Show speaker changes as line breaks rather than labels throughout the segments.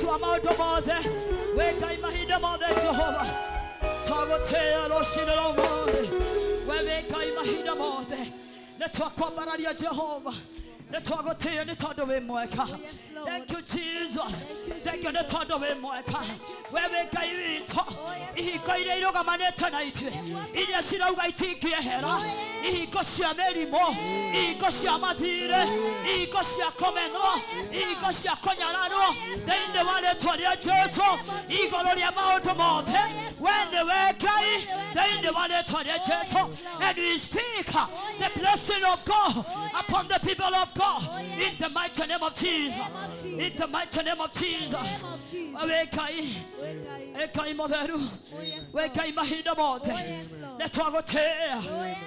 Hoti wa maũndũ mothe, wĩ Ngai mahinda mothe Jehova. Twagũtĩĩa rũcinĩ rwa ũmũthĩ, we wĩ Ngai mahinda mothe. Nĩ twakwambararia Jehova, nĩ twagũtĩĩa nĩ tondũ wĩ mwega. Thank you Jesus. Thank you nĩ tondũ wĩ mwega. We wĩ Ngai witũ. Ihingo iria irũgamanĩte na ithuĩ, iria cirauga itingĩehera, ihingo cia mĩrimũ, ihingo cia mathirĩ, ihingo cia kũmenwo, ihingo cia kũnyararwo, thĩinĩ wa rĩtwa rĩa Jesu, igũrũ rĩa maũndũ mothe, we nĩwe Ngai, thĩinĩ wa rĩtwa rĩa Jesu. And we speak the blessing of God upon the people of God in the mighty name of Jesus. In the mighty name of Jesus. We Ngai, Ngai mũtheru, we Ngai mahinda mothe, nĩ twagũtĩĩa,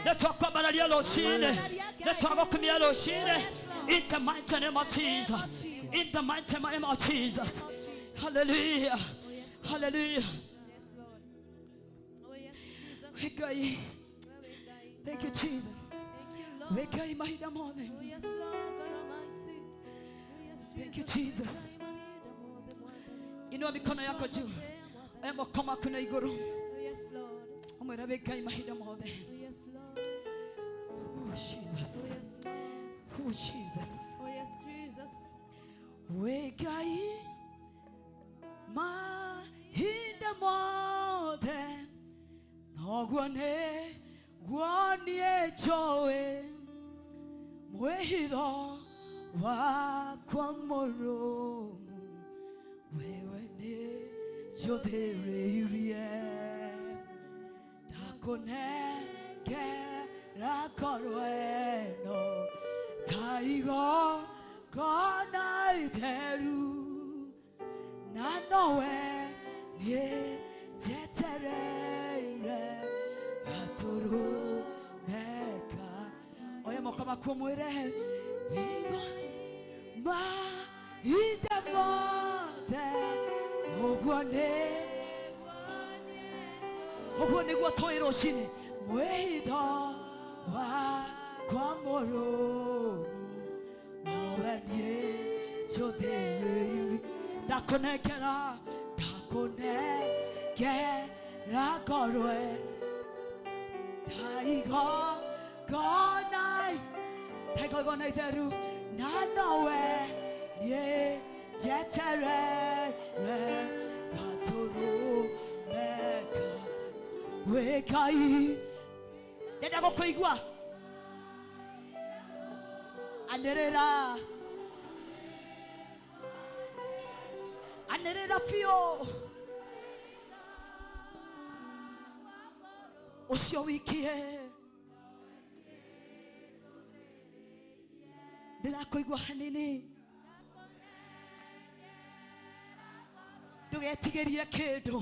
nĩ twakwambararia rũcinĩ, nĩ twagũkumia rũcinĩ, in the mighty name of Jesus. In the mighty name of Jesus. Hallelujah. Hallelujah. We Ngai. Thank you Jesus. We Ngai mahinda mothe. Thank you Jesus. Inua mikono yako juu. Moko maku na igũrũ. Ũmwĩre wĩ Ngai mahinda mothe. Oh Jesus. Oh Jesus. Wĩ Ngai mahinda mothe, noguo nĩguo niĩ njũĩ mwĩhitho wakwa mũrũmu, wewe nĩ njũthĩrĩirie, ndakũnengera ngoro ĩno ta igongona itheru, na nowe niĩ njetereire gaturumeka. Oya moko maku ũmwĩre igo mahinda mothe, ũguo nĩguo tũĩ rũcinĩ, mwĩhitho wakwa mũrũmu, nowe niĩ njũthĩrĩirie, ndakũnengera ngoro ta igongona itheru, na nowe niĩ njetereire gaturumeka. Wĩ Ngai, ndenda gũkũigua. Anĩrĩra, anĩrĩra biũ. Ũcio wikie ndĩrakũigua hanini, ndũgetigĩrie kĩndũ.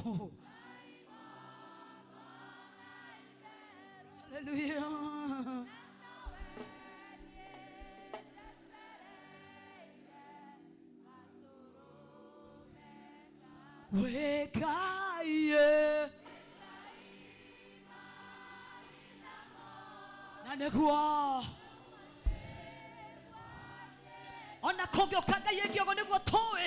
Hallelujah. Wĩ Ngai, na nĩguo ona kũngĩũka Ngai ĩngĩ ũguo nĩguo tũĩ.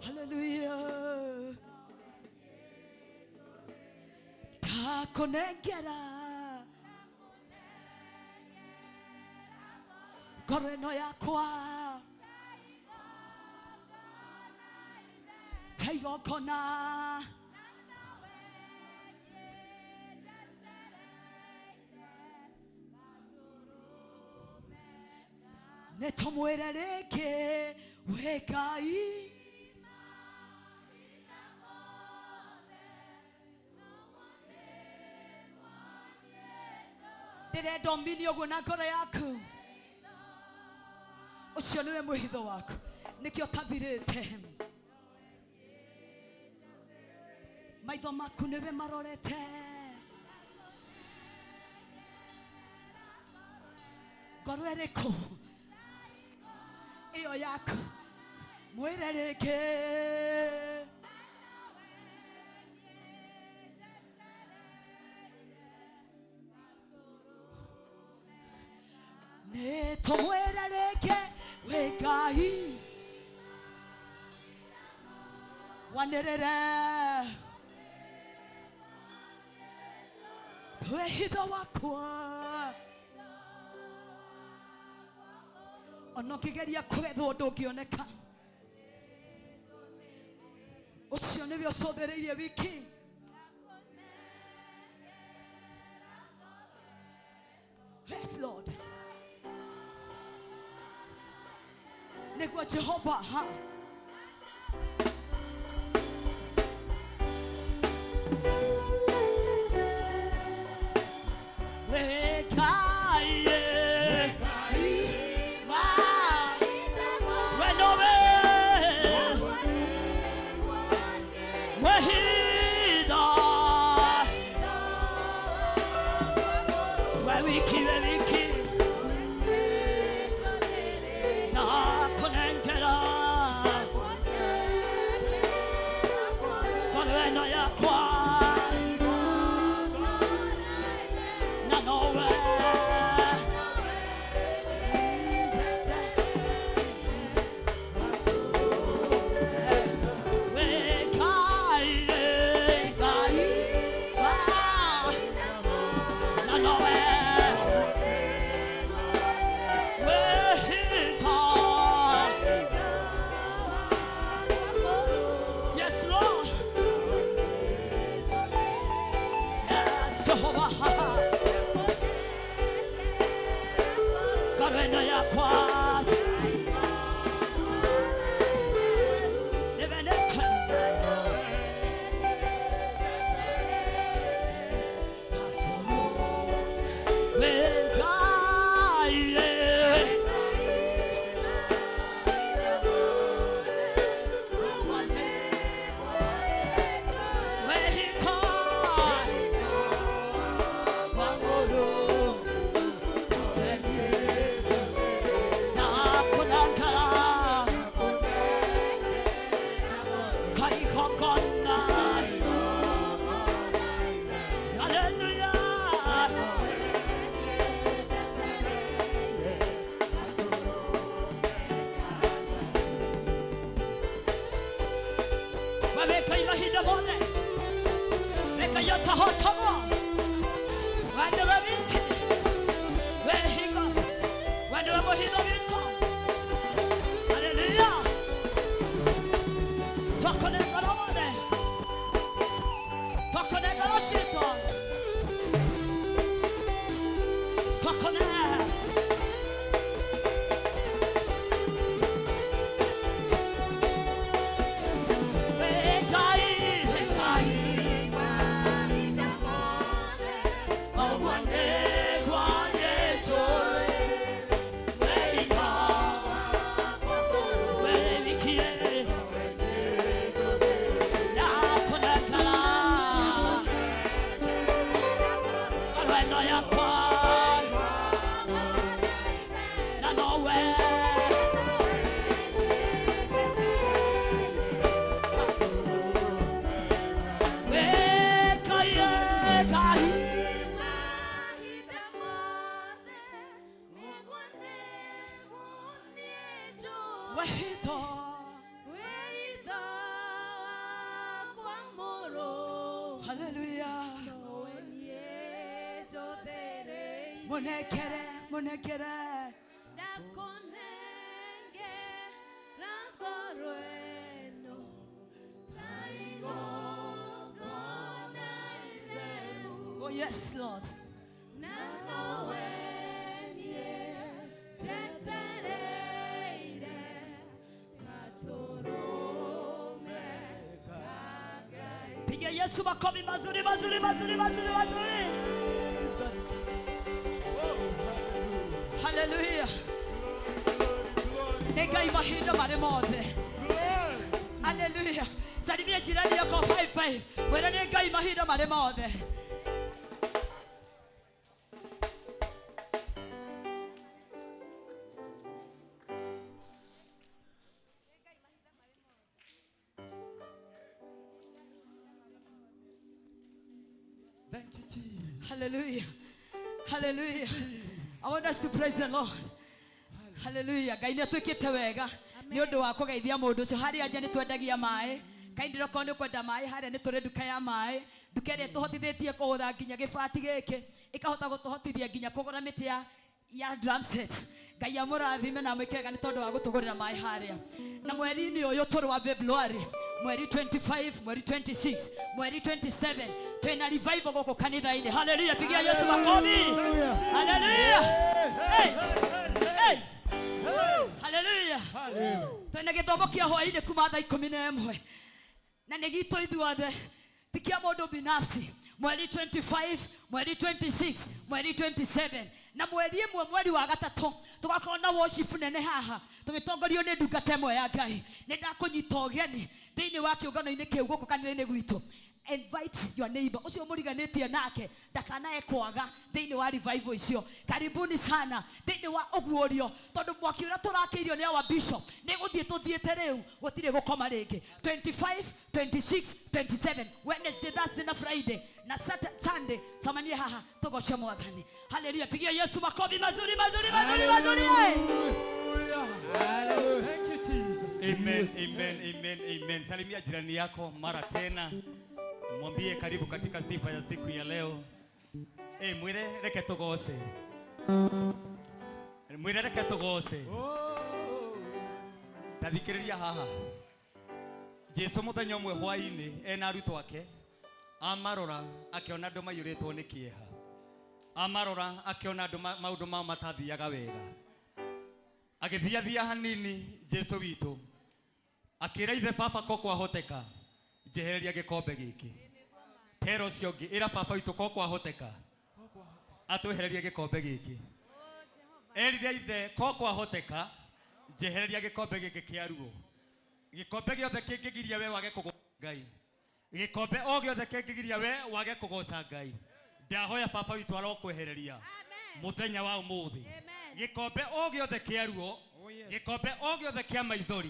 Hallelujah. Ndakũnengera ngoro ĩno yakwa ta igongona, nĩ tũmwĩre rĩngĩ wĩ Ngai. Ndĩrenda ũmini ũguo na ngoro yaku, ũcio nĩwe mwĩhitho waku, nĩkĩo ũtathirĩte. Maitho maku nĩwe marorete, ngoro ĩrĩkũ ĩyo yaku, mwĩre rĩngĩ. Nĩ tũmwĩre rĩngĩ We Ngai wanĩrĩre wĩhitho wakwa ona ũkĩgeria kwethwo ndũngĩoneka ũcio nĩwe ũcũthĩrĩirie wiki. Yes, Lord. Nĩguo Jehova ha. Oh yes, Lord. Piga Yesu makofi mazuri mazuri mazuri mazuri mazuri. Hallelujah. Ngai mahinda mare mothe. Hallelujah. Salimia jirani yako 5-5. Mwĩre nĩ Ngai mahinda mare mothe.
Thank you, Jesus.
Hallelujah. Hallelujah. I want us to praise the Lord. Hallelujah. Ngai nĩ atwĩkĩte wega nĩ ũndũ wa kũgeithia mũndũ ũcio. Harĩa nja nĩ twendagia maĩ. Kaindĩ okorwo nĩ ũkwenda maĩ harĩa nĩ tũrĩ nduka ya maĩ. Nduka ĩrĩa ĩtũhotithĩtie kũgũra nginya gĩbati gĩkĩ, ĩkahota gũtũhotithia nginya kũgũra mĩtĩ ya drum set. Ngai amũrathime na amwĩke wega nĩ tondũ wa gũtũgũrĩra maĩ harĩa. Na mweri-inĩ ũyũ tũrĩ wa February, mweri 25, mweri 26, mweri 27, twĩna revival gũkũ kanitha-inĩ. Hallelujah. Pigia Yesu makofi. Hallelujah. Hey. Hey. Hallelujah. Twĩna gĩthomo kĩa hwaĩ-inĩ kuma thaa 11 na nĩ gitũ ithuothe, ti kĩa mũndũ binafsi. Mweri 25, mweri 26, mweri 27 na mweri ĩmwe mweri wa gatatũ tũgakorwo na worship nene haha tũgĩtongorio nĩ ndungata ĩmwe ya Ngai. Nĩ ndakũnyita ũgeni thĩinĩ wa kĩũngano-inĩ kĩu gũkũ kanitha-inĩ gwitũ. Invite your neighbor ũcio mũriganĩtie nake ndakanae kwaga thĩinĩ wa revival icio. Karibuni sana thĩinĩ wa ũguũrio, tondũ mwaki ũrĩa tũrakĩirio nĩ our bishop nĩ gũthiĩ tũthiĩte rĩu, gũtirĩ gũkoma rĩngĩ. 25, 26, 27, Wednesday, Thursday na Friday na Saturday, Sunday samanie haha tũgoce Mwathani. Hallelujah. Pigia Yesu makofi mazuri mazuri mazuri mazuri.
Hallelujah. Thank you Jesus.
Amen, amen, amen, amen. Salimia jirani yako mara tena. Mwambie karibu katika sifa ya siku ya leo. Mwire reke tugose. Mwire reke tugose. Tathikiriria haha. Jesu muthenya ũmwe hwaĩ-inĩ ena arutwo ake, amarora akiona andũ maiyũrĩtwo nĩ kĩeha. Amarora akiona andũ maũndũ mao matathiaga wega. Agĩthiathia hanini Jesu witũ akĩra ithe, baba ko kwahoteka njehereria gĩkombe gĩkĩ. Tera ũcio ũngĩ, ĩra baba witũ ko kwahoteka atwehererie gĩkombe gĩkĩ. Erire ithe ko kwahoteka njehereria gĩkombe gĩkĩ kĩa ruo. Gĩkombe gĩothe kĩngĩgiria we wage kũgoca Ngai. Gĩkombe o gĩothe kĩngĩgiria we wage kũgoca Ngai. Ndahoya baba witũ arokwehereria mũthenya wa ũmũthĩ. Gĩkombe o gĩothe kĩa ruo, gĩkombe o gĩothe kĩa maithori,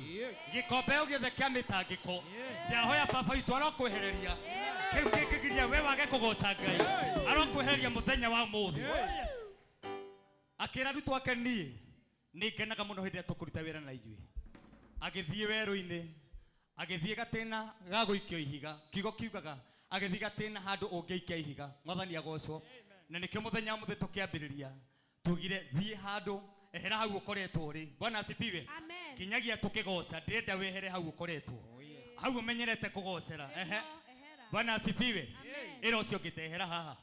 gĩkombe o gĩothe kĩa mĩtangĩko, ndahoya baba witũ arokwehereria. Kĩu kĩngĩgiria we wage kũgoca Ngai, arokwehereria mũthenya wa ũmũthĩ. Akĩra arutwo ake, niĩ nĩ ngenaga mũno hĩndĩ ĩrĩa tũkũruta wĩra na inyuĩ. Agĩthiĩ werũ-inĩ, agĩthiĩ gatĩna ga gũikio ihiga. Kiugo kiugaga agĩthiĩ gatĩna handũ ũngĩikia ihiga. Mwathani agocwo. Na nĩkĩo mũthenya wa mũthĩ tũkĩambĩrĩria tugire thiĩ handũ, ehera hau ũkoretwo ũrĩ. Bwana asifiwe. Kinyagia tũkĩgoca, ndĩrenda wehere hau ũkoretwo, hau ũmenyerete kũgocera. Ehe. Bwana asifiwe. Ĩra ũcio ũngĩ ta ehera haha.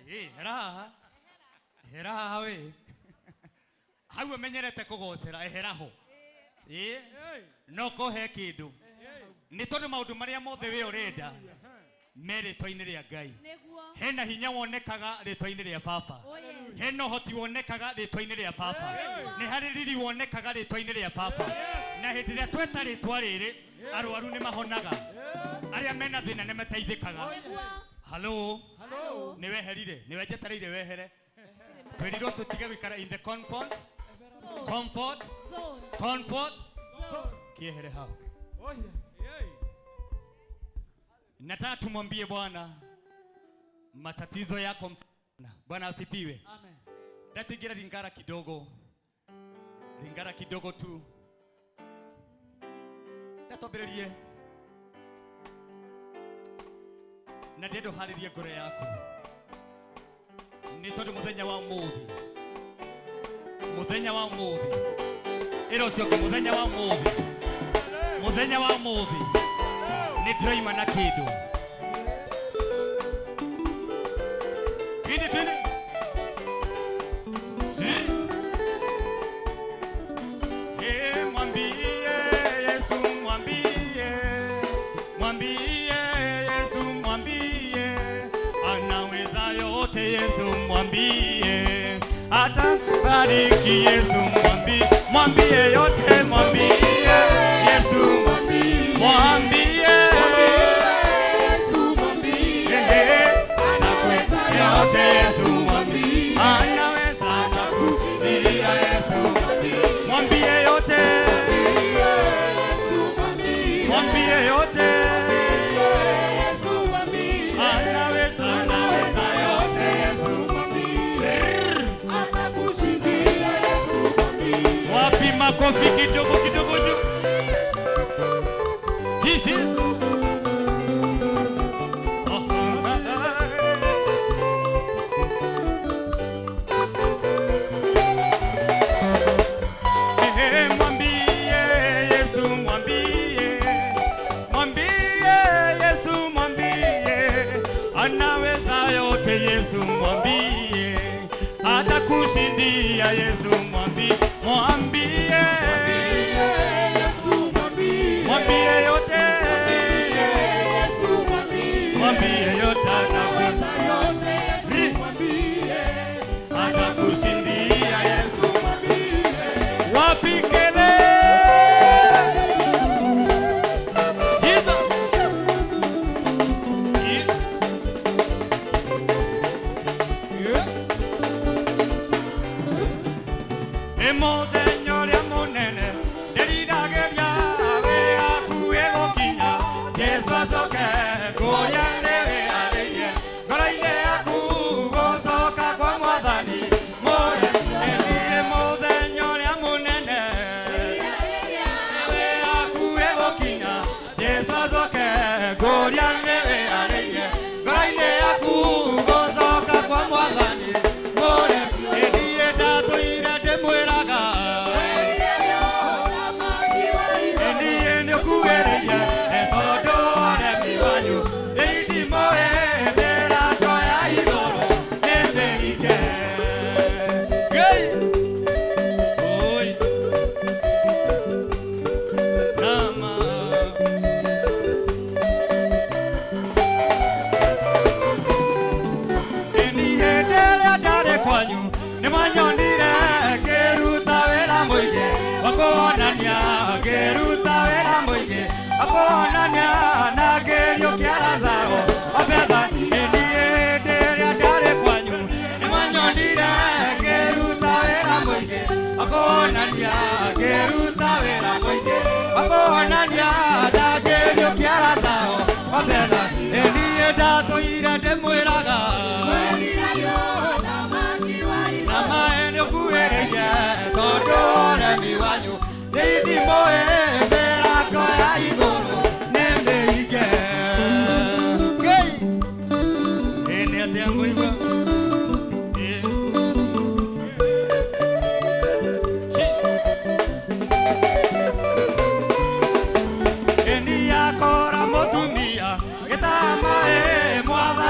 Ehera haha. Ehera haha we. Hau ũmenyerete kũgocera, ehera ho. No kũhe kĩndũ. Nĩ tondũ maũndũ marĩa mothe we ũrenda me rĩtwa-inĩ rĩa Ngai. Hena hinya wonekaga rĩtwa-inĩ rĩa baba. Hena ũhoti wonekaga rĩtwa-inĩ rĩa baba. Nĩ harĩ riri wonekaga rĩtwa-inĩ rĩa baba. Na hĩndĩ ĩrĩa tweta rĩtwa rĩrĩ, arwaru nĩ mahonaga. Arĩa mena thĩna nĩ mateithĩkaga. Hello. Nĩ weherire, nĩ wenjetereire wehere. Twĩrirwo tũtige gũikara in the comfort. Comfort. Comfort. Kiehere hau. Nataka tumwambie Bwana matatizo yako. Bwana asifiwe.
Amen.
Ndatuingira ringara kidogo. Ringara kidogo tu. Ndatwambĩrĩrie. Na ndĩrenda ũharĩrie ngoro yaku. Nĩ tondũ mũthenya wa ũmũthĩ. Mũthenya wa ũmũthĩ. Ĩra ũcio ũngĩ, mũthenya wa ũmũthĩ. Mũthenya wa ũmũthĩ. Nĩ ndĩroima na kĩndũ. Twende twende. Mwambie Yesu, mwambie. Mwambie Yesu, mwambie. Anaweza yote Yesu, mwambie. Atabariki Yesu, mwambie. Mwambie yote, mwambie Yesu, mwambie. Mwambie Yesu, mwambie. Anaweza yote Yesu, mwambie. Anaweza atakushindia Yesu, mwambie. Mwambie yote. Yesu, mwambie. Mwambie yote. Yesu, mwambie. Anaweza, anaweza yote Yesu, mwambie. Atakushindia Yesu, mwambie. Makofi kidogo kidogo juu. Titi. Mwambie Yesu, mwambie, mwambie Yesu, mwambie anaweza yote. Yesu mwambie atakushindia. Yesu mwambie, mwambie
Yesu mwambie,
mwambie yote,
Yesu mwambie,
mwambie yote anaweza
yote. Yesu mwambie,
atakushindia. Yesu
mwambie.
Wapi kelele? Jesus. Yeah. Nĩ mũthenya ũrĩa mũnene ndĩriragĩria wĩ hakuhĩ gũkinya. Jesũ acoke kũrĩa nĩwĩharĩirie ngoro-inĩ yaku gũcoka kwa Mwathani. Nĩ mũthenya ũrĩa mũnene wĩ hakuhĩ gũkinya. Jesũ acoke kũrĩa nĩwĩharĩirie ngoro-inĩ yaku gũcoka kwa Mwathani. Niĩ ndatũire ndĩmwĩraga niĩ nĩũkuhĩrĩirie tondũ ũremi wanyu ĩindimũĩ mĩrango ya igũrũ nĩ mĩhinge. Ngai! Oi. Nama. Ĩni hĩndĩ ĩrĩa ndarĩ kwanyu nĩmwanyonire ngĩruta wĩra mũingĩ wa kuonania, ngĩruta wĩra mũingĩ wa kuonania na ngĩriũkia Lazaro wa Bethani. Ĩni hĩndĩ ĩrĩa ndarĩ kwanyu nĩmwanyonire ngĩruta wĩra mũingĩ wa kuonania, ngĩruta wĩra mũingĩ wa kuonania na ngĩriũkia Lazaro wa Bethani. Ĩni ndatũire ndĩmwĩraga na maĩ nĩũkuhĩrĩirie tondũ ũremi wanyu nĩindimũĩ mĩrango ya igũrũ nĩ mĩhinge. Ngai! Ĩ nĩ atĩa ngũigua? Ĩ. Chi. Ĩni yakora mũtumia gĩtama ĩ Mwathani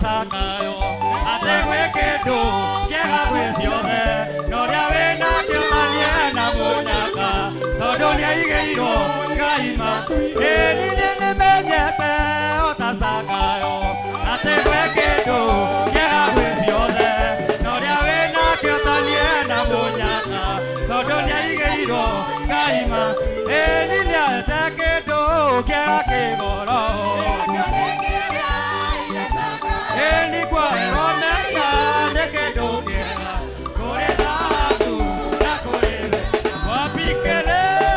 Zakayo atĩ gwĩ kĩndũ kĩega gwĩ ciothe na ũrĩa wĩnakĩo tanie na mũnyaka tondũ nĩaigĩirwo Ngai ma ĩni nĩmenyete o ta Zakayo atĩ gwĩ kĩndũ kĩega gwĩ ciothe na ũrĩa wĩnakĩo tanie na mũnyaka tondũ nĩaigĩirwo Ngai ma ĩni nĩaete kĩndũ kĩega kĩgoro ĩni kwaerwo menya nĩ kĩndũ kĩega kũrĩ thahabu na kũrĩ betha wapi kelele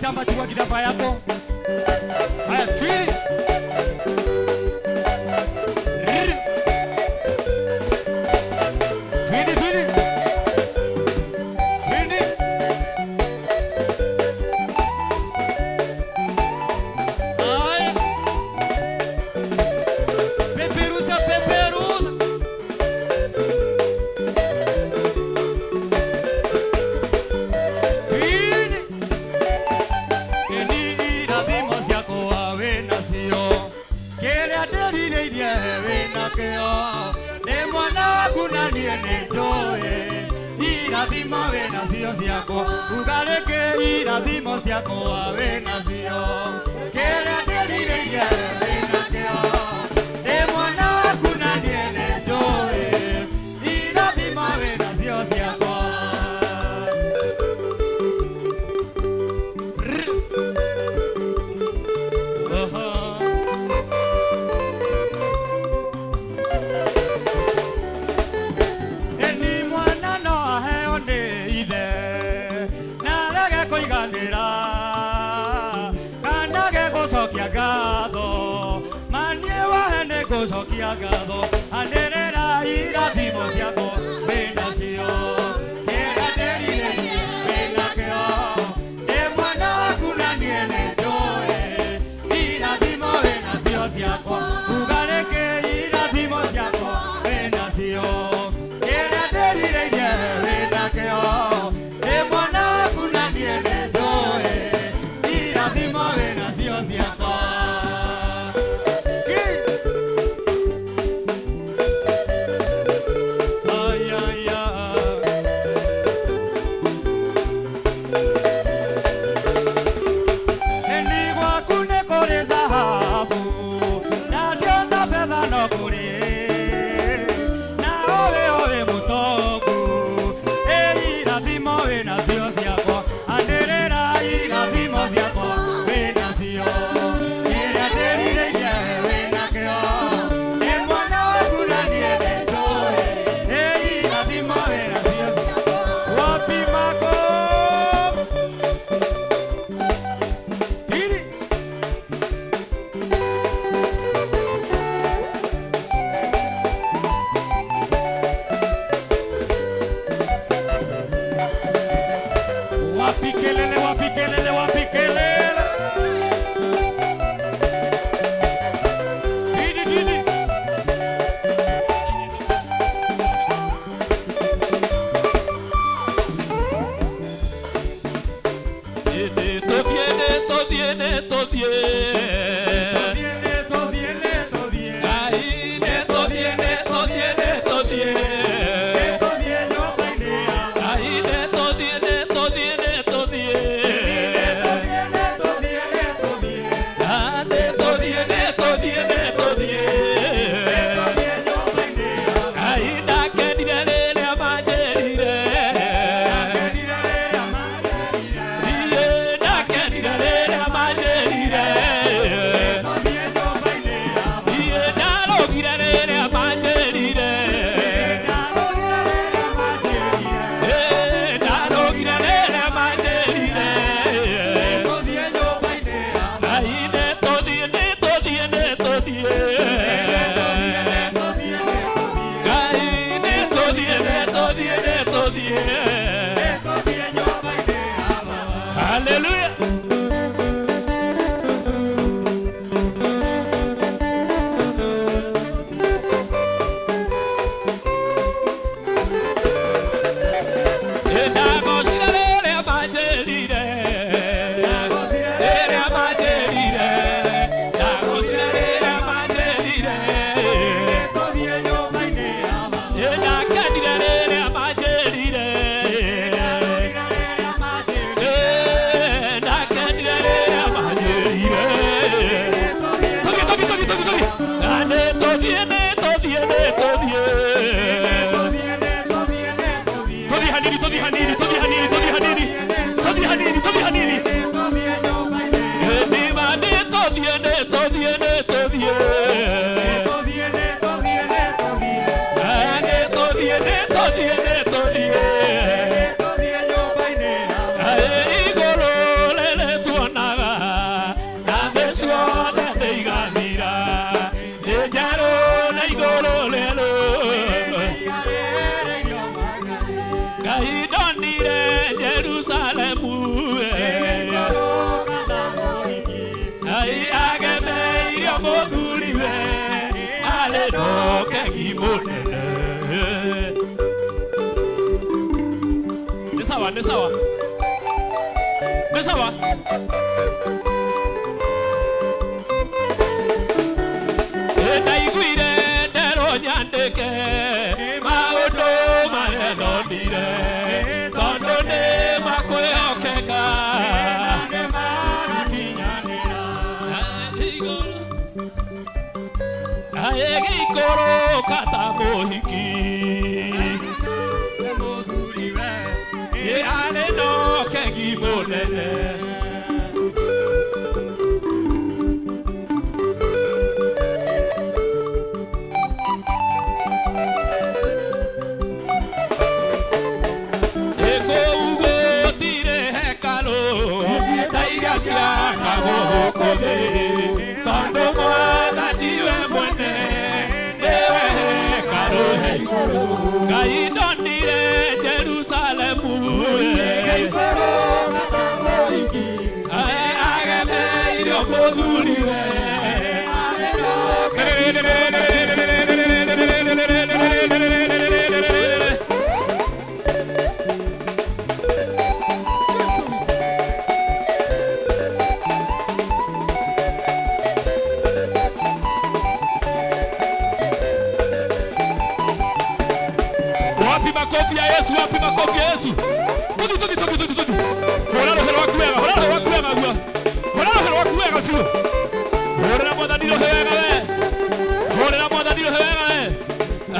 kitambaa, chukua kitambaa yako. Haya, twili. Twili, twili. Twili. Haya. Peperusa, peperusa. Twili. Irathimo ciakwa wĩnacio, kĩrĩa ndĩrirĩirie wĩnakĩo, ndĩ mwana waku na niĩ nĩnjũĩ irathimo wĩnacio ciakwa, uga rĩngĩ irathimo ciakwa wĩnacio, kĩrĩa ndĩrirĩirie wĩnakĩo, ndĩ mwana waku na niĩ nĩnjũĩ irathimo wĩnacio ciakwa. Eni mwana no aheo nĩ ithe na arege kũiganĩra kana age gũcokia ngatho, maniĩ wahe nĩ gũcokia ngatho, anĩrĩra irathimo ciakwa wĩnacio, kĩrĩa ndĩrirĩirie wĩnakĩo, ndĩ mwana waku na niĩ nĩnjũĩ irathimo wĩnacio ciakwa, uga rĩngĩ irathimo ciakwa wĩnacio, kĩrĩa ndĩrirĩirie wĩnakĩo, ndĩ mwana waku na niĩ nĩnjũĩ irathimo wĩnacio ciakwa. Ay, ay, ay. Eni gwaku nĩ kũrĩ thahabu, na ndiona betha no kũrĩ, na ũwĩ ũwĩ mũtongu, ĩ irathimo wĩnacio ciakwa, anĩrĩra irathimo ciakwa wĩnacio, kĩrĩa ndĩrirĩirie wĩnakĩo, ndĩ mwana waku na niĩ nĩnjũĩ, ĩ irathimo wĩnacio ciakwa. Wapi makofi? Pili. Wapi kelele, wapi kelele, wapi kelele. Didi, didi. Todiene, todiene, todiene. Todiene, opainea. Todiene, todiene, todiene. Todiene, opainea. Todiene, opainea. Todiene, opainea. Todiene, opainea.
Hallelujah.
Todiene, opainea.
Todiene, todiene, todiene.
kegi mũnene. Nĩ sawa, nĩ sawa, nĩ sawa. Ndaiguire nderwo nyandĩke maũndũ marĩa ndonire, tondũ nĩ makwĩhokeka. Agĩikũrũka ta mũhiki, arĩ no kegi mũnene. Kũu gũtirĩ hekarũ ta iria ciakagwo gũkũ thĩ, tondũ Mwathani we mwene nĩwe hekarũ he igũrũ. Ngai ndonire Jerusalemu, agemeirio mũthuriwe. Wapi makofi ya Yesu? Wapi makofi ya Yesu? Tudu tudu tudu tudu tudu. Hũra rũhĩ rwaku wega, hũra rũhĩ rwaku wega guo. Hũra rũhĩ rwaku wega biũ. Hũrĩra Mwathani rũhĩ wega we. Hũrĩra Mwathani rũhĩ wega we.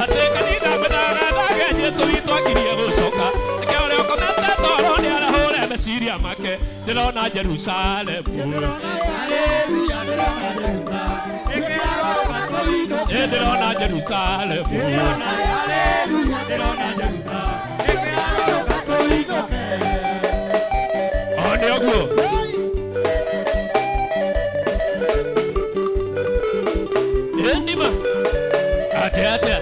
Atĩ kanitha mĩthagathage Jesũ witũ akirie gũcoka. Reke ũrĩa ũkomete toro nĩarahũre meciria make. Ndĩrona Jerusalemu. Ndĩrona Jerusalemu. O nĩ ũguo. Ĩnima. Atĩa atĩa.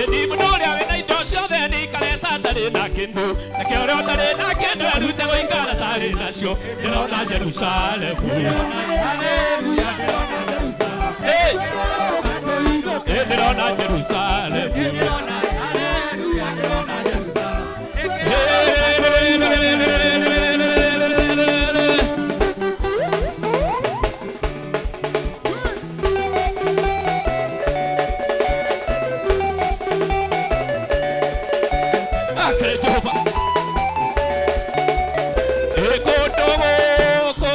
Ĩni mũndũ ũrĩa wĩna indo ciothe nĩikare ta atarĩ na kĩndũ. Reke ũrĩa ũtarĩ na kĩndũ erute gũikara tarĩ nacio. Ndĩrona Jerusalemu. Hey! Ndĩrona Jerusalemu. Akere Jehova. Kũndũ gũkũ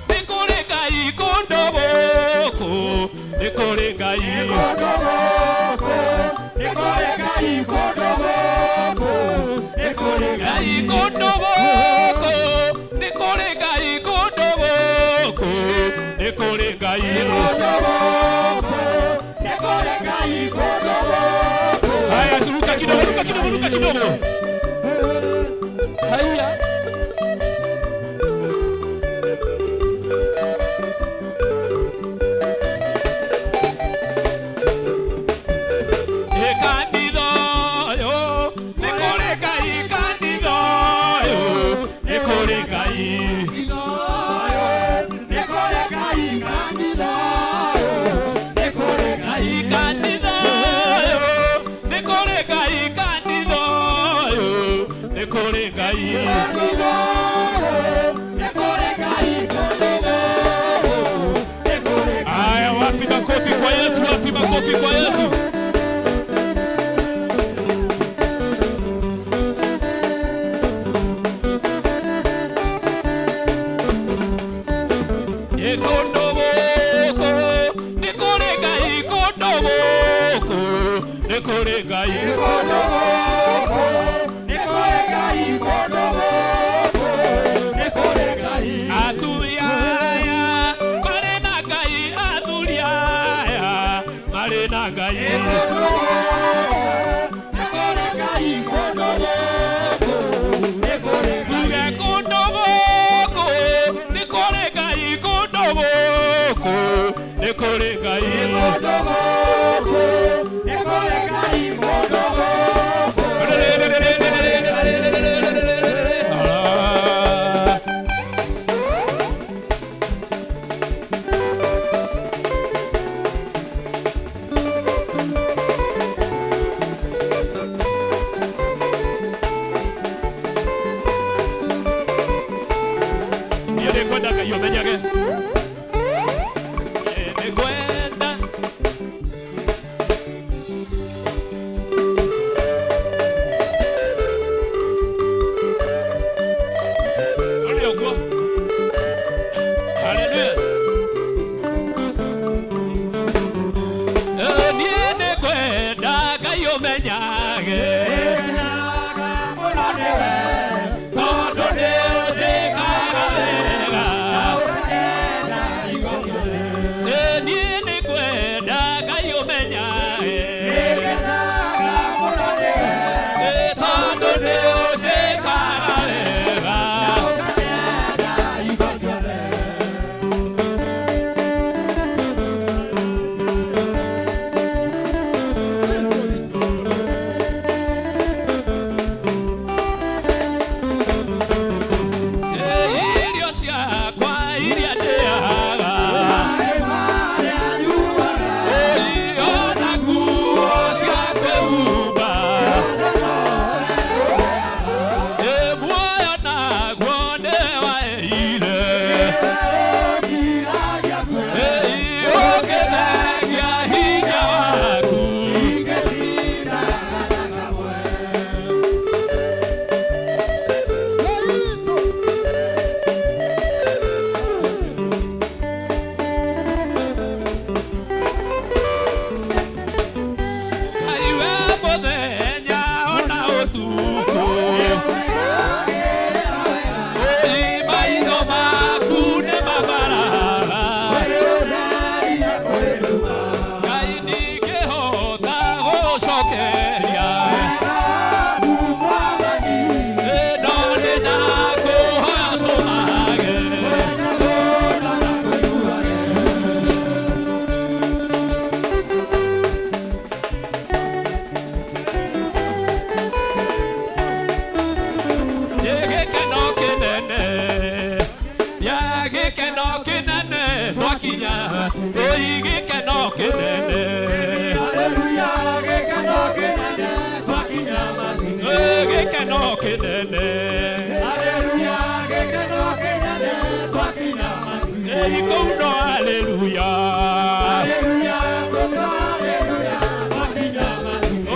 nĩ kũrĩ Ngai, kũndũ gũkũ nĩ kũrĩ Ngai. Ngai kũndũ gũkũ nĩ kũrĩ Ngai, kũndũ gũkũ nĩ kũrĩ Ngai. Haya, ruka kidogo, ruka kidogo, ruka kidogo. Haya. Kanitha ũyũ nĩ kũrĩ Ngai, kanitha ũyũ nĩ kũrĩ Ngai. Ngai kanitha ũyũ nĩ kũrĩ Ngai, kanitha ũyũ nĩ kũrĩ Ngai. Aya, wapi makofi kwa Yesu? Wapi makofi kwa Yesu? Kũndũ gũkũ nĩ kũrĩ Ngai, kũndũ gũkũ nĩ kũrĩ Ngai. Athuri aya marĩ na Ngai, athuri aya marĩ na Ngai. Tuge kũndũ gũkũ nĩ kũrĩ Ngai, kũndũ gũkũ nĩ kũrĩ Ngai. Ah. Nĩngwenda Ngai ũmenyage. Nĩngwenda. Ũrĩ ũguo. Hallelujah. Niĩ nĩngwenda Ngai ũmenyage. Tondũ nĩũnjĩkaga wega. Niĩ nĩngwenda Ngai ũmenyage. Tondũ nĩũnjĩkaga wega. Irio ciakwa iria ndĩaga. Ona nguo cia kwĩhumba. Muoyo naguo nĩwaheire. Ũkĩthengia hinya waku. Ngai we mũthenya ona ũtukũ. Ĩ maitho maku nĩ mabaraga. Ngai ndingĩhota gũcokeria. No nĩ ndakũhoya tũmage. Nĩ gĩkeno kĩnene, ya gĩkeno kĩnene twakinya, ĩ gĩkeno kĩnene. Ĩ gĩkeno kĩnene. Ĩ kũu no haleluya.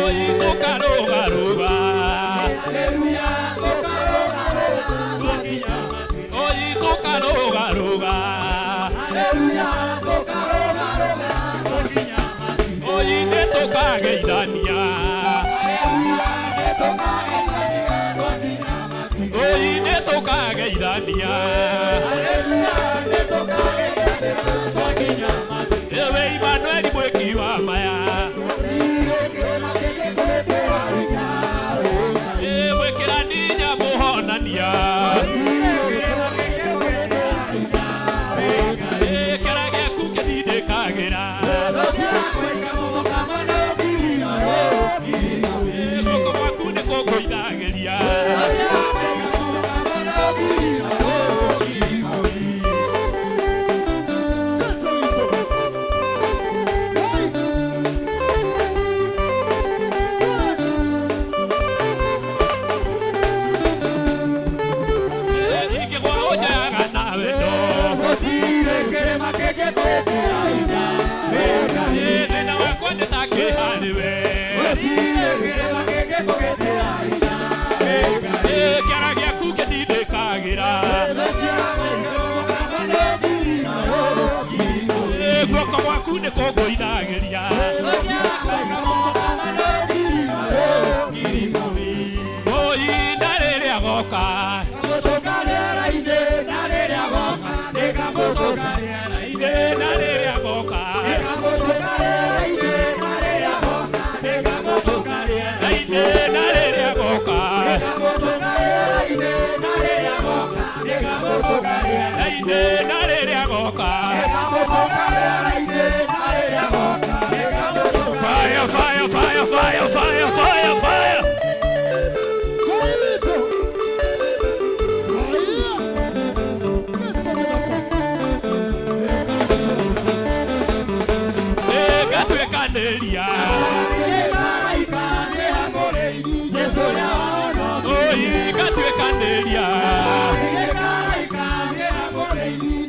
Oi tũkarũgarũga. Oi tũkarũgarũga. Oi nĩ tũkageithania. Oi nĩ tũkageithania. Ewe Imanueli mwĩki wa maya. Ĩ mwĩkĩrani nyamũhonania. Ĩ kĩra gĩaku kĩtindĩkagĩra. Ĩ guoko gwaku nĩ kũngũithagĩria. Ingĩgwa ũnjoyaga na wendo. Ĩ thĩna wakwa nĩ ta kĩharĩwe. Ĩ kĩara gĩaku kĩtindĩkagĩra. Ĩ guoko gwaku nĩ kũngũithagĩria. Oi na rĩrĩa goka. Na rĩrĩa goka. Na rĩrĩa goka. Na rĩrĩa goka. Fire, fire, fire, fire, fire, fire, fire. Ngatuĩkanĩria. Oi, ngatuĩkanĩria.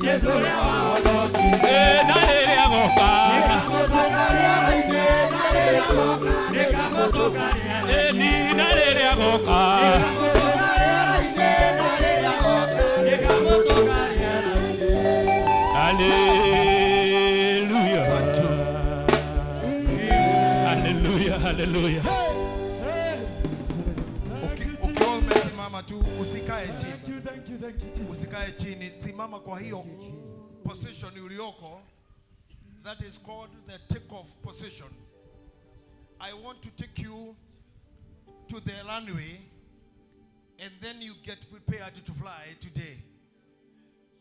Jesu ũrĩa wahonokire.
Na rĩrĩa agoka.
Nĩngamũtũnga rĩera-inĩ, na rĩrĩa agoka. Nĩngamũtũnga rĩera-inĩ.
Na rĩrĩa agoka.
Nĩngamũtũnga rĩera-inĩ, na rĩrĩa agoka. Nĩngamũtũnga rĩera-inĩ.
Hallelujah. Hallelujah, hallelujah.
Ukiwa umesimama tu usikae chini. Usikae chini, simama kwa hiyo position ulioko. That is called the take-off position. I want to take you to the runway and then you get prepared to fly today.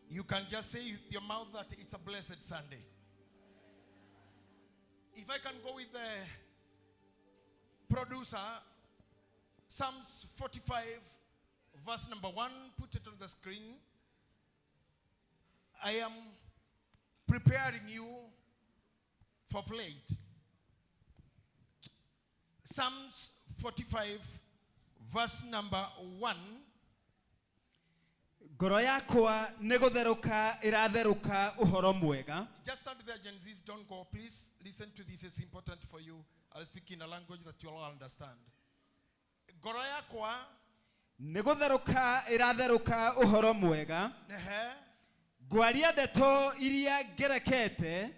You can just say with your mouth that it's a blessed Sunday. If I can go with the producer, Psalms 45, verse number 1, put it on the screen. I am preparing you for flight. Psalms 45, verse number 1.
Ngoro yakwa nĩ gũtherũka ĩratherũka ũhoro mwega.
Just stand there, Gen Zs, don't go. Please listen to this. It's important for you. I'll speak in a language that you all understand. Ngoro yakwa
Nĩ gũtherũka ĩratherũka ũhoro mwega.
nehe
Ngwaria ndeto iria ngerekete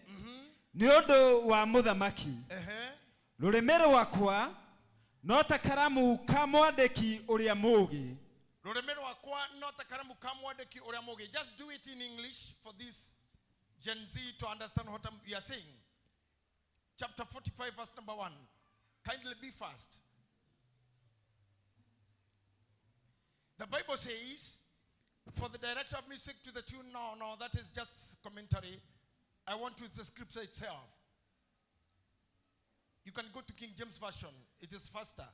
nĩ ũndũ wa mũthamaki.
ehe
Rũrĩmĩ rwakwa no ta karamu ka mwandĩki ũrĩa mũũgĩ.
Rũrĩmĩ rwakwa no ta karamu ka mwandĩki ũrĩa mũũgĩ. Just do it in English for this Gen Z to understand what we are saying. Chapter 45, verse number 1. Kindly be fast. The Bible says, for the director of music to the tune, no, that is just commentary. I want to the scripture itself. You can go to King James Version. It is faster.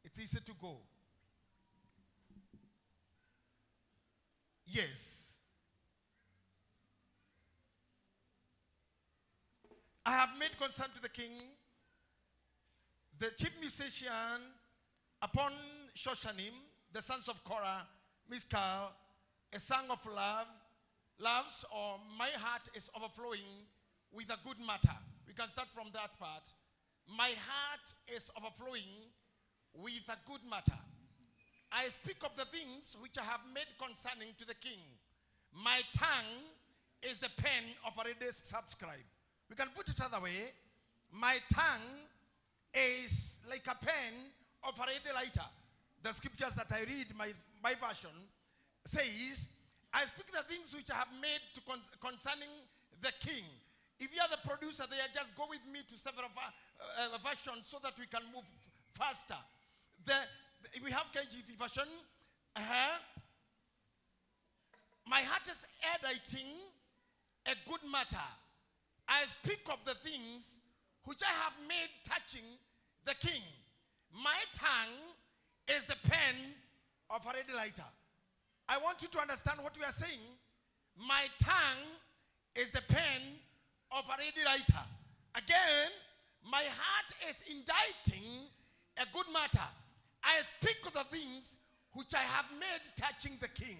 It's easy to go. Yes. I have made concern to the king, the chief musician upon Shoshanim, the sons of Korah, Miskal, a song of love, loves, or my heart is overflowing with a good matter. We can start from that part. My heart is overflowing with a good matter. I speak of the things which I have made concerning to the king. My tongue is the pen of a ready subscribe. We can put it other way. My tongue is like a pen of a ready writer. The scriptures that I read, my version, says, I speak the things which I have made to concerning the king. If you are the producer there, just go with me to several versions so that we can move faster. We have KJV version. My heart is editing a good matter. I speak of the things which I have made touching the king. My tongue is the pen of a ready writer. I want you to understand what we are saying. My tongue is the pen of a ready writer. Again, my heart is inditing a good matter. I speak of the things which I have made touching the king.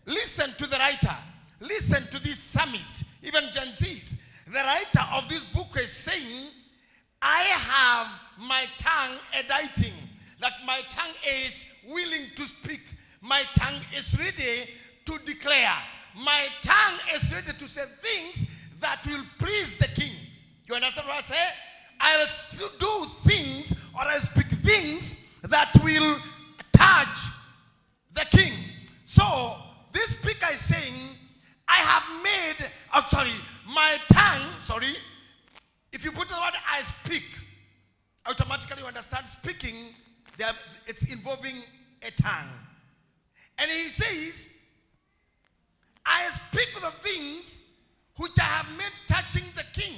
Listen to the writer. Listen to this psalmist, even Gen Zs. The writer of this book is saying, I have my tongue editing, that my tongue is willing to speak. My tongue is ready to declare. My tongue is ready to say things that will please the king. You understand what I say? I'll still do things, or I speak things that will touch the king. So this speaker is saying, I have made, oh, sorry, my tongue, sorry. If you put the word I speak, automatically you understand speaking, it's involving a tongue. And he says, I speak the things which I have made touching the king.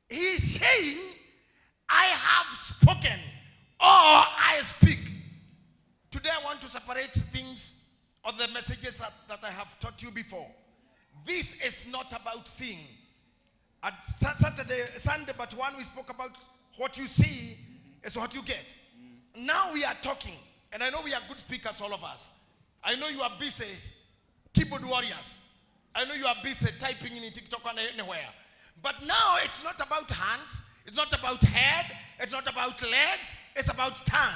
He is saying, I have spoken, or I speak. Today I want to separate things or the messages that I have taught you before. This is not about seeing. At Sunday, but one, we spoke about what you see is what you get. Now we are talking, and I know we are good speakers, all of us. I know you are busy, keyboard warriors. I know you are busy typing in TikTok and anywhere. But now it's not about hands, it's not about head, it's not about legs, it's about tongue.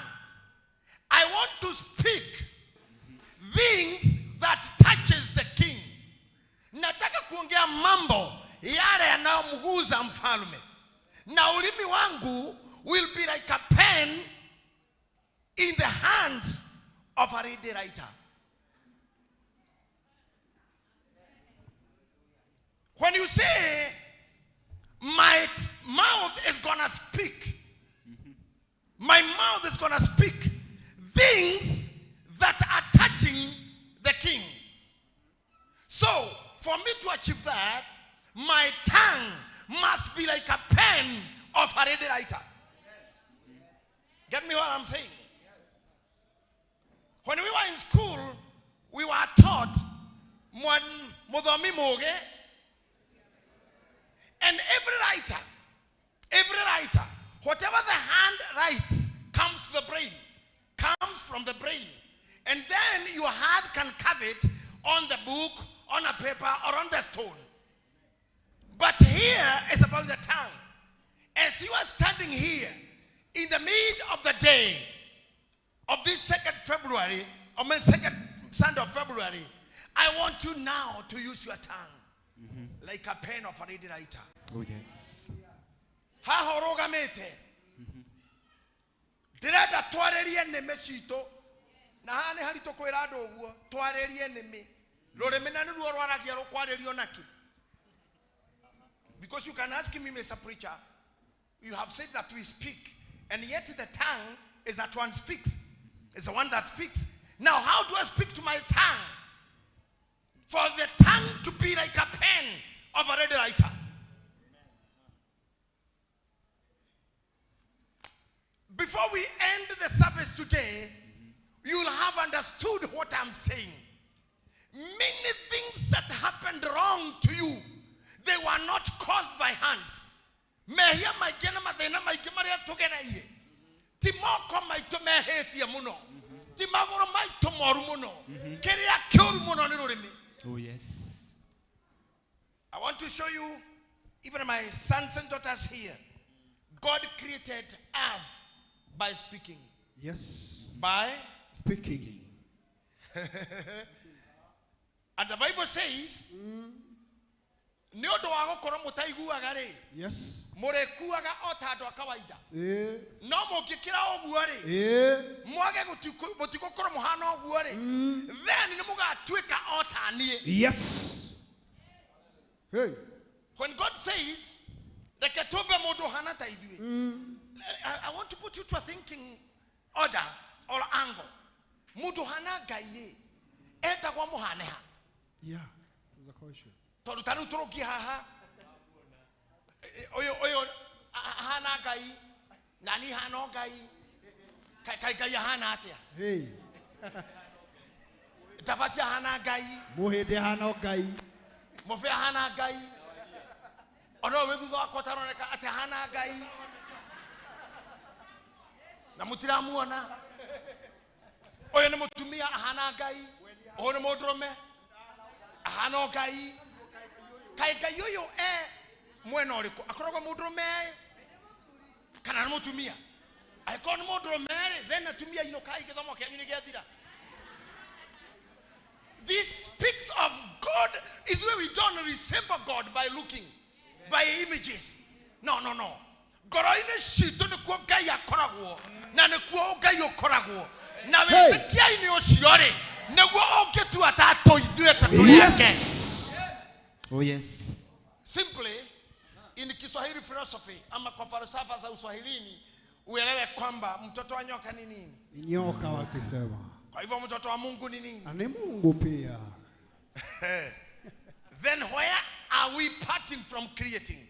I want to speak things that touches the king. Nataka kuongea mambo yale yanayomguza mfalme. Na ulimi wangu will be like a pen in the hands of a ready writer. When you say, my mouth is gonna speak, my mouth is gonna speak things that are touching the king. So, for me to achieve that, my tongue must be like a pen of a ready writer. Get me what I'm saying? When we were in school, we were taught, "Muthomi muge," and every writer, whatever the hand writes comes to the brain, comes from the brain. And then your hand can carve it on the book, on a paper, or on the stone. But here is about the tongue. As you are standing here in the mid of the day of this 2nd February, I mean 2nd Sunday of February, I want you now to use your tongue like a pen of a ready writer.
Oh, yes.
Haha ũrũgamĩte ndĩrenda twarĩrie nĩmĩ citũ na haha nĩ haritũ kwĩra andũ ũguo twarĩrie nĩmĩ rũrĩmĩ na nĩruo rwaragia rũkwarĩrio nakĩ. Because you can ask me, Mr. Preacher, you have said that we speak, and yet the tongue is that one speaks. It's the one that speaks. Now, how do I speak to my tongue? For the tongue to be like a pen of a ready writer. Before we end the service today, you'll have understood what I'm saying. Many things that happened wrong to you, they were not caused by hands. Mehia maingĩ na mathĩna maingĩ marĩa tũgereire ti moko maitũ mehĩtie mũno, ti magũrũ maitũ moru mũno, kĩrĩa kĩũru mũno nĩ rũrĩmĩ.
Oh, yes.
I want to show you, even my sons and daughters here, God created earth by speaking.
Yes.
By
speaking.
And the Bible says, nĩ ũndũ wa gũkorwo mũtaiguaga rĩ,
Yes.
mũrĩkuaga o ta andũ a kawaida.
Eh.
No mũngĩkĩra ũguo rĩ,
Eh.
mwage mũtigũkorwo mũhana ũguo rĩ, then nĩ mũgatuĩka o ta niĩ.
Yes. Hey.
When God says, reke tũmbe mũndũ ũhana ta ithuĩ, I want to put you to a thinking order or angle. Mũndũ ũhana Ngai rĩ, etagwo mũhane ha?
Yeah. There's a question.
Tondũ ta rĩu tũrũngiĩ haha, ũyũ ũyũ ahana Ngai, na niĩ hana o Ngai. Kaĩ Ngai ahana atĩa?
Hey.
Ndabaci ahana Ngai,
Muhĩndĩ ahana o Ngai.
Mũbĩ ahana Ngai. Ona ũyũ wĩ thutha wakwa ũtaroneka atĩ ahana Ngai. Na mũtiramuona. Ũyũ nĩ mũtumia ahana Ngai, ũyũ nĩ mũndũrũme ahana o Ngai. Kaĩ Ngai ũyũ e mwena ũrĩkũ? Akoragwo mũndũrũme kana nĩ mũtumia? Angĩkorwo nĩ mũndũrũme rĩ, then atumia inũkai gĩthomo kĩanyu nĩ gĩathira. This speaks of God. Ithuĩ we don't resemble God by looking, by images. No, no, no. Ngoro-inĩ citũ nĩkuo Ngai akoragwo, na nĩkuo Ngai ũkoragwo. Na wĩtĩkia-inĩ ũcio rĩ, nĩguo ũngĩtua ta tũithuĩ ta tũrĩ ake.
Yes.
Oh, yes.
Simply, in Kiswahili philosophy, ama kwa falsafa za Uswahilini, uelewe kwamba mtoto wa nyoka ni nini.
Ni nyoka wakisema.
Kwa hivyo mtoto wa Mungu ni nini?
Na ni Mungu pia.
Then where are we parting from creating?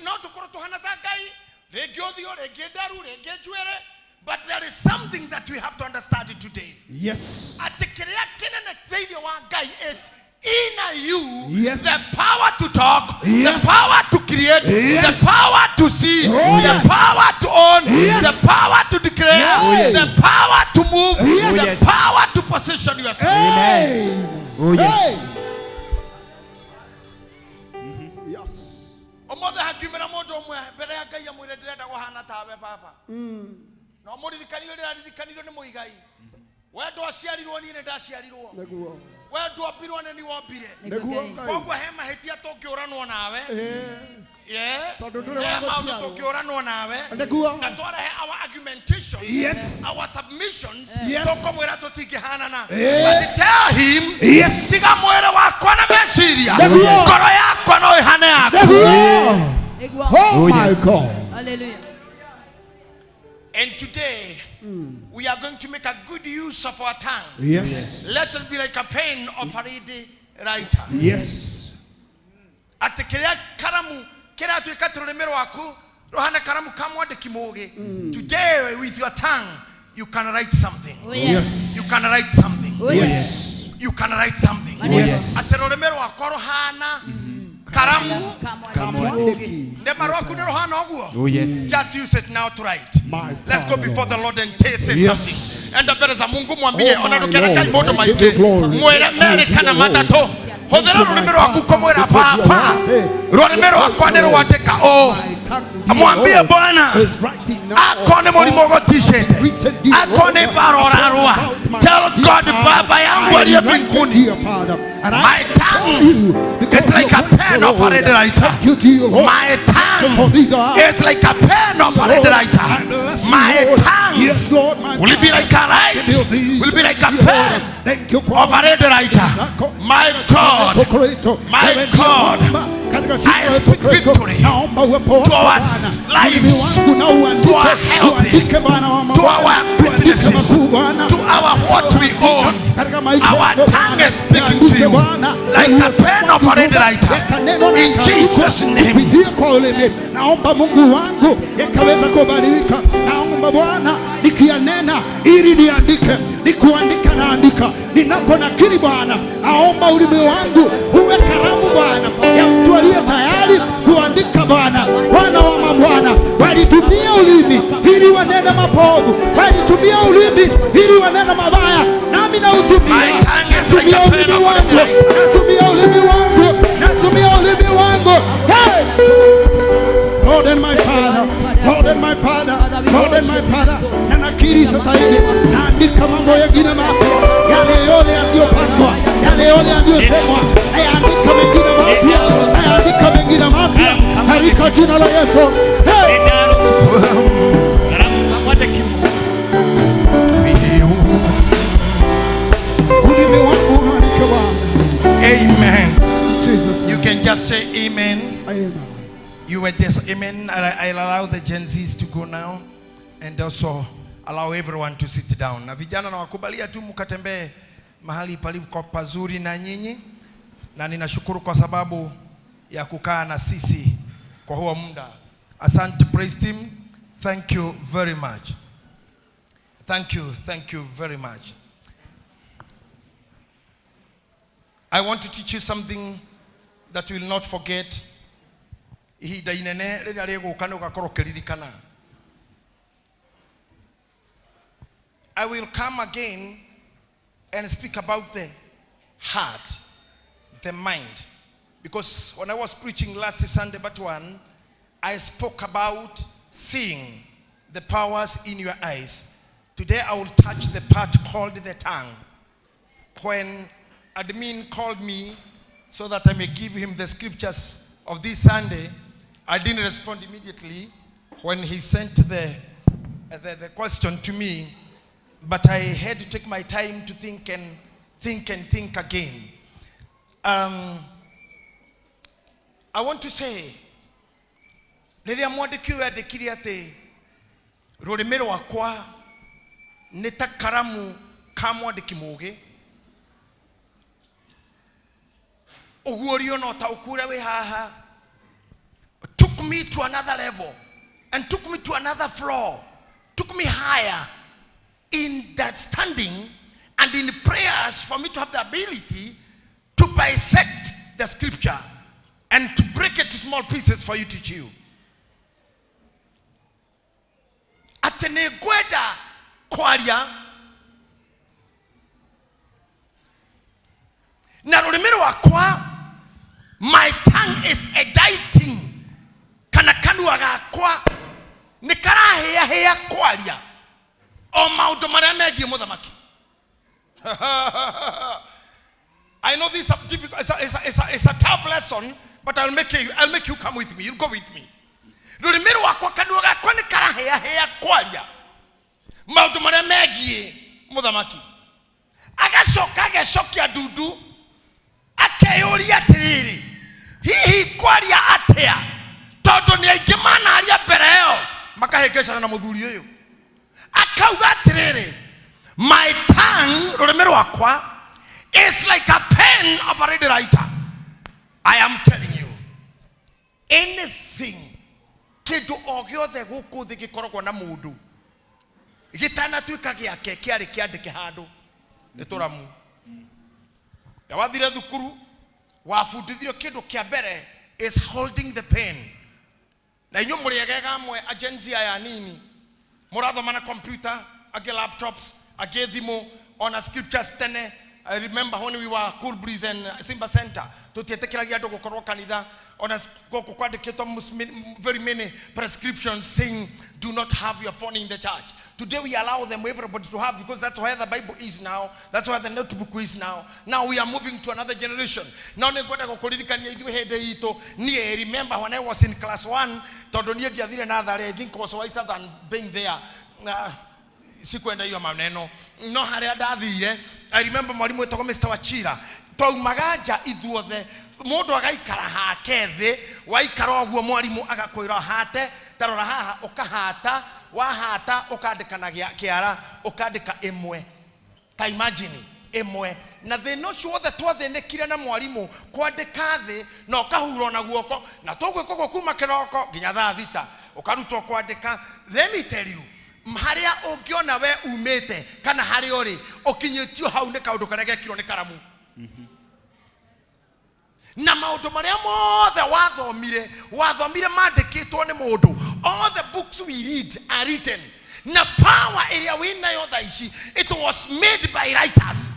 No tukorwo tuhana ta Ngai, rĩngĩ ũthiũ, rĩngĩ ndaru, rĩngĩ njuĩrĩ, but there is something that we have to understand today.
Yes.
Atĩ kĩrĩa kĩnene thĩinĩ wa Ngai is in you.
Yes.
The power to talk,
Yes.
the power to create,
Yes.
the power to see,
Oh,
the
yes.
power to own,
Yes.
the power to declare,
Yes.
the power to move,
Yes.
the
Yes.
power to position yourself.
Hey.
Oh, yes.
Hey.
No mũririkanio rĩraririkanirwo nĩ mũigai. We ndwaciarirwo niĩ nĩ ndaciarirwo.
Nĩguo.
We ndwombirwo nĩ niĩ wombire.
Nĩguo Ngai.
Koguo he mahĩtia tũngĩũranwo nawe. Yeah.
Tondũ ndũrĩ
He
wa
maũndũ
gũciarwo.
tũngĩũranwo nawe.
Nĩguo.
Na twarehe our argumentations,
Yes.
our submissions,
Yes.
tũkũmwĩra tũtingĩhanana.
Eh.
But tell him,
Yes.
tiga mwĩrĩ wakwa na meciria,
Nĩguo.
ngoro yakwa no ĩhane yaku.
Nĩguo.
Nĩguo.
Oh my God.
Hallelujah.
And today, we are going to make a good use of our tongues.
Yes.
Let it be like a pen of a ready writer.
Yes.
Atĩ kĩrĩa karamu kĩratuĩka atĩ rũrĩmĩ rwaku rũhana karamu ka mwandĩki mũũgĩ. Today, with your tongue, you can write something.
Oh, yes.
You can write something.
Oh, yes.
You can write something.
Oh, yes.
Atĩ rũrĩmĩ rwakwa rũhana karamu.
Kamwandĩki.
Nĩma rwaku nĩ rũhana ũguo?
Oh, yes.
Just use it now to write.
My
Let's go
Father,
before the
Lord.
Lord and say
Yes.
something. Enda mbere za Mungu mwambie
Oh
ona
my
ndũkereka
Lord,
maũndũ
I give you
maingĩ.
glory.
Mwĩre merĩ kana matatũ. Hũthĩra rũrĩmĩ rwaku kũmwĩra baba. Rũrĩmĩ rwakwa nĩ rwandĩka ũũ. Mwambie Bwana ako nĩ mũrimũ ũgũticĩte, ako nĩ mbara ũrarũa. Tell God, Baba yangu aliye mbinguni, my tongue is like a pen of a ready writer. My tongue is like a pen of a ready writer. My tongue will be like a light, will be like a pen of a ready writer. My God, my God, I speak victory to our lives, to our health, to our businesses, to our what we own. Our tongue is speaking to you like a pen of a ready writer. In Jesus' name.
Kupitia kwa ulimi naomba Mungu wangu yakaweza kubadilika. Naomba Bwana nikianena ili niandike, nikuandika naandika. Ninaponakiri Bwana, naomba ulimi wangu uwe karamu Bwana ya mtu aliye tayari kuandika Bwana. Bwana wa mabwana walitumia ulimi ili wanene mapovu, walitumia ulimi ili wanene mabaya, nami nautumia.
My tongue is like
Natumia
a pen
ulimi
of a
wangu,
ready writer.
natumia ulimi wangu, natumia ulimi wangu. Hey! Lord and my Father, Lord and my Father, Lord and my Father, na nakiri sasa hivi naandika mambo yengine mapya, yale yote yaliyopangwa, yale yote yaliyosemwa, nayaandika mengine mapya, nayaandika mengine mapya katika jina la Yesu. Hey!
Karamu ka mwandĩki mũũgĩ.
Ulimi wangu unaandika Bwana.
Amen.
Jesus.
You can just say amen.
Amen.
You were just amen. I'll allow the Gen Zs to go now and also allow everyone to sit down. Na vijana nawakubalia tu mkatembee mahali palipo pazuri na nyinyi, na ninashukuru kwa sababu ya kukaa na sisi kwa huo muda. Asante praise team. Thank you very much. Thank you, thank you very much. I want to teach you something that you will not forget. Ihinda inene rĩrĩa rĩgũka nĩ ũgakorwo ũkĩririkana. I will come again and speak about the heart, the mind. Because when I was preaching last Sunday but one, I spoke about seeing the powers in your eyes. Today I will touch the part called the tongue. When admin called me so that I may give him the scriptures of this Sunday, I didn't respond immediately when he sent the question to me, but I had to take my time to think and think and think again. I want to say, rĩrĩa mwandĩki ũyũ andĩkire atĩ rũrĩmĩ rwakwa nĩ ta karamu ka mwandĩki mũũgĩ, ũguũrio na ũtaũku ũrĩa wĩ haha took me to another level and took me to another floor, took me higher in that standing and in prayers for me to have the ability to bisect the scripture and to break it to small pieces for you to chew. Atĩ nĩ ngwenda kwaria na rũrĩmĩ rwakwa, my tongue is editing, kana kanua gakwa nĩ karahĩahĩa Ngĩhĩahĩa kwaria o maũndũ marĩa megiĩ mũthamaki. I know this is a difficult, it's a tough lesson, but I'll make you come with me. You'll go with me. Rũrĩmĩ rwakwa, kanua gakwa nĩ karahĩahĩa kwaria maũndũ marĩa megiĩ mũthamaki. Agacoka agecokia ndundu, akeyũria atĩrĩrĩ, hihi kwaria atĩa, tondũ nĩ aingĩ manaria mbere ĩyo makahĩngĩcana na mũthuri ũyũ. Akauga atĩrĩrĩ, my tongue, rũrĩmĩ rwakwa, is like a pen of a ready writer. I am telling you, anything, kĩndũ o gĩothe gũkũ thĩ gĩkoragwo na mũndũ gĩtanatuĩka gĩake, kĩarĩ kĩandĩke handũ nĩ tũramu. Na wathire thukuru wabundithirio kĩndũ kĩa mbere is holding the pen. Na inyuĩ mũrĩ egega amwe agency aya nini mũrathoma na computer, angĩ laptops, angĩ thimũ, ona scriptures tene. I remember when we were Cool Breeze and Simba Center, tũtietĩkĩragia andũ gũkorwo kanitha ona gũkũ kwandĩkĩtwo very many prescriptions saying do not have your phone in the church. Today we allow them, everybody to have, because that's where the Bible is now, that's where the notebook is now. Now we are moving to another generation. Now nĩ ngwenda gũkũririkania ithuĩ hĩndĩ itũ, niĩ remember when I was in class 1, tondũ niĩ ndiathire natharĩ, I think was wiser than being there. Sikwenda hiyo maneno, no harĩa ndathire, I remember mwalimu wetagwo Mr. Wachira, twaumaga nja ithuothe, mũndũ agaikara hake thĩ, waikara ũguo mwalimu agakwĩra hate, tarora haha, ũkahata, wahata ũkandĩka na kĩara, ũkandĩka ĩmwe. Ta imagine ĩmwe. Na thĩna ũcio wothe twathĩnĩkire na mwarimũ kwandĩka thĩ na ũkahurwo na guoko, na tũgwĩka ũguo kuma kĩroko nginya thaa thita, ũkarutwo kwandĩka. Let me tell you, harĩa ũngĩona we umĩte kana harĩa ũrĩ ũkinyĩtio hau nĩ kaũndũ karĩa gekirwo nĩ karamu. Na maũndũ marĩa mothe wathomire, wathomire mandĩkĩtwo nĩ mũndũ. All the books we read are written, na power ĩrĩa wĩnayo thaa ici, it was made by writers.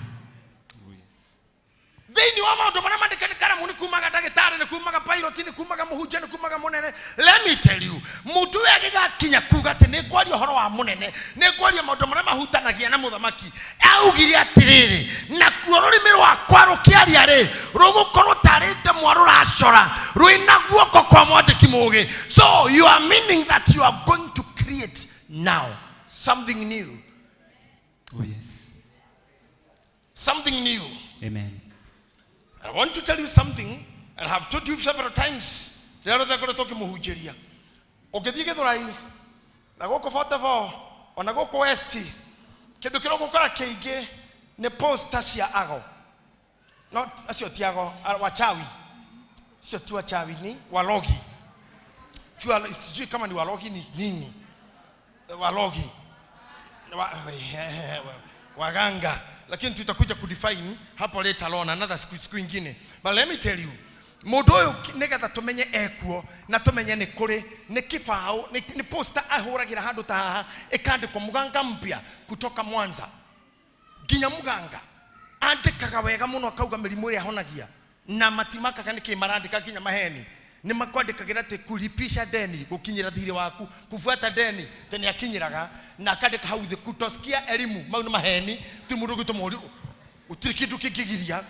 Thĩinĩ wa maũndũ marĩa mandĩke nĩ karamu, nĩ kumaga ndagĩtarĩ, nĩ kumaga pilot, nĩ kumaga mũhunjia, nĩ kumaga mũnene. Let me tell you, mũndũ ũyũ agĩgakinya kuga atĩ nĩ ngwaria ũhoro wa mũnene, nĩ ngwaria maũndũ marĩa mahutanagia na mũthamaki, augire atĩrĩrĩ, nakuo rũrĩmĩ rwakwa rũkĩaria rĩ, rũgũkorwo tarĩ ndemwa rũracora rwĩna guoko kwa mwandĩki mũgĩ. So you are meaning that you are going to create now something new.
Oh yes.
Something new.
Amen.
I want to tell you something, and I have told you several times. Rĩrĩa rĩothe ngoretwo ngĩmũhunjĩria, ũngĩthiĩ Gĩthũrai na gũkũ 44 ona gũkũ West, kĩndũ kĩrĩa ũgũkora kĩingĩ nĩ poster cia ago. No acio ti ago, wachawi. Sio ti wachawi, ni walogi. Sijui kama ni walogi ni nini. Walogi. Waganga. Lakini tutakuja kudefine hapo later on another siku ingine. But let me tell you, mũndũ ũyũ nĩgetha tũmenye ekuo na tũmenye nĩ kũrĩ nĩ kĩbaũ, nĩ poster ahũragĩra handũ ta haha ĩkandĩkwo muganga mpya kutoka Mwanza. Nginya muganga andĩkaga wega mũno, akauga mĩrimũ ĩrĩa ahonagia, na matimakaga nĩkĩ marandĩka nginya maheni. Nĩ makwandĩkagĩra atĩ kulipisha deni, gũkinyĩra thirĩ waku, kufuata deni, tene akinyĩraga, na akandĩka hau thĩ kutosikia elimu. Mau nĩ maheni, ti mũndũ ũgĩtwo mũri, gũtirĩ kĩndũ kĩngĩgiria.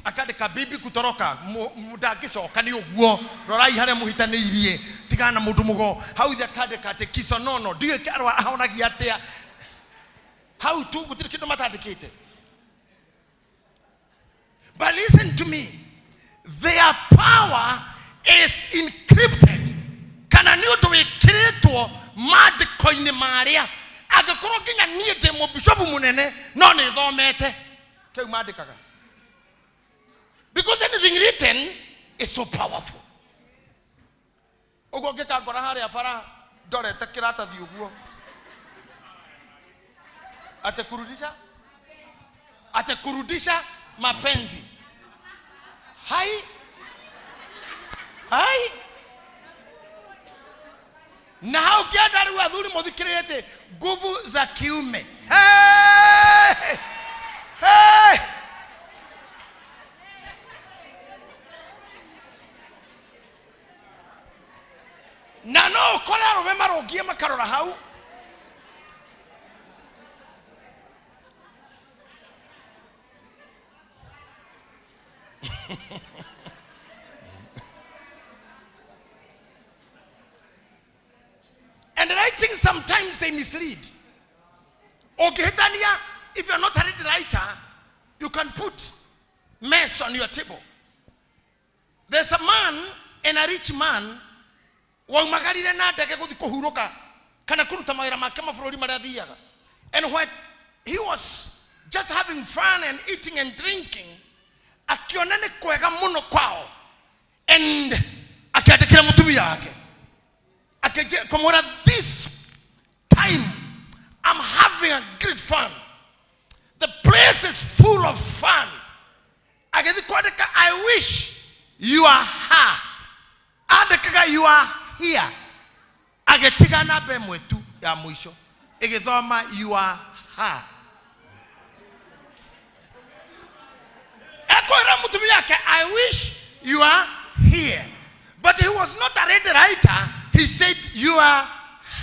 Akandĩka bibi kutoroka, ndangĩcoka nĩ ũguo, rorai harĩa mũhitanĩirie, tigana na mũndũ mũgo. Hau thĩ akandĩka atĩ kisonono, ndiũĩ ahonagia atĩa. Hau tu gũtirĩ kĩndũ matandĩkĩte. But listen to me, their power is encrypted. Kana nĩ ũndũ wĩkĩrĩtwo maandĩko-inĩ marĩa angĩkorwo nginya niĩ ndĩ mũbishobu mũnene no nĩ thomete kĩu mandĩkaga, because anything written is so powerful. Ũguo ngĩkangora harĩa bara ndorete kĩratathi ũguo atĩ kurudisha, atĩ kurudisha mapenzi, hai hai, na hau kĩanda rĩu athuri mũthikĩrĩrie nguvu za kiume. Hey! Hey! Na no ũkore arũme marũngie makarora hau. And writing sometimes they mislead. Ũngĩhĩtania, if you're not a read writer, you can put mess on your table. There's a man and a rich man waumagarire na ndege gũthiĩ kũhurũka kana kũruta mawĩra make mabũrũri marĩa athiaga. And when he was just having fun and eating and drinking, akiona nĩ kwega mũno kwao, and akĩandĩkĩra mũtumia wake akĩmwĩra, this time I'm having a great fun. The place is full of fun. Agĩthiĩ kwandĩka, I wish you are her. Andĩkaga you are here. Agĩtiga namba ĩmwe tu ya mũico ĩgĩthoma you are her. Ekwĩra mũtumia wake, I wish you are here. But he was not a ready writer. He said you are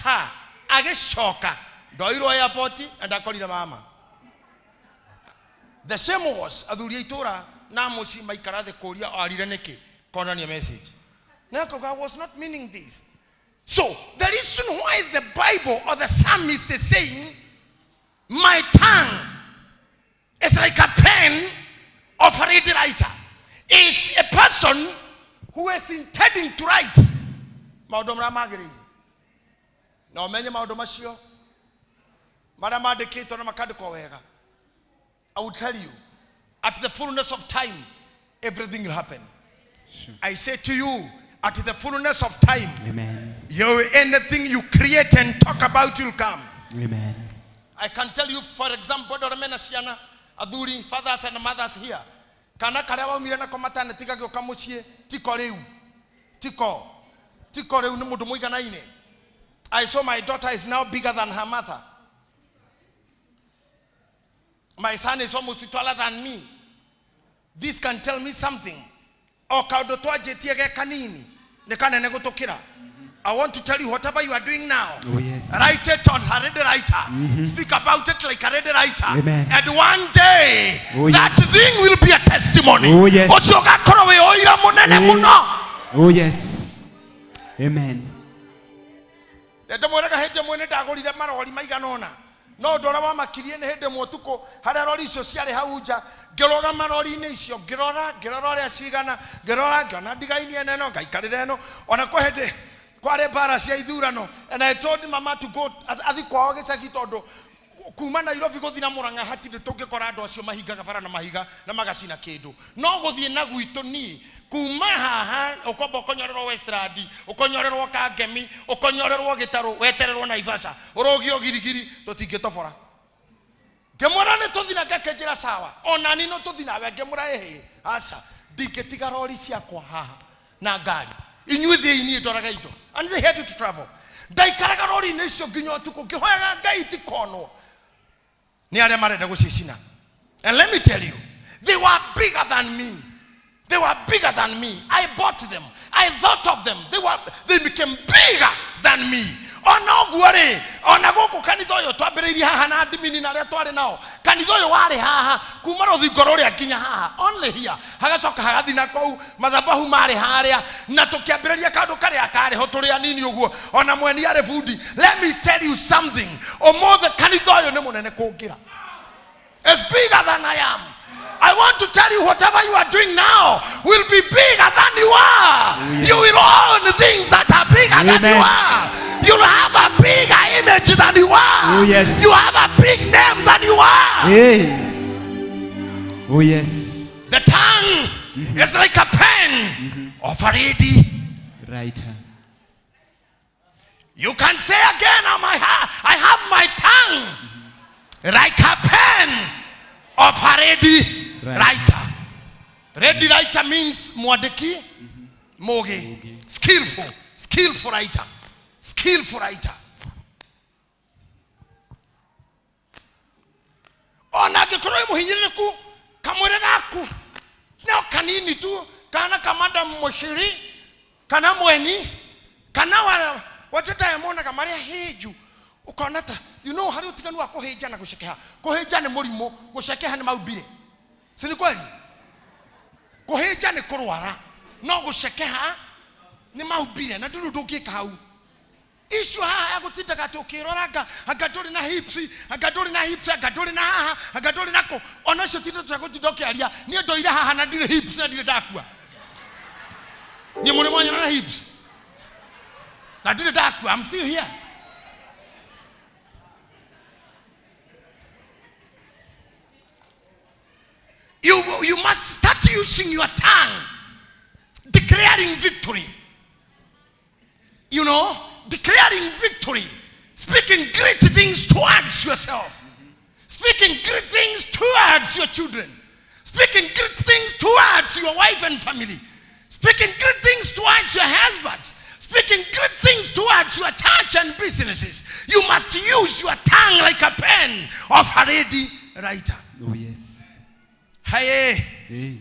her. Agĩcoka ndoirwo airport na ndakorire mama. The same was athuri a itũra na mũciĩ maikara thĩ kũria arire nĩkĩ konania message. Na akauga, I was not meaning this. So the reason why the Bible or the psalmist is saying my tongue is like a pen of a ready writer is a person who is intending to write maũndũ marĩa magĩrĩire na ũmenye maũndũ macio marĩa mandĩkĩtwo na makandĩkwo wega. I will tell you, at the fullness of time, everything will happen. I say to you, at the fullness of time,
Amen.
you, anything you create and talk about will come.
Amen.
I can tell you, for example, andũ arĩa mena ciana, athuri, fathers and mothers here, kana karĩa waumire nako maternity gagĩũka mũciĩ, tiko rĩu, tiko rĩu nĩ mũndũ mũiganaine. I saw my daughter is now bigger than her mother. My son is almost taller than me. This can tell me something. O kaũndũ twanjĩtie ge kanini nĩ kanene gũtũkĩra. I want to tell you, whatever you are doing now,
Oh, yes.
write it on a ready writer. Speak about it like a ready writer.
Amen.
And one day,
Oh, yes.
that thing will be a testimony.
Oh, yes.
Ũcio ũgakorwo wĩ ũira mũnene mũno.
Oh yes. Amen.
Ndamwĩraga hĩndĩ ĩmwe nĩ ndagũrire marori maigana ũna, no ũndũ ũrĩa wamakirie nĩ hĩndĩ ĩmwe ũtukũ harĩa rori icio ciarĩ hau nja, ngĩrũgama rori-inĩ icio, ngĩrora ngĩrora ũrĩa cigana, ngĩrora ngĩona ndigainie na ĩno ngaikarĩra ĩno. Ona kwĩ hĩndĩ kwarĩ mbara cia ithurano, and I told mama to go athi kwao gĩcagi, tondũ kuma Nairobi gũthiĩ na Mũrang'a hatirĩ tũngĩkora andũ acio mahingaga bara na mahiga na magacina kĩndũ, no gũthiĩ na gwitũ niĩ kuma haha ũkomba ũkonyorerwo Westland, ũkonyorerwo Kangemi, ũkonyorerwo Gĩtarũ, wetererwo Naivasha, ũrũgio girigiri, tũtingĩtobora. Ngĩmwĩra nĩ tũthiĩ na ngakĩnjĩra sawa, ona niĩ no tũthiĩ nawe. Ngĩmwĩra ĩhĩ, aca, ndingĩtiga rori ciakwa haha na ngari, inyuĩ thiĩi, niĩ ndoraga indo. And they had to travel. Ndaikaraga rori-inĩ icio nginya ũtukũ ngĩhoyaga Ngai itikonwo nĩ arĩa marenda gũcicina. And let me tell you, they were bigger than me. They were bigger than me. I bought them, I thought of them. They became bigger than me. Ona ũguo rĩ, ona gũkũ kanitha ũyũ twambĩrĩirie haha na admini na arĩa twarĩ nao, kanitha ũyũ warĩ haha kuma rũthingo rũrĩa nginya haha, only here, hagacoka hagathiĩ na kũu mathabahu marĩ harĩa, na tũkĩambĩrĩria kaũndũ karĩa karĩ ho tũrĩ anini ũguo, ona mweni arĩ bundi. Let me tell you something, ũmũthĩ kanitha ũyũ nĩ mũnene kũngĩra. It's bigger than I am. I want to tell you, whatever you are doing now will be bigger than you are. You will own things that are bigger than you
Amen.
are. You'll have a bigger image than you are.
Oh, yes.
You have a big name than you are.
Hey. Oh yes.
The tongue is like a pen of a ready.
Writer.
You can say again, I have my tongue like a pen of a ready writer. Ready writer means mwandĩki mũgĩ, skillful, skillful writer, skillful writer. Ona angĩkorwo wĩ mũhinyĩrĩrĩku, kamwĩrĩ gaku no kanini tu, kana kamanda mũciri kana mweni kana wateta monaga marĩa hĩnju, ũkona ta harĩ ũtiganu wa kũhĩnja na gũcekeha. Kũhĩnja nĩ mũrimũ, gũcekeha nĩ maumbire, si ni kweli? Kũhĩnja nĩ kũrwara, no gũcekeha nĩ maumbire na ndũrĩ ũndũ ũngĩka hau. Icio haha ya gũtindaga atĩ ũkĩrora anga anga ndũrĩ na hips, anga ndũrĩ na hips, anga ndũrĩ na haha, anga ndũrĩ na kũ. Ona icio ti ndeto cia gũtinda ũkĩaria. Niĩ ndũire haha na ndirĩ hips na ndirĩ ndakua. Niĩ mũrĩ mwanyona na hips na ndirĩ ndakua. I'm still here. You must start using your tongue, declaring victory. You know, declaring victory, speaking great things towards yourself, speaking great things towards your children, speaking great things towards your wife and family, speaking great things towards your husbands, speaking great things towards your church and businesses. You must use your tongue like a pen of a ready writer.
Oh yes.
Hey,
Hey.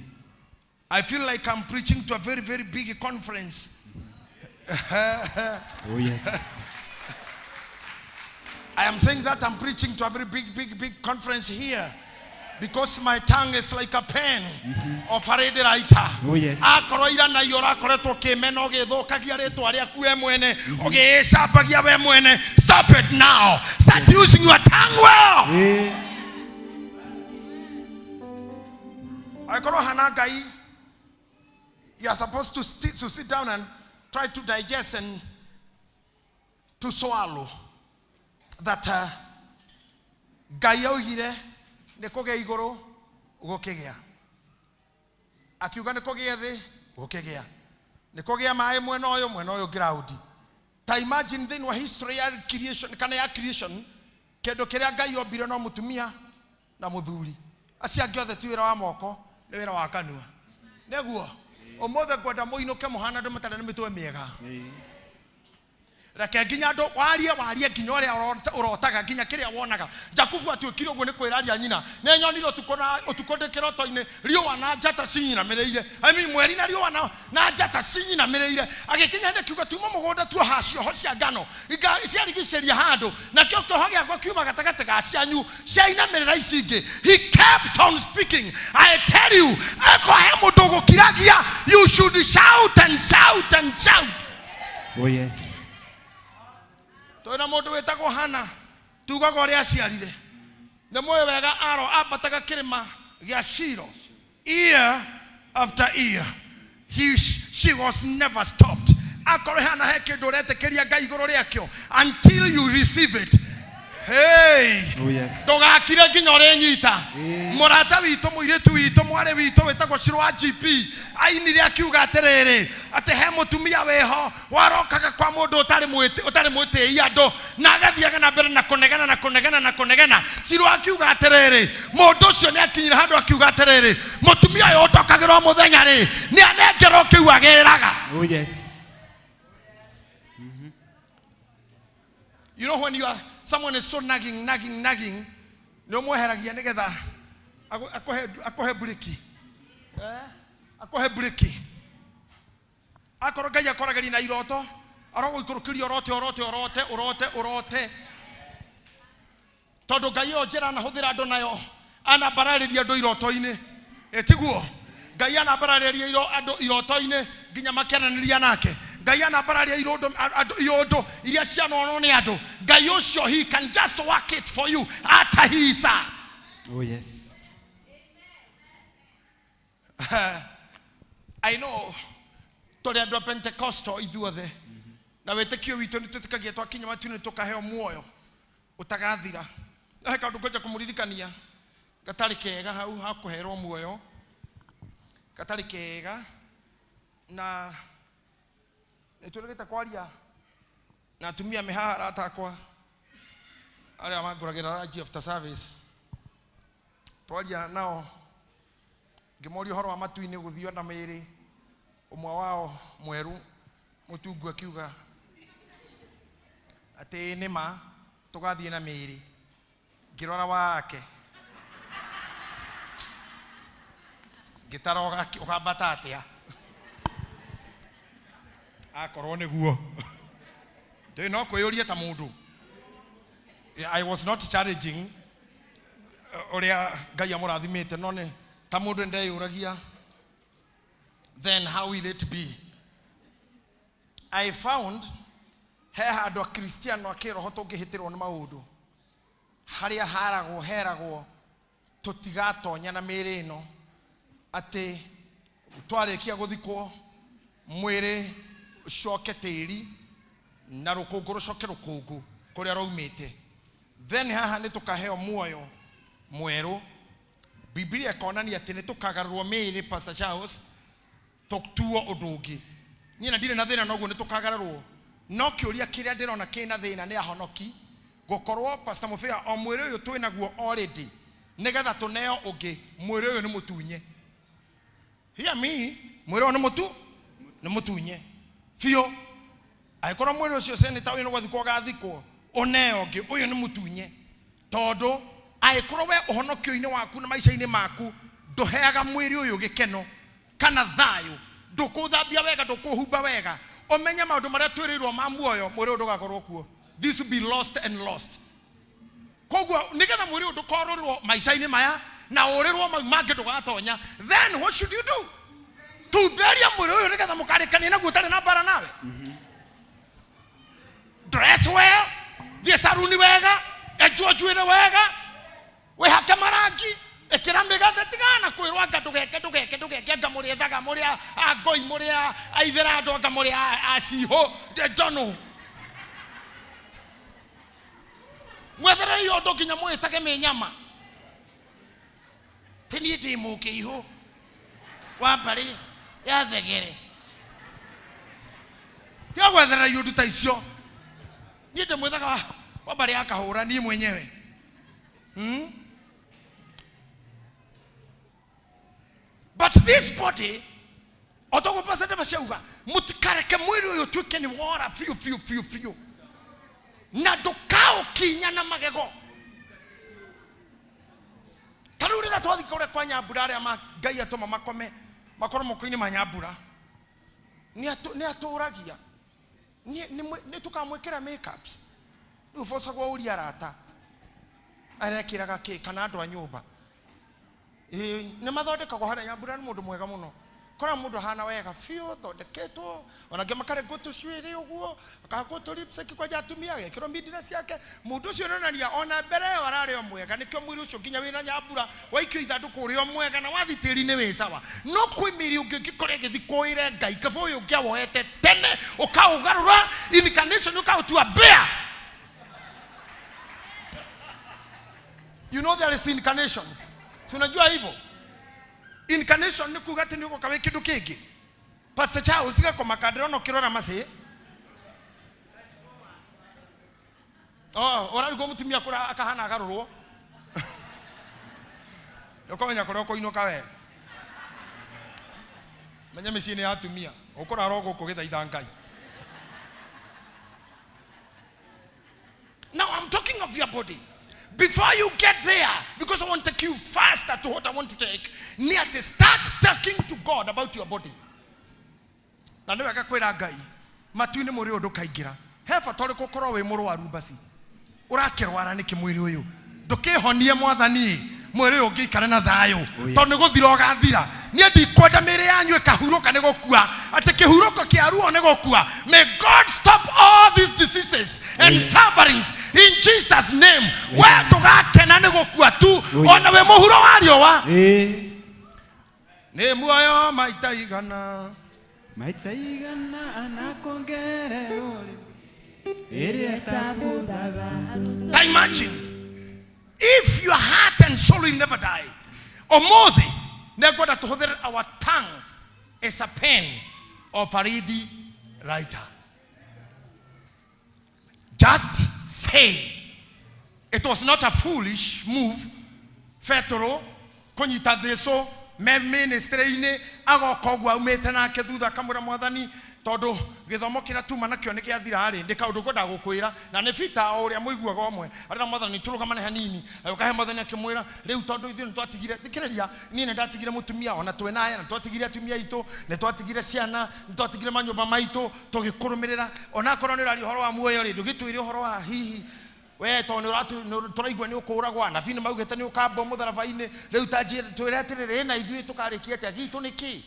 I feel like I'm preaching to a very, very big conference.
Oh yes.
I am saying that I'm preaching to a very big, big, big conference here because my tongue is like a pen of a ready writer.
Oh, yes.
Akorwo ira na iyo ũrakoretwo ũkĩmena ũgĩthũkagia rĩtwa rĩaku we mwene, ũgĩĩcambagia we mwene. Stop it now. Start using your tongue well.
Hey.
Angĩkorwo hana Ngai, you are supposed to sit down and try to digest and to swallow that Ngai augire nĩ kũgĩa igũrũ gũkĩgĩa, akiuga nĩ kũgĩa thĩ gũkĩgĩa, nĩ kũgĩa maĩ mwena ũyũ mwena ũyũ ground. Ta imagine thĩinĩ wa history ya creation kana ya creation, kĩndũ kĩrĩa Ngai ombire no mũtumia na mũthuri, acio angĩ othe ti wĩra wa moko, nĩ wĩra wa kanua. Nĩguo ũmũthĩ ngwenda mũinũke mũhana andũ matarĩ na mĩtwe mĩega. Reke nginya andũ warie warie nginya ũrĩa ũrotaga nginya kĩrĩa wonaga. Jakubu atuĩkire ũguo nĩ kwĩraria nyina, nĩ nyonire ũtukũ na ũtukũ ndĩ kĩroto-inĩ riũa na njata cinyinamĩrĩire, I mean, mweri na riũa na njata cinyinamĩrĩire. Agĩkinya hĩndĩ kiuga tuma mũgũnda tuoha cioho cia ngano ciarigicĩria handũ, nakĩo kĩoho gĩakwa kiuma gatagatĩ ga cianyu ciainamĩrĩra ici ingĩ. He kept on speaking. I tell you, akorwo he mũndũ ũgũkiragia, you should shout and shout and shout.
Oh yes.
Twĩna mũndũ wĩtagwo Hana, tugaga ũrĩa aciarire nĩ mũĩ wega, aro ambataga kĩrĩma gĩa Shilo year after year. She was never stopped. Akorwo hana he kĩndũ ũretĩkĩria Ngai igũrũ rĩakĩo until you receive it. Hey.
Oh yes.
Ndũgakire nginya ũrĩnyita. Mũrata witũ, mũirĩtu witũ, mwarĩ witũ wĩtagwo Shiro wa GP ainire akiuga atĩrĩrĩ, atĩ he mũtumia wĩho warokaga kwa mũndũ ũtarĩ mwĩtĩi andũ, na agathiaga na mbere na kũnegena na kũnegena na kũnegena. Shiro akiuga atĩrĩrĩ, mũndũ ũcio nĩ akinyire handũ akiuga atĩrĩrĩ, mũtumia ũyũ ũtokagĩrwo mũthenya rĩ, nĩ anengerwo kĩu agĩraga.
Oh yes.
You know when you are someone is so nagging, nagging, nagging, nĩ ũmweheragia nĩgetha akũhe breki. Akũhe breki. Akorwo Ngai akoragĩria na iroto, arogũikũrũkĩria ũrote, ũrote, ũrote, ũrote, ũrote. Tondũ Ngai ĩyo njĩra anahũthĩra andũ nayo, anambararĩria andũ iroto-inĩ. Ĩ tiguo? Ngai anambararĩria andũ iroto-inĩ nginya makĩaranĩria nake. Ngai anambararia andũ iũndũ iria cianonwo nĩ andũ. Ngai ũcio, he can just work it for you atahisa.
Oh yes.
I know tũrĩ andũ a Pentecostal ithuothe, na wĩtĩkio witũ nĩ twĩtĩkagia twakinya matu-inĩ tũkaheo muoyo ũtagathira. No he kaũndũ ngwenda kũmũririkania gatarĩ kega hau ha kũherwo muoyo, gatarĩ kega, na nĩ twĩrĩgĩte kwaria na atumia me haha, arata akwa arĩa mangũragĩra lunch after service. Twaria nao ngĩmoria ũhoro wa matu-inĩ gũthio na mĩĩrĩ, ũmwe wao mwerũ mũtungu akiuga atĩ nĩ ma tũgathiĩ na mĩĩrĩ. Ngĩrora wake ngĩtara ũkambata atĩa akorwo nĩguo ndĩ no kwĩyũria ta mũndũ. I was not challenging ũrĩa Ngai amũrathimĩte, no nĩ ta mũndũ ndeyũragia Then how will it be? I found he handũ Akristiano a kĩroho tũngĩhĩtĩrwo nĩ maũndũ harĩa haragwo heragwo tũtigatonya na mĩĩrĩ ĩno, atĩ twarĩkia gũthikwo mwĩrĩ ũcoke tĩri na rũkũngũ rũcoke rũkũngũ kũrĩa rwaumĩte. Then haha nĩ tũkaheo muoyo mwerũ. Biblia ĩkonania atĩ nĩ tũkagarũrwo mĩĩrĩ, Pastor Charles, tũtuo ũndũ ũngĩ. Niĩ na ndirĩ na thĩna noguo nĩ tũkagarũrwo, no kĩũria kĩrĩa ndĩrona kĩna thĩna nĩ ahonoki gũkorwo Pastor Mũbĩa o mwĩrĩ ũyũ twĩ naguo already, nĩgetha tũneo ũngĩ. Mwĩrĩ ũyũ nĩ mũtunye. Hear me, mwĩrĩ ũyũ nĩ mũtu nĩ mũtunye biũ. Angĩkorwo mwĩrĩ ũcio seneta ũyũ nĩ gwathikwo ũgathikwo ũneo ũngĩ, ũyũ nĩ mũtunye, tondũ angĩkorwo we ũhonokio-inĩ waku na maica-inĩ maku ndũheaga mwĩrĩ ũyũ gĩkeno kana thayũ, ndũkũthambia wega, ndũkũhumba wega, ũmenye maũndũ marĩa twĩrĩirwo ma muoyo, mwĩrĩ ũyũ ndũgakorwo kuo. This will be lost and lost. Koguo nĩgetha mwĩrĩ ũyũ ndũkorũrwo maica-inĩ maya na ũrĩrwo mau mangĩ ndũgatonya, then what should you do? Tumberia mwĩrĩ ũyũ nĩgetha mũkarĩkanie naguo ũtarĩ na mbara nawe. Dress well, thiĩ saruni wega, enjwo njuĩrĩ wega, wĩhake marangi, ĩkĩra mĩgathe, tigana kwĩrwo anga ndũgeke ndũgeke ndũgeke, anga mũrĩ ethaga, mũrĩ a ngoi, mũrĩ a aithĩra andũ, anga mũrĩ a cihũ njono. Mwetherei ũndũ nginya mwĩtage mĩnyama. Ti niĩ ndĩ mũkĩihũ wa mbarĩ ya thegere. Tiga gwetherera iũndũ ta icio. Niĩ ndĩmwĩthaga wa mbarĩ ya kahũra niĩ mwenyewe. But this body, otoguo Pastor Davis auga, mũtikareke mwĩrĩ ũyũ ũtuĩke nĩ wora biũ biũ biũ biũ, na ndũkaũkinya na magego. Ta rĩu rĩrĩa twathiĩ kũrĩa kwa Nyambura, arĩa Ngai atũma makome makorwo moko-inĩ ma Nyambura, nĩ atũragia nĩ tũkamwĩkĩra makeups. Rĩu bocagwo ũria arata arekĩraga kĩ kana andũ a nyũmba. Nĩ mathondekagwo harĩa Nyambura nĩ mũndũ mwega mũno. Kora mũndũ ahana wega biũ, thondeketwo, ona angĩ makarengwo tũcuĩrĩ ũguo, akahakwo tũ lipstick kwanja atumia, agekĩrwo mindira ciake. Mũndũ ũcio nĩonania ona mbere ĩyo ararĩ o mwega, nĩkĩo mwĩrĩ ũcio nginya wĩna Nyambura waikio ithandũkũ ũrĩ o mwega na wathi tĩri-inĩ wĩ sawa. No kwĩ mĩĩrĩ ũngĩ ũngĩkorwo ĩgĩthiĩ kũĩre Ngai, kaba ũyũ ũngĩawoete tene ũkaũgarũra incarnation ũkaũtua mbĩa. You know there is incarnations. Si unajua hivyo? Incarnation ni kuga atĩ nĩ ũgoka wĩ kĩndũ kĩngĩ. Pastor Charles gakoma ndĩrona ũkĩrora macĩ. Oh, ũrarigwo mũtumia kũrĩa akahana agarũrwo. Ũkamenya kũrĩa ũkũinũka we. Menya mĩciĩ-inĩ ya atumia. Ũkũrara o gũkũ gĩthaitha Ngai. Now I'm talking of your body. Before you get there, because I want to take you faster to what I want to take, need to start talking to God about your body. Na nĩ wega kwĩra Ngai, matu-inĩ mũrĩ ũyũ ndũkaingĩra. He bata ũrĩkũ ũkorwo wĩ mũrwaru basi? Ũrakĩrwara nĩkĩ mwĩrĩ ũyũ? Ndũkĩhonie Mwathani, mwĩrĩ ũyũ ũngĩikara na thayũ, tondũ nĩ gũthira ũgathira. Niĩ ndikwenda mĩĩrĩ yanyu ĩkahurũka nĩ gũkua, atĩ kĩhurũko kĩa ruo nĩ gũkua. May God stop all these diseases and sufferings in Jesus' name. We ndũgakena nĩ gũkua tu, ona wĩ mũhuro wa riũa. Nĩ muoyo maita igana.
Maita igana anakongererwo ĩrĩa ĩtabuthaga.
Ta imagine if your heart and soul will never die. Ũmũthĩ nĩngwenda tũhũthĩre our tongues as a pen of a ready writer. Just say. It was not a foolish move. Petero kũnyita Jesu me ministry-inĩ, agoka ũguo aumĩte nake thutha akamwĩra, Mwathani, tondũ gĩthomo kĩrĩa tuma nakĩo nĩ gĩathira rĩ, nĩ kaũndũ ngwendaga gũkwĩra, na nĩ Peter o ũrĩa mũiguaga ũmwe arĩa, Mwathani, tũrũgamane hanini. Agĩũka he Mwathani akĩmwĩra, rĩu tondũ ithuĩ nĩ twatigire, thikĩrĩria, niĩ nĩ ndatigire mũtumia ona twĩ naye, na twatigire atumia aitũ, nĩ twatigire ciana, nĩ twatigire manyũmba maitũ tũgĩkũrũmĩrĩra. Onakorwo nĩ ũraria ũhoro wa muoyo rĩ, ndũgĩtwĩre ũhoro wa hihi we tondũ nĩ tũraigua nĩ ũkũragwo, anabii nĩ maugĩte nĩ ũkambwo mũtharaba-inĩ. Rĩu ta twĩre atĩrĩrĩ, na ithuĩ tũkarĩkia atĩa? Gitũ nĩ kĩ?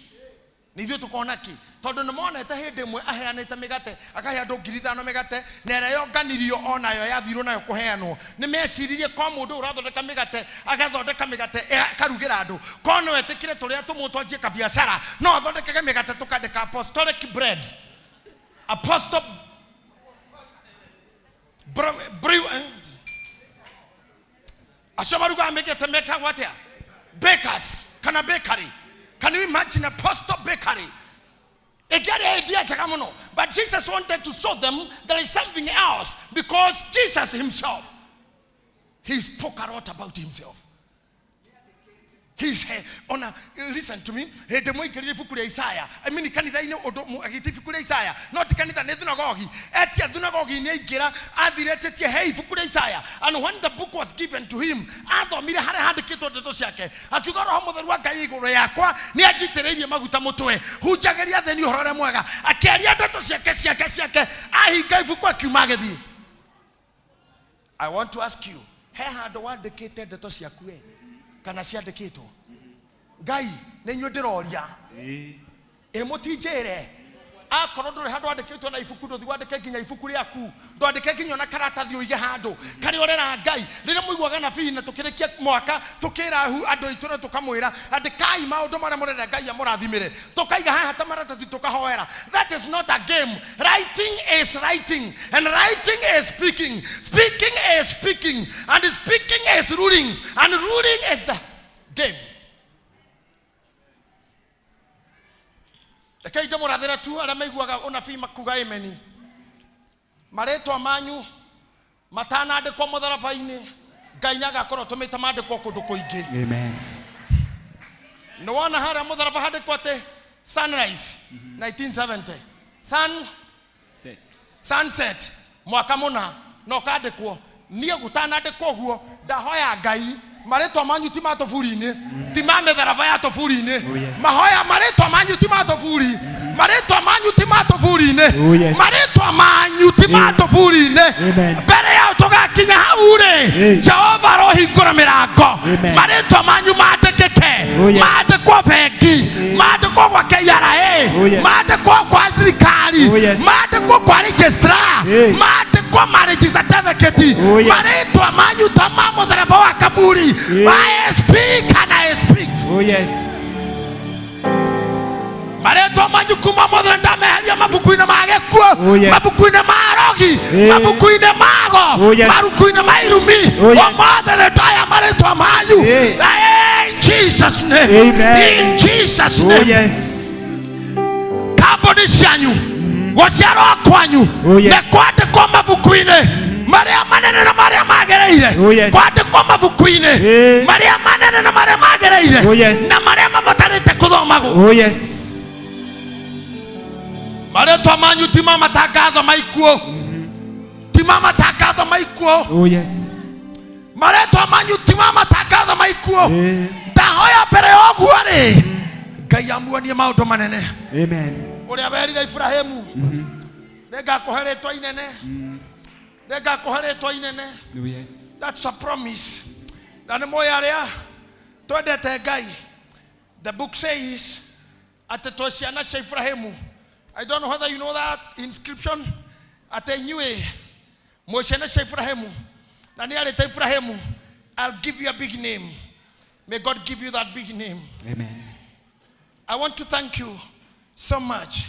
Nĩ ithuĩ tũkona kĩ? Tondũ nĩ monete hĩndĩ ĩmwe aheanĩte mĩgate, akahe andũ 5,000 mĩgate, na ĩrĩa yonganirio onayo yathirwo nayo kũheanwo. Nĩ meciririe kwa mũndũ ũrathondeka mĩgate, agathondeka mĩgate akarugĩra andũ. Ko no etĩkĩre tũrĩa tũmwe twanjie kabiacara, no athondekage mĩgate tũkandĩka apostolic bread. Apostle brew acio marugaga mĩgate mekagwo atĩa? Bakers kana bakery. Can you imagine Apostle Bakery? But Jesus wanted to show them there is something else, because Jesus himself, he spoke a lot about himself. He's ona, listen to me. Hĩndĩ mũingĩrire ibuku rĩa Isaya. I mean kanitha-inĩ ũndũ agĩte ibuku rĩa Isaya. No ti kanitha nĩ thunagogi. Etia thunagogi-inĩ aingĩra, athire etĩtie he ibuku rĩa Isaya. And when the book was given to him, athomire harĩa handĩkĩtwo ndeto ciake. Akiuga Roho Mũtheru wa Ngai igũrũ yakwa nĩ anjitĩrĩirie maguta mũtwe. Hunjagĩria athĩni ũhoro ũrĩa mwega. Akĩaria ndeto ciake ciake ciake. Ahinga ibuku akiuma agĩthiĩ. I want to ask you, he handũ wandĩkĩte ndeto ciaku we? Kana ciandĩkĩtwo? Ngai nĩ inyuĩ ndĩroria. Ĩ mũtinjĩre. Akorwo ndũrĩ handũ wandĩkĩtwo na ibuku, ndũthiĩ wandĩke nginya ibuku rĩaku, ndwandĩke nginya ona karatathi ũige handũ karĩa ũrera Ngai. Rĩrĩa mũiguaga nabii na tũkĩrĩkia mwaka tũkĩra andũ aitũ na tũkamwĩra andĩkai maũndũ marĩa mũrenda Ngai amũrathimĩre, tũkaiga haha ta maratathi tũkahoera. That is not a game. Writing is writing, and writing is speaking. Speaking is speaking, and speaking is ruling, and ruling is the game. Rekei ndĩmũrathĩre tu arĩa maiguaga ũnabii makuga ameni. Marĩtwa manyu matanandĩkwo mũtharaba-inĩ, Ngai nĩagakorwo atũmĩte mandĩkwo kũndũ kũingĩ.
Amen.
Nĩ wona harĩa mũtharaba handĩkwo atĩ sunrise 1970, sunset mwaka mũna, na ũkandĩkwo. Niĩ gũtanandĩkwo ũguo ndahoya Ngai marĩtwa manyu ti ma tũburi-inĩ, ti ma mĩtharaba ya tũburi-inĩ. Mahoya marĩtwa manyu ti ma tũburi, marĩtwa manyu ti ma tũburi-inĩ, marĩtwa manyu ti ma tũburi-inĩ. Mbere yao tũgakinya hau rĩ, Jehova arohingũra mĩrango, marĩtwa manyu mandĩkĩke, mandĩkwo bengi, mandĩkwo gwa KRA, mandĩkwo kwa thirikari, mandĩkwo kwa registrar, mandĩkwo marriage certificate, marĩtwa manyu ta ma mũtharaba wa kaburi. I speak and I speak.
Oh yes.
Marĩtwa manyu kuma mũthenya ndameheria mabuku-inĩ ma gĩkuũ, mabuku-inĩ ma arogi, mabuku-inĩ ma ago, mabuku-inĩ ma irumi. Ũmũthĩ nĩ ndoya marĩtwa manyu. In Jesus name.
Amen.
In Jesus name.
Oh yes.
Kambuni cianyu, gũciarwo kwanyu, nĩ kwandĩkwo mabuku-inĩ marĩa manene na marĩa magereire. Kwandĩkwo mabuku-inĩ marĩa manene na marĩa magereire, na marĩa mabatarĩte kũthomagwo.
Oh yes.
Marĩtwa manyu ti ma matangatho ma ikuũ, ti ma matangatho ma ikuũ.
Oh yes.
Marĩtwa manyu ti ma matangatho ma ikuũ. Ndahoya mbere ya ũguo rĩ, Ngai amuonie maũndũ manene.
Amen.
Ũrĩa werire Ibrahimu, nĩngakũhe rĩtwa inene, nĩngakũhe rĩtwa inene.
Oh yes.
That's a promise. Na nĩ mũĩ arĩa twendete Ngai. The book says atĩ twĩ ciana cia Ibrahimu. I don't know whether you know that inscription. Atĩ inyuĩ mwĩ ciana cia Ibrahimu, na nĩ arĩte Ibrahimu, I'll give you a big name. May God give you that big name.
Amen.
I want to thank you so much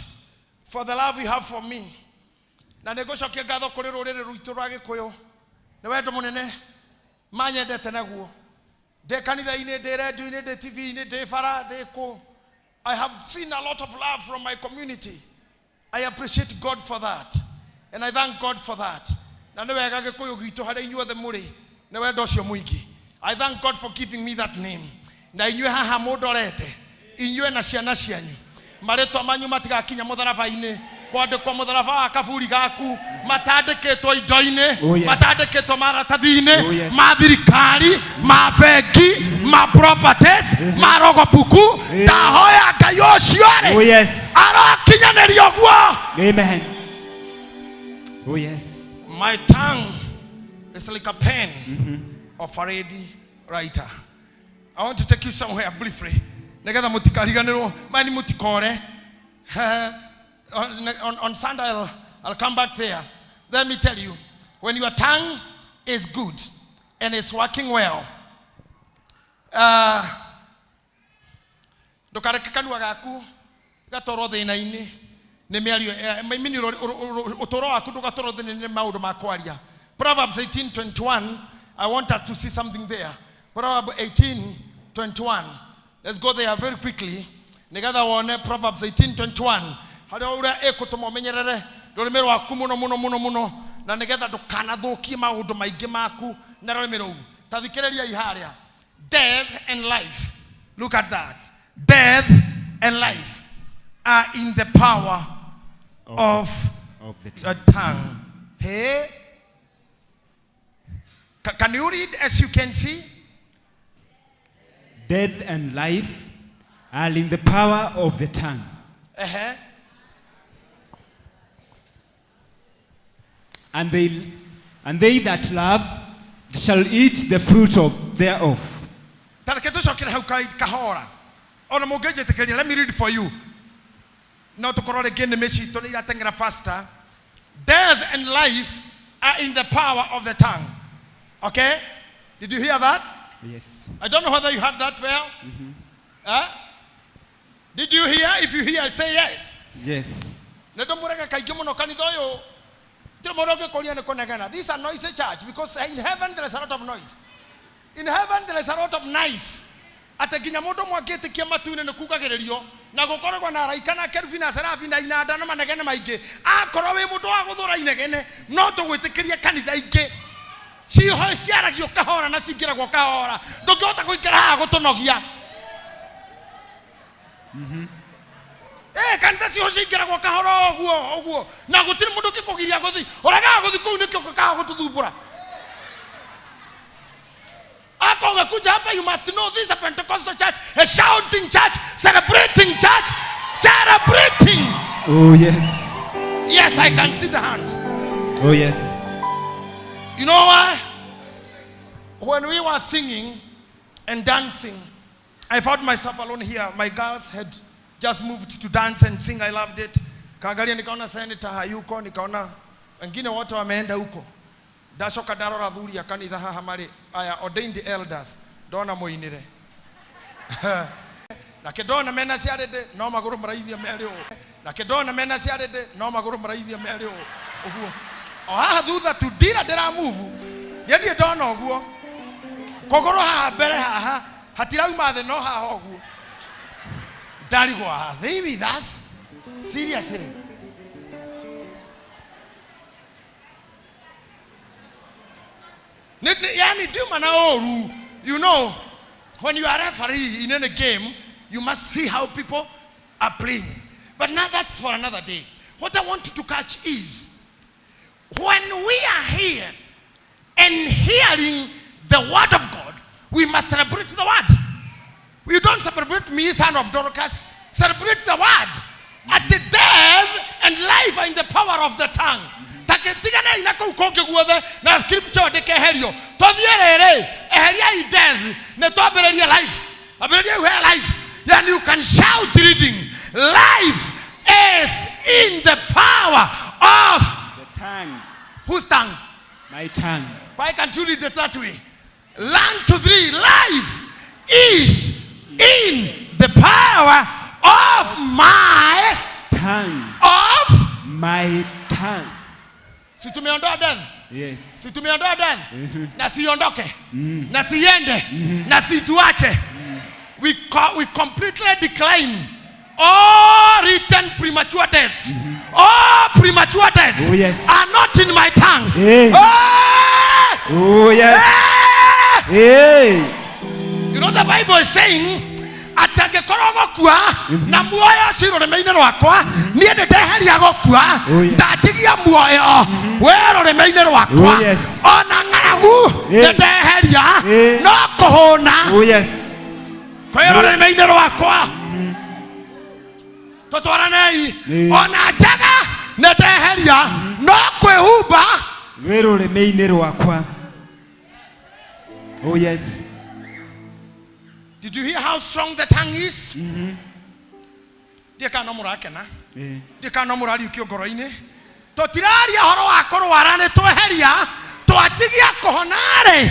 for the love you have for me. Na nĩngũcokia ngatho kũrĩ rũrĩrĩ rwitũ rwa Gĩkũyũ nĩ wendo mũnene manyendete naguo. Ndĩ kanitha-inĩ, ndĩ rendio-inĩ, ndĩ TV-inĩ, ndĩ bara, ndĩ kũ. I have seen a lot of love from my community. I appreciate God for that. And I thank God for that. Na nĩ wega Gĩkũyũ gitũ harĩa inyuothe mũrĩ nĩ wendo ũcio mũingĩ. I thank God for giving me that name. Na inyuĩ haha mũndorete, inyuĩ na ciana cianyu, marĩtwa manyu matigakinya mũtharaba-inĩ, kwandĩkwo mũtharaba wa kaburi gaku, matandĩkĩtwo indo-inĩ, matandĩkĩtwo maratathi-inĩ ma thirikari, ma bengi, ma properties, ma rogobuku. Ndahoya Ngai ũcio rĩ, arokinyanĩria ũguo.
Amen. Oh yes.
My tongue is like a pen of a ready writer. I want to take you somewhere briefly. Nĩgetha mũtikariganĩrwo, mani mũtikore. On Sunday, I'll come back there. Let me tell you, when your tongue is good and it's working well, ndukareke kanua gaku gatwarwo thĩna-inĩ nĩ mĩario mini ũtũũro waku ndũgatwarwo thĩna-inĩ nĩ maũndũ ma kwaria. Proverbs 18:21, I want us to see something there. Proverbs 18:21. Let's go there very quickly. Nĩgetha wone Proverbs 18:21 harĩa ũrĩa ĩkũtũma ũmenyerere rũrĩmĩ rwaku mũno mũno mũno mũno na nĩgetha ndũkanathũkie maũndũ maingĩ maku na rũrĩmĩ rũu. Ta thikĩrĩriai harĩa. Death and life. Look at that. Death and life are in the power of
the
your tongue. Hey? Can you read as you can see?
Death and life are in the power of the tongue.
Uh-huh.
And they that love shall eat the fruit of thereof.
Ta reke tũcokere hau kahora. Ona mũngĩnjĩtĩkĩria, let me read for you. No tũkorwo rĩngĩ nĩmĩ citũ nĩ irateng'era faster. Death and life are in the power of the tongue. Okay? Did you hear that?
Yes.
I don't know whether you heard that well. Huh? Did you hear? If you hear, say yes.
Yes.
Nĩ ndĩmũrega kaingĩ mũno kanitha ũyũ. Ndirĩ mũndũ ũngĩkũria nĩ kũnegena. This is a noisy church because in heaven there is a lot of noise. In heaven there is a lot of noise. Atĩ nginya mũndũ ũmwe angĩtĩkia matu-inĩ nĩ kugagĩrĩrio na gũkoragwo na araika na kerubi na serafi na inanda na manegene maingĩ. Akorwo wĩ mũndũ wa gũthũra inegene no tũgwĩtĩkĩrie kanitha ingĩ ciho ciaragio kahora na cingĩragwo kahora, ndũngĩhota gũikara haha gũtũnogia. Kanitha ciho cingĩragwo kahora ũguo ũguo na gũtirĩ mũndũ ũngĩkũgiria gũthiĩ. Ũregaga gũthiĩ kũu nĩkĩo ũkaga gũtũthumbũra. Ako hapa, you must know this is a Pentecostal church, a shouting church, celebrating church, celebrating.
Oh yes.
Yes, I can see the hand.
Oh yes.
You know why? When we were singing and dancing, I found myself alone here. My girls had just moved to dance and sing. I loved it. Kaangalia nikaona senator hayuko, nikaona wengine wote wameenda huko. Ndacoka ndarora athuri a kanitha haha marĩ aya ordained elders, ndona moinire nake ndona mena ciarĩndĩ no magũrũ maraithia merĩ ũũ, nake ndona mena ciarĩndĩ no magũrũ maraithia merĩ ũũ ũguo. O haha thutha tu ndira ndĩramuvu niĩ ndirĩ ndona ũguo kũgũrũ haha mbere haha hatirauma thĩ no haha ũguo ndarigwo, are they with us seriously? Yani ndiuma na ũru. You know, when you are referee in any game, you must see how people are playing. But now that's for another day. What I want you to catch is, when we are here and hearing the word of God, we must celebrate the word. We don't celebrate me, son of Dorcas. Celebrate the word. At the death and life are in the power of the tongue. Taketigana ina kũu kũngĩ guothe na scripture ndĩkeherio. Tũthiĩ rĩrĩ, eheriai death na twambĩrĩrie life. Ambĩrĩria he life. Then you can shout reading. Life is in the power of
the tongue.
Whose tongue?
My tongue.
Why can't you read it that way? 1, 2, 3. Life is in the power of my
tongue.
Of
my tongue.
Si tumeondoa death.
Yes.
Si tumeondoa death. Na siondoke. Na siende. Na situache. We completely decline all written premature deaths. All premature deaths
Oh, yes.
are not in my tongue.
Hey.
Hey!
Oh yes.
Hey!
Hey!
You know the Bible is saying, atangĩkorwo gũkua na muoyo ci rũrĩmĩ-inĩ rwakwa, niĩ nĩ ndeheria gũkua,
Oh, yes.
ndatigia muoyo wĩ rũrĩmĩ-inĩ rwakwa.
Oh, yes.
Ona ng'aragu
Yeah.
nĩ ndeheria,
Yeah.
no kũhũna
Oh yes.
kwĩ rũrĩmĩ-inĩ rwakwa. Tũtwaranei.
Yeah.
Ona njaga nĩ ndeheria, no kwĩhumba
Wĩ rũrĩmĩ-inĩ rwakwa. Oh yes.
Did you hear how strong the tongue is? Ndiĩ kana no mũrakena, ndiĩ kana no mũrariũkio ngoro-inĩ. Tũtiraria ũhoro wa kũrwara, nĩ tweheria twatigia kũhona-rĩ,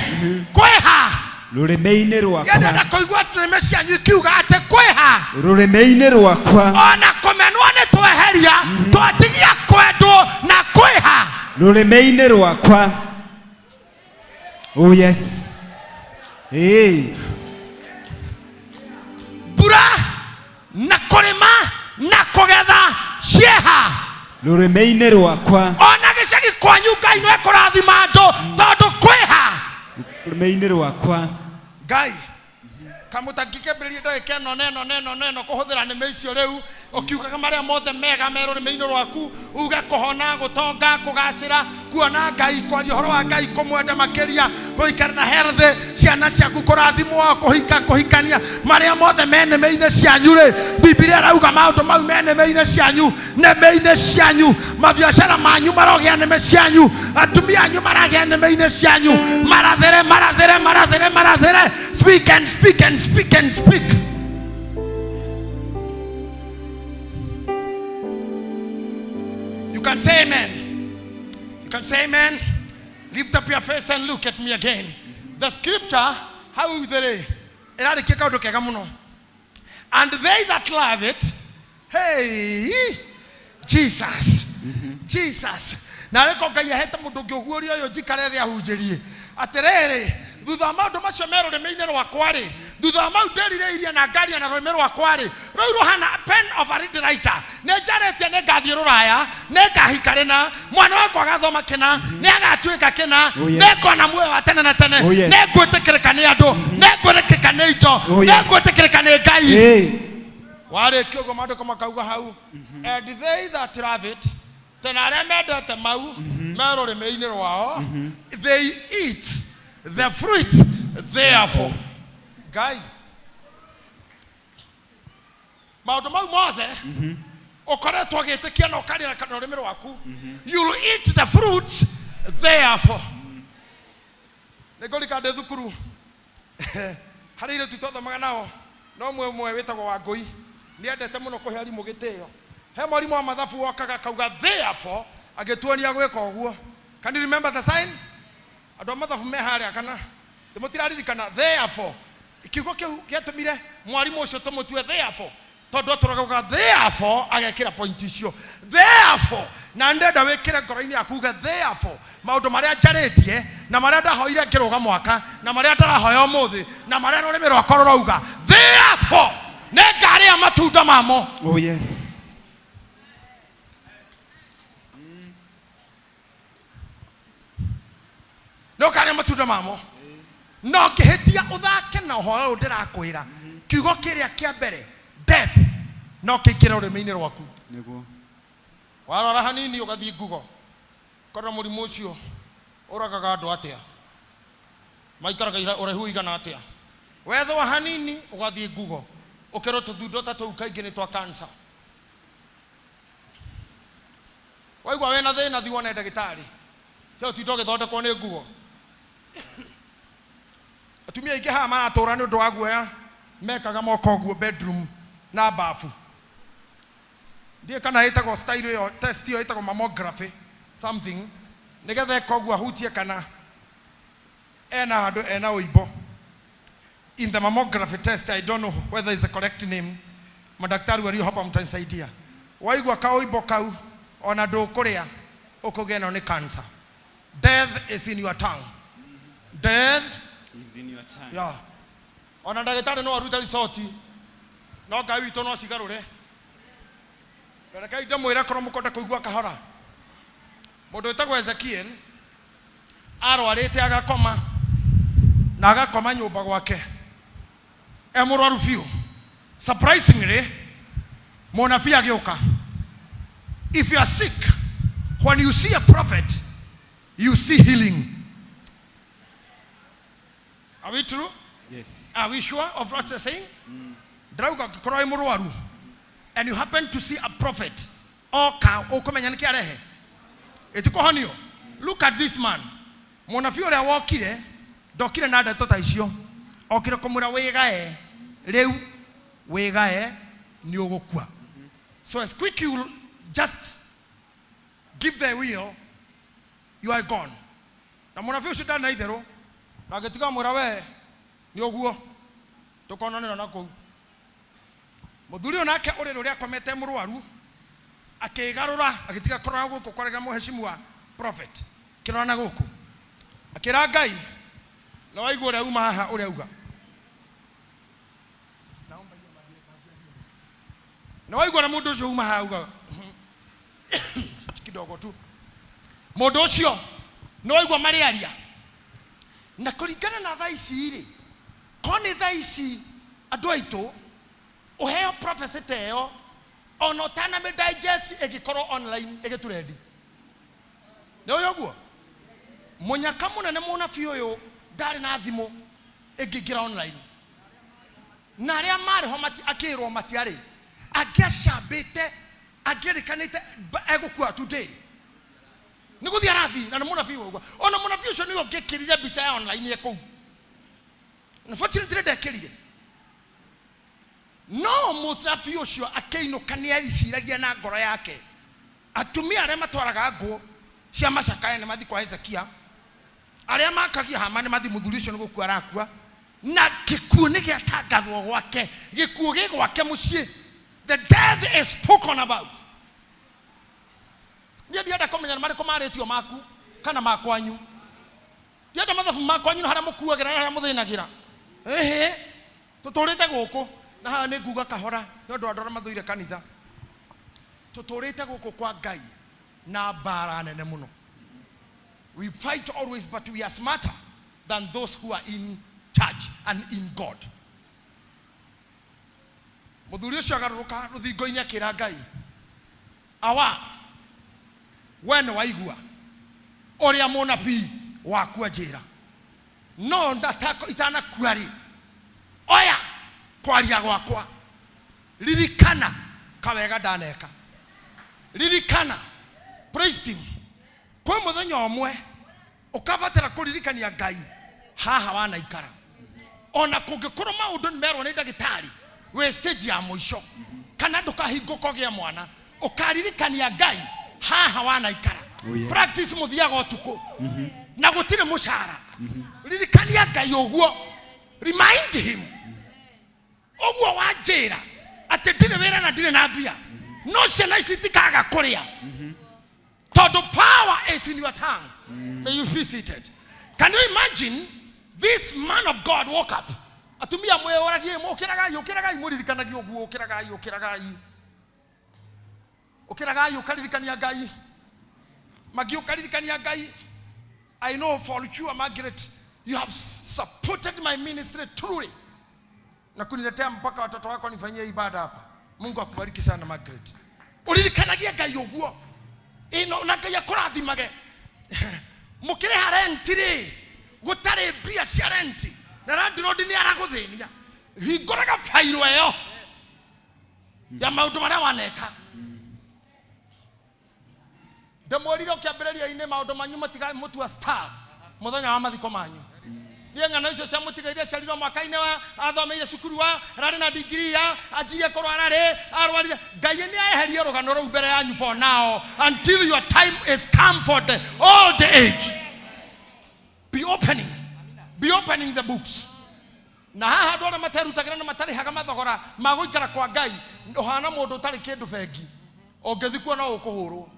kwĩha
Rũrĩmĩ-inĩ rwakwa.
Ndĩrenda kũigua nĩmĩ cianyu ikiuga atĩ kwĩha.
Rũrĩmĩ-inĩ rwakwa.
Ona kũmenwo nĩ tweheria, twatigia kwendwo na kwĩha.
Rũrĩmĩ-inĩ rwakwa. Oh yes. Hey.
Mbura na kũrĩma na kũgetha cieha.
Rũrĩmĩ-inĩ rwakwa.
Ona gĩcagi kwanyu Ngai no ekũrathima andũ tondũ kwĩha.
Rũrĩmĩ-inĩ rwakwa.
Ngai kamũtangĩkĩambĩrĩria ndagĩka ĩno neno neno neno kũhũthĩra nĩmĩ icio rĩu ũkiugaga marĩa mothe mega me rũrĩmĩ-inĩ rwaku, uge kũhona, gũtonga, kũgacĩra, kuona Ngai, kwaria ũhoro wa Ngai, kũmwenda makĩria, gũikara na health, ciana ciaku kũrathimwo, kũhika, kũhikania, marĩa mothe me nĩmĩ-inĩ cianyu rĩ, Bibilia ĩrauga maũndũ mau me nĩmĩ-inĩ cianyu, nĩmĩ-inĩ cianyu, mabiacara manyu marogĩa nĩmĩ cianyu, atumia anyu maragĩa nĩmĩ-inĩ cianyu, marathere, marathere, marathere, marathere. Speak and speak and speak and speak. You can say amen. You can say amen. Lift up your face and look at me again. The scripture, how the ĩrarĩkia kaũndũ kega mũno. And they that love it, hey, Jesus, Jesus. Na rĩko Ngai ahete mũndũ ũngĩ ũguũria ũyũ njikare thĩ ahunjĩrie. Atĩrĩrĩ, thutha wa maũndũ macio me rũrĩmĩ-inĩ rwakwa rĩ, thutha wa mau ndĩrirĩirie na ngaria na rũrĩmĩ rwakwa rĩ, rũu rũhana pen of a ready writer. Nĩ njarĩtie nĩ ngathiĩ rũraya, nĩ ngahika rĩna, mwana wakwa agathoma kĩna, nĩ agatuĩka kĩna,
Oh, yes.
nĩ ngona muoyo wa tene na tene,
Oh, yes.
nĩ ngwĩtĩkĩrĩka nĩ andũ, nĩ ngwĩtĩkĩrĩka nĩ indo,
Oh, yes.
nĩ ngwĩtĩkĩrĩka nĩ Ngai.
Hey.
Warĩkia ũguo maandĩko makauga hau, and they that love it, tena arĩa mendete mau me rũrĩmĩ-inĩ rwao, they eat the fruit therefore. Ngai, maũndũ mau mothe ũkoretwo ũgĩtĩkia na ũkarĩa na rũrĩmĩ rwaku, you'll eat the fruits therefore. Nĩ ngũrika ndĩ thukuru harĩ airĩtu twathomaga nao, no ũmwe ũmwe wĩtagwo Wangũi nĩendete mũno kũhe arimũ gĩtĩo. He mwarimũ wa mathabu wokaga akauga therefore, agĩtuonia gwĩka ũguo. Can you remember the sign? Andũ a mathabu me harĩa kana mũtiraririkana therefore? Kiugo kĩu gĩatũmire mwarimũ ũcio tũmũtue therefore, tondũ atũraga therefore agekĩra point icio therefore. Na ndenda wĩkĩre ngoro-inĩ yaku uge therefore, maũndũ marĩa njarĩtie na marĩa ndahoire ngĩrũga mwaka na marĩa ndarahoya ũmũthĩ na marĩa rũrĩmĩ rwakwa rũrauga, therefore nĩ ngarĩa matunda mamo.
Oh yes.
Nĩ ũkarĩa matunda mamo. No ngĩhĩtia ũthake na ũhoro ũyũ ndĩrakwĩra, kiugo kĩrĩa kĩa mbere death no kĩingĩre rũrĩmĩ-inĩ rwaku.
Nĩguo.
Warora hanini ũgathiĩ Google, korwo mũrimũ ũcio ũragaga andũ atĩa, maikaraga ũraihu ũigana atĩa. Wethwo hanini ũgathiĩ Google, ũkerwo tũthundo ta tũu kaingĩ nĩ twa cancer. Waigua wĩna thĩna, thiĩ wone ndagĩtarĩ, tiga ũtinde ũgĩthondekwo nĩ Google. Atumia aingĩ haha maratũra nĩ ũndũ wa guoya, mekaga moko ũguo bedroom na bafu. Ndiũĩ kana ĩtagwo style ĩyo, test ĩyo ĩtagwo mammography something, nĩgetha eka ũguo ahutie kana ena handũ ena ũimbo. In the mammography test, I don't know whether it's the correct name, madaktari walio hapa mtanisaidia. Waigua kaũimbo kau ona ndũkũrĩa, ũkũgĩa ĩno nĩ cancer. Death is in your tongue. Death
Is in your tongue.
Yeah. Ona ndagĩtarĩ no arute ricoti, no Ngai witũ no cigarũre. Rekei ndĩmwĩre korwo mũkwenda kũigua kahora. Mũndũ wĩtagwo Ezekiel arwarĩte agakoma, na agakoma nyũmba gwake e mũrwaru biũ. Surprisingly, mũnabii agĩũka. If you are sick, when you see a prophet, you see healing. Are we true?
Yes.
Are we sure of what we're saying? Ndĩrauga ũngĩkorwo wĩ mũrwaru and you happen to see a prophet, oka ũkũmenya nĩkĩ arehe, ĩtikũhonio. Look at this man. Mũnabii ũrĩa wokire ndokire na ndeto ta icio, okire kũmwĩra wĩgae rĩu, wĩgae nĩ ũgũkua. So as quick you just give the wheel, you are gone. Na mũnabii ũcio ndarĩ na itherũ, na agĩtiga mwĩra we nĩ ũguo tũkonanĩra na kũu. Mũthuri ũyũ nake ũrĩrĩ ũrĩa akomete mũrwaru akĩgarũra agĩtiga kũrora gũkũ kwarega mũheshimiwa prophet kĩrora na gũkũ akĩra Ngai na waigua ũrĩa uma haha ũrĩa auga na waigua ũrĩa mũndũ ũcio uma haha auga kidogo tu mũndũ ũcio nĩ waigua marĩaria na kũringana na thaa ici rĩ ko nĩ thaa ici andũ aitũ ũheo prophecy ta ĩyo ona ũtanamĩ digest ĩgĩkorwo online ĩgĩtũrendi nĩ ũyũ ũguo mũnyaka mũnene mũnabii ũyũ ndarĩ na thimũ ĩngĩingĩra online na arĩa marĩ ho akĩrwo matiarĩ angĩacambĩte angĩrĩkanĩte egũkua today nĩ gũthiĩ arathiĩ na nĩ mũnabii ũguo ona mũnabii ũcio nĩwe ũngĩkĩrire mbica ya online ĩ kũu. Unfortunately ndekĩrire no mũnabii ũcio akĩinũka nĩ ariciragia na ngoro yake atumia arĩa matwaraga ngũ cia macakaya nĩ mathiĩ kwa Hezekia arĩa makagia hama nĩ mathiĩ mũthuri ũcio nĩ gũkua arakua na gĩkuũ nĩ gĩatangathwo gwake gĩkuũ gĩ gwake mũciĩ. The death is spoken about. Niĩ ndienda kũmenya nĩ marĩkũ marĩtio maku kana makwanyu ndienda mathabu makwanyu na harĩa mũkuagĩra na harĩa mũthĩnagĩra ĩhĩ tũtũrĩte gũkũ na haha nĩ nguga kahora nĩ ũndũ wa andũ arĩa mathũire kanitha tũtũrĩte gũkũ kwa Ngai na mbara nene mũno. We fight always, but we are smarter than those who are in church and in God. Mũthuri ũcio agarũrũka rũthingo-inĩ akĩra Ngai awa we nĩ waigua ũrĩa mũnabii wakua njĩra no itanakua rĩ oya kwaria gwakwa ririkana kawega ndaneka ririkana. Praise team kwĩ mũthenya ũmwe ũkabatara kũririkania Ngai haha wanaikara ona kũngĩkorwo maũndũ nĩ merwo nĩ ndagĩtarĩ wĩ stage ya mũico kana ndũkahingũka ũgĩe mwana ũkaririkania Ngai haha wanaikara.
Oh, yes.
Practice mũthiaga ũtukũ na gũtirĩ mũcara ririkania Ngai ũguo remind him ũguo wanjĩra atĩ ndirĩ wĩra na ndirĩ na mbia no ciana ici itikaga kũrĩa tondũ power is in your tongue. May you be seated. Can you imagine this man of God woke up atumia mwĩyũragie ũkĩragai ũkĩragai mũririkanagie ũguo ũkĩragai ũkĩragai ũkĩragai ũkaririkania Ngai magi ũkaririkania Ngai. I know for sure Margaret you have supported my ministry truly na kuniletea mpaka watoto wako nifanyie ibada hapa. Mungu akubariki sana Margaret. Uririkanagia Ngai ũguo ino na Ngai akũrathimage mũkĩrĩha renti rĩ gũtarĩ mbia cia renti na landlord nĩ aragũthĩnia hingũraga fairo ĩyo ya maũndũ marĩa waneka. Ndĩmwĩrire ũkĩambĩrĩria-inĩ maũndũ manyu mũtigamũtua star mũthenya wa mathiko manyu. Niĩ ng'ano icio cia mũtiga iria ciarirwo mwaka-inĩ wa athomeire cukuru wa ararĩ na degree ya anjirie kũrwara rĩ arwarire Ngai nĩ aeherie rũgano rũu mbere yanyu for now until your time is come for the old age. Be opening, be opening the books. Na haha andũ arĩa materutagĩra na matarĩhaga mathogora ma gũikara kwa Ngai ũhana mũndũ ũtarĩ kĩndũ bengi ũngĩthiĩ kuo no ũkũhũrwo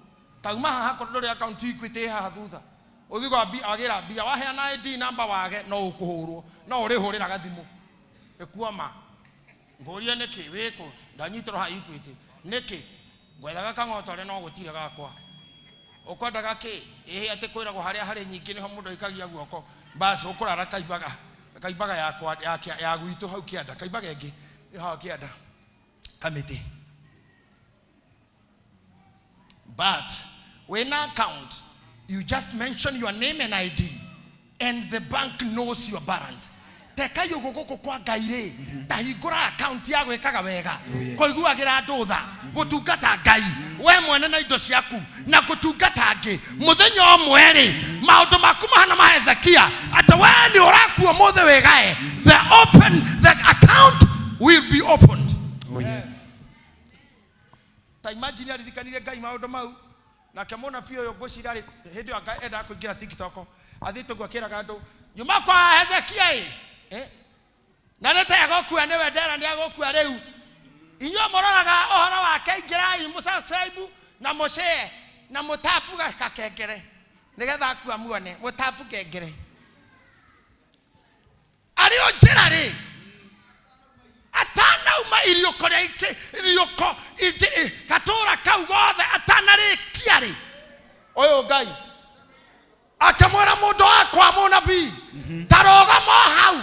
tauma haha korwo ndũrĩ account Equity haha thutha ũthiĩ kwa wagĩra mbia waheana ID number wage no ũkũhũrwo no ũrĩhũrĩraga thimũ ĩkuoma ngũrie nĩkĩ wĩkũ ndanyitĩrwo haha Equity nĩkĩ ngwethaga kang'otore no gũtirĩ gakwa ũkwendaga kĩ ĩhĩ atĩ kwĩragwo harĩa harĩ nyingĩ nĩho mũndũ aikagia guoko basi ũkũrara kaimbaga kaimbaga yakwa ya gwitũ hau kĩanda kaimbaga ĩngĩ ĩ hau kĩanda kamĩtĩ. But when account you just mention your name and ID and the bank knows your balance. Teka yugo gũkũ kwa Ngai rĩ ta hingũra account ya gwĩkaga wega kũiguagĩra andũ tha gũtungata Ngai we mwene na indo ciaku na gũtungata angĩ mũthenya ũmwe rĩ maũndũ maku mahana ma Hezekia atĩ we nĩ ũrakua mũthĩ wĩgae the open the account will be opened.
Oh, yes.
Ta imagine aririkanire Ngai maũndũ mau. Nake mũnabii ũyũ ngwĩciria arĩ hĩndĩ ĩyo anga endaga kũingĩra TikTok. Athiĩte ũguo akĩraga andũ, nyuma kwa Hezekia ĩ. Eh? Na nĩ ta egũkua nĩwe ndera nĩ egũkua rĩu. Inyuĩ mũroraga ũhoro wake ingĩrai mũsubscribe na mũshare na mũtabu gakengere nĩgetha akua muone mũtabu kengere. Arĩ o njĩra rĩ atanauma iriũko rĩa iriũko gatũra kau gothe atanarĩkia rĩ ũyũ Ngai akĩmwĩra mũndũ wakwa mũnabii ta rũgama o hau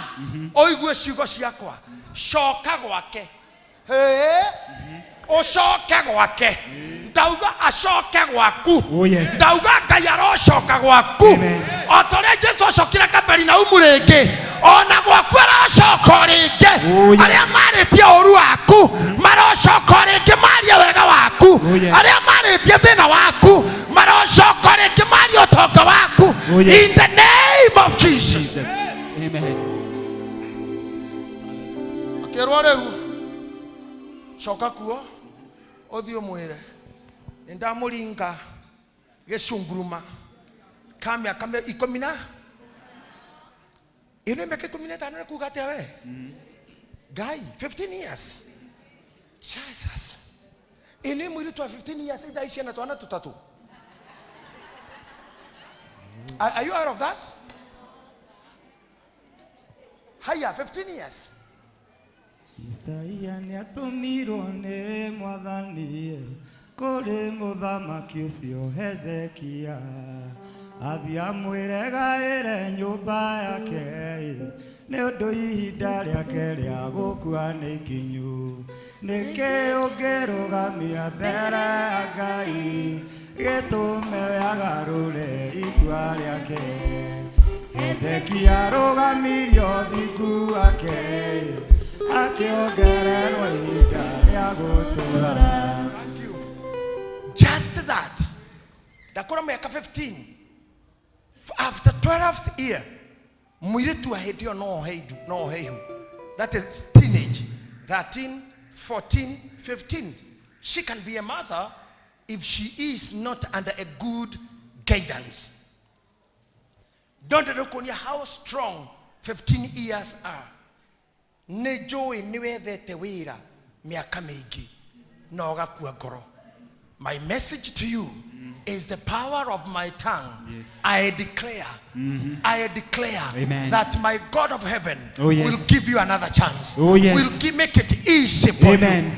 ũigue ciugo ciakwa coka gwake hĩ ũcoke gwake ndauga acoke gwaku.
Oh, yes.
Ndauga Ngai arocoka gwaku.
Amen.
O ta ũrĩa Jesu acokire Kaperinaumu rĩngĩ ona gwaku arocoka o rĩngĩ.
Oh, yes.
Arĩa marĩtie ũru waku marocoka o rĩngĩ marie wega waku.
Oh, yes.
Arĩa marĩtie thĩna waku marocoka o rĩngĩ marie ũtonga waku.
Oh, yes.
In the name of Jesus.
Jesus. Amen.
Akĩrwo rĩu coka kuo ũthiĩ ũmwĩre nĩ ndamũringa gĩcunguruma ka mĩaka ikũmi na ĩno mĩaka 15 nĩ kuga atĩa we Ngai 15 years Jesus ĩno mũirĩtu wa 15 years ithaa ici ena twana tũtatũ. Are you out of that? Haya 15 years.
Isaia nĩatũmirwo nĩ mwathani kũrĩ mũthamaki ũcio Hezekia athiĩ amwĩre gaĩre nyũmba yake nĩ ũndũ ihinda rĩake rĩa gũkua nĩ ikinyu nĩkĩ ũngĩrũgamia mbere ya Ngai gĩtũme agarũre itua rĩake Hezekia arũgamirie ũthingu wake akĩongererwo ihinda rĩa gũtũũra.
Thank you. Just that. Ndakora mĩaka 15. After 12th year, mũirĩtu wa hĩndĩ ĩyo no ohe indu, no ohe ihu. That is teenage. 13, 14, 15. She can be a mother if she is not under a good guidance. Don't look on how strong 15 years are. Nĩ njũĩ nĩ wethete wĩra mĩaka mĩingĩ na ũgakua ngoro. My message to you is the power of my tongue.
Yes.
I declare, I declare
Amen.
that my God of heaven
Oh, yes.
will give you another chance.
Oh, yes.
Will make it easy for you.
Amen.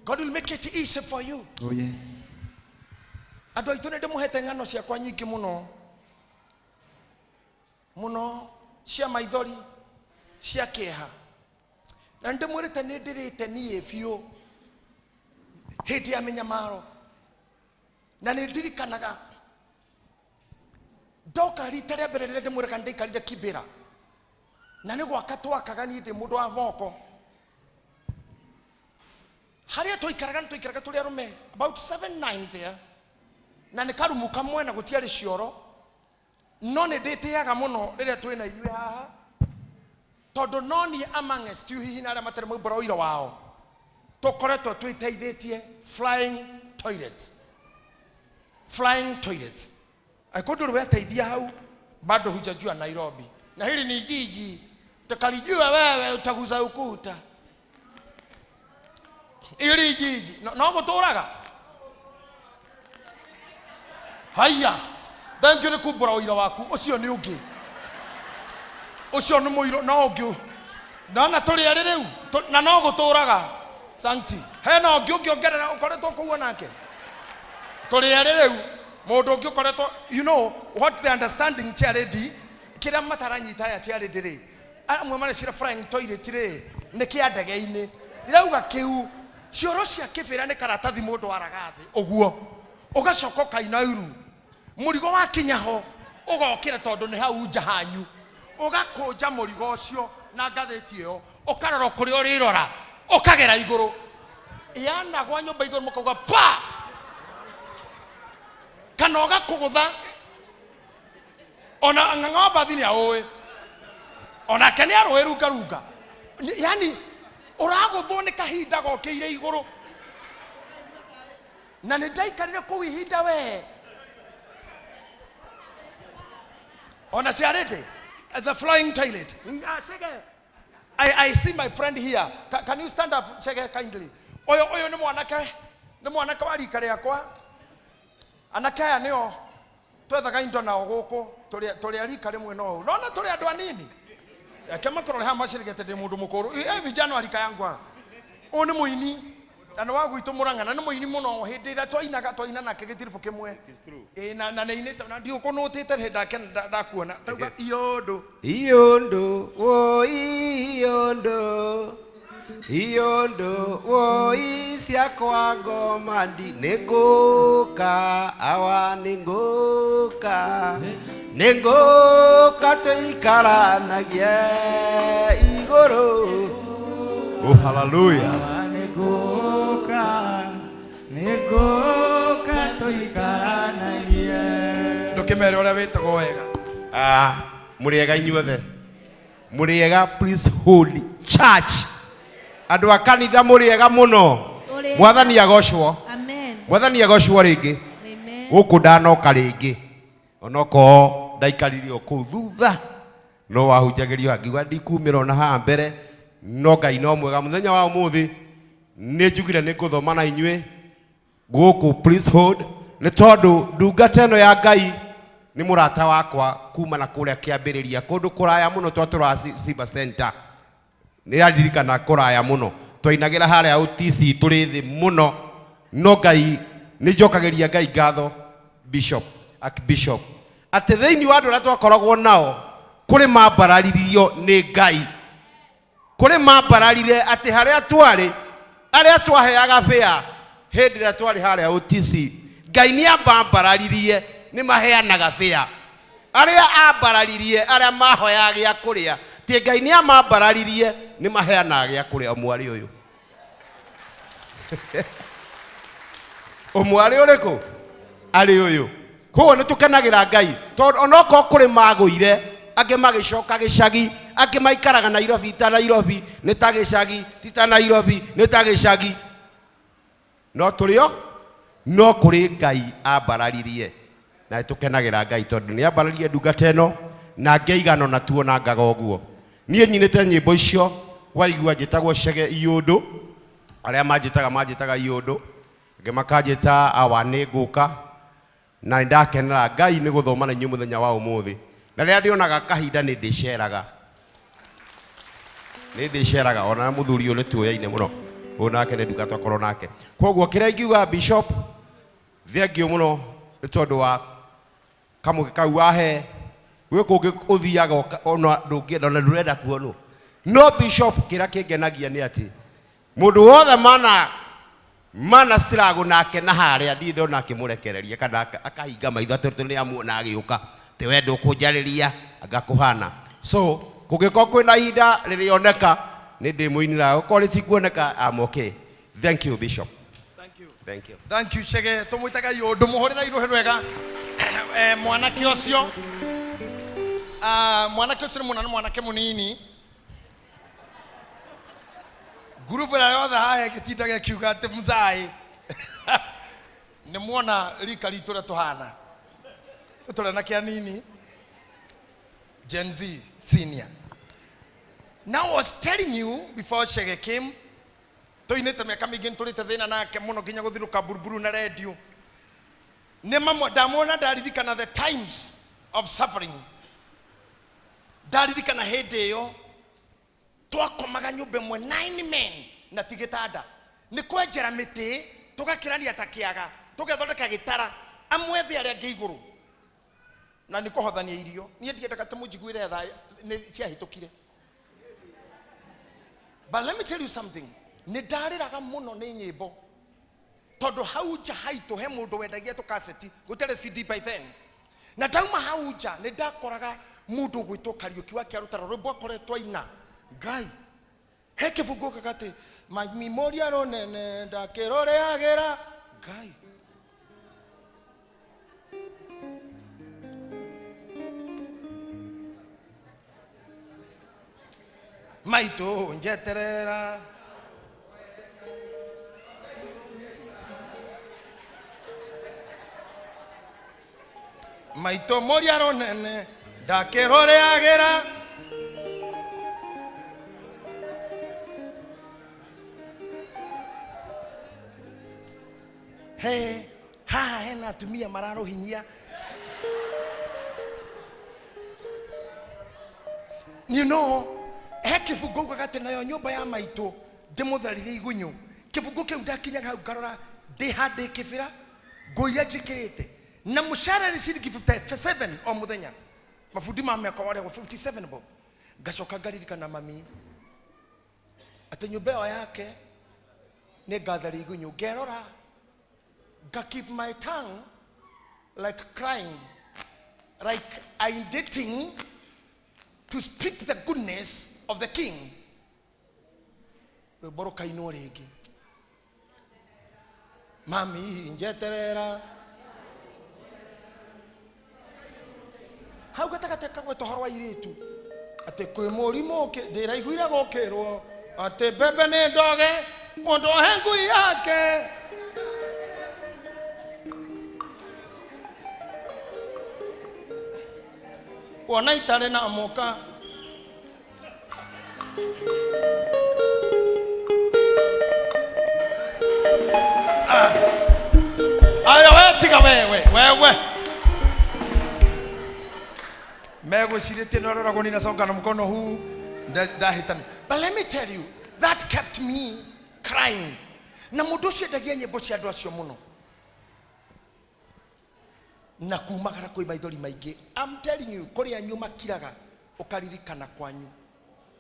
God will make it easy for you.
Oh, yes.
Andũ aitũ nĩ ndĩmũhete ng'ano ciakwa nyingĩ mũno mũno cia maithori cia kĩeha na nĩ ndĩmwĩrĩte nĩ ndĩrĩte niĩ biũ hĩndĩ ya mĩnyamaro na nĩ ndirikanaga ndoka rita rĩa mbere rĩrĩa ndĩmwĩraga nĩ ndaikarire Kibera na nĩ gwaka twakaga niĩ ndĩ mũndũ wa moko harĩa twaikaraga nĩ twaikaraga tũrĩ arũme about 7 9 there na nĩ karumu kamwe na gũtiarĩ cioro no nĩ ndĩtĩaga mũno rĩrĩa twĩ na inyuĩ haha tondũ no niĩ amongst you hihi na arĩa matarĩ maumbũra ũira wao tũkoretwo twĩteithĩtie flying toilet flying toilet angĩkorwo ndũrĩ weteithia hau bado hujajua Nairobi na hili ni jiji utakalijua wewe utaguza ukuta ili jiji no gũtũraga haya thank you nĩ kumbũra ũira waku ũcio nĩ ũngĩ ũcio nĩ mũiro no ũngĩ nona tũrĩ erĩ rĩu na no gũtũraga sancti hena ũngĩ ũngĩongerera ũkoretwo kũu onake tũrĩ erĩ rĩu mũndũ ũngĩ ũkoretwo you know what the understanding charity kĩrĩa mataranyita aya charity rĩ amwe marecira flying toilet rĩ nĩ kĩa ndege-inĩ ndĩrauga kĩu cioro cia kĩbĩra nĩ karatathi mũndũ araga thĩ ũguo ũgacoka ũkaina iru mũrigo wakinya ho ũgokĩra tondũ nĩ hau nja hanyu ũgakũnja mũrigo ũcio na ngathĩti ĩyo ũkarora kũrĩa ũrĩrora ũkagera igũrũ yanagwa nyũmba igũrũ mũkauga pa kana ũgakũgũtha ona ng'ang'a wa mbathi nĩ aũĩ onake nĩ arũĩ rungarunga yani Ũragũthwo nĩ kahinda gokĩire igũrũ. Na nĩ ndaikarire kũu ihinda we. Ona ciarĩndĩ the flying toilet. Chege. I see my friend here. Can you stand up, Chege, kindly? Oyo oyo ni mwanake wa rika rĩakwa. Anake aya nĩo twethaga indo nao gũkũ tũrĩ a rika rĩmwe no ũũ. Nona tũrĩ andũ anini. Reke makorwo haha macirigĩte ndĩ mũndũ mũkũrũ. Vijana wa rika yangu haha. Ũyũ nĩ mũini. Na nĩ wa gwitũ Mũrang'a na nĩ mũini mũno hĩndĩ ĩrĩa twainaga twaina nake gĩtiribũ kĩmwe. Ĩĩ na nĩ na ndiũkũnũtĩte hĩndĩ ndake ndakuona. Tauga iyũndũ.
Iyũndũ woi iyũndũ. Iyũndũ woi ciakwa ngoma ndi nĩngũka awa nĩngũka nĩngũka tũikaranagie igũrũ.
Oh, hallelujah.
Nĩngũka tũikaranagie.
Ndũkĩmere ũrĩa wĩtagwo wega.
Mũrĩega inyuothe. Mũrĩega, please hold church. Andũ a kanitha mũrĩega mũno. Mwathani agocwo.
Amen.
Mwathani agocwo rĩngĩ.
Amen.
Gũkũ ndanoka rĩngĩ. Onokorwo ndaikarire o kũu thutha no wahunjagĩrio angiuga ndikumĩra ona haha mbere no Ngai no mwega. Mũthenya wa ũmũthĩ nĩ njugire nĩ ngũthoma na inyuĩ gũkũ please hold nĩ tondũ ndungata ĩno ya Ngai nĩ mũrata wakwa kuma na kũrĩa kĩambĩrĩria kũndũ kũraya mũno twatũraga Simba Center. Nĩ ndirikana kũraya mũno twainagĩra harĩa UTC tũrĩ thĩ mũno no Ngai nĩ njokagĩria Ngai ngatho Bishop Archbishop atĩ thĩinĩ wa andũ arĩa twakoragwo nao kũrĩ mambararirio nĩ Ngai kũrĩ mambararire atĩ harĩa twarĩ arĩa twaheaga bĩa hĩndĩ ĩrĩa twarĩ harĩa UTC Ngai nĩ ambambararirie nĩ maheanaga bĩa arĩa ambararirie arĩa mahoyaga gĩa kũrĩa ti Ngai nĩ amambararirie nĩ maheanaga gĩa kũrĩa. Ũmwarĩ ũyũ ũmwarĩ ũrĩkũ arĩ ũyũ. Koguo nĩ tũkenagĩra Ngai tondũ onokorwo kũrĩ magũire angĩ magĩcoka gĩcagi angĩ maikaraga Nairobi ta Nairobi nĩ ta gĩcagi ti ta Nairobi nĩ ta gĩcagi no tũrĩo no kũrĩ Ngai ambararirie na tũkenagĩra Ngai tondũ nĩ ambararirie ndungata ĩno na ngĩigana ona tuona ngaga ũguo. Niĩ nyinĩte nyĩmbo icio waigua njĩtagwo Chege Iyũndũ arĩa manjĩtaga Iyũndũ angĩ makanjĩta awa nĩ ngũka na nĩndakenera Ngai nĩ gũthoma na inyuĩ mũthenya wa ũmũthĩ na rĩrĩa ndĩonaga kahinda nĩ ndĩceraga ona mũthuri ũyũ nĩ tuoyaine mũno ũyũ nake nĩ ndungata akorwo nake. Koguo kĩrĩa ingiuga Bishop thengiũ mũno nĩ tondũ wa kamũke kau wahe gwĩ kũngĩ ũthiaga ona ndũngĩenda ona ndũrenda kuonwo no Bishop kĩrĩa kĩngenagia nĩ atĩ mũndũ wothe mana struggle nake na harĩa ndirĩ ndona akĩmũrekereria kana akahinga maitho atĩ nĩ amuona agĩũka atĩ we ndũkũnjarĩria ngakũhana. So kũngĩkorwo kwĩna ihinda rĩrĩoneka nĩ ndĩmũinĩra okorwo rĩtikuoneka I'm okay. Thank you Bishop.
Thank you.
Thank you.
Thank you Chege. Tũmwĩtaga Iyũndũ mũhũrĩra irũhĩ rwega. Mwanake ũcio mwanake ũcio nĩ mũna nĩ mwanake mũnini ngurubu ĩrĩa yothe haha ĩgĩtindaga ĩkiuga atĩ mzai nĩ muona rika ritũ ũrĩa tũhana tũrĩ anake anini Gen Z senior. Now I was telling you before Chege came tũinĩte mĩaka mĩingĩ nĩtũrĩte thĩna nake mũno nginya gũthirũka buruburu na redio nĩ mamwe ndamuona ndaririkana the times of suffering ndaririkana hĩndĩ ĩyo twakomaga nyũmba ĩmwe 9 men na ti gĩtanda nĩ kwenjera mĩtĩ tũgakĩrania ta kĩaga tũgethondeka gĩtara amwe thĩ arĩa angĩ igũrũ na nĩ kũhothania irio niĩ ndiendaga atĩ mũnjiguĩre tha nĩ ciahĩtũkire. But let me tell you something nĩ ndarĩraga mũno nĩ nyĩmbo tondũ hau nja haitũ he mũndũ wendagia tũkaseti gũtarĩ CD by then na ndauma hau nja nĩ ndakoraga mũndũ ũgwĩtwo Kariũki wa Kĩarũtara rwĩmbo akoretwo aina Ngai he kĩbungo gaka atĩ mimoria rũnene ndakĩroreagĩra Ngai maitũ njeterera Maitũ mũria rũnene ndakĩrũrĩagĩra. He haha hena atumia mararũhinyia. You know, he kĩbungo ugaga atĩ nayo nyũmba ya maitũ ndĩmũtharire igunyũ. Kĩbungo kĩu ndakinyaga hau ngarora ndĩ handĩ kĩbĩra nguo iria njĩkĩrĩte na mũcara nĩ ciringi 57 o mũthenya. Mabundi ma mĩaka warĩagwo 57 bob. Ngacoka ngaririkana mami atĩ nyũmba ĩyo yake nĩ ngatharia igunyũ. Ngerora nga keep my tongue like crying, like I'm dating to speak the goodness of the king. Rwĩmbo rũkainwo rĩngĩ. Mami njeterera. Hau gatagatĩ kagweta ũhoro wa airĩtu atĩ kwĩ mũrimũ ndĩraiguire gũkĩrwo atĩ mbembe nĩ ndoge mũndũ ohe ngui yake. Wona itarĩ na mũka. Aya we tiga wewe wewe. Megũcirĩtie nĩ ũroragwo ninasonga na mkono huu ndahĩtana. But let me tell you, that kept me crying. Na mũndũ ũcio endagia nyĩmbo cia andũ acio mũno. Na kumagara kwĩ maithori maingĩ. I'm telling you, kũrĩa anyu makiraga ũkaririkana kwanyu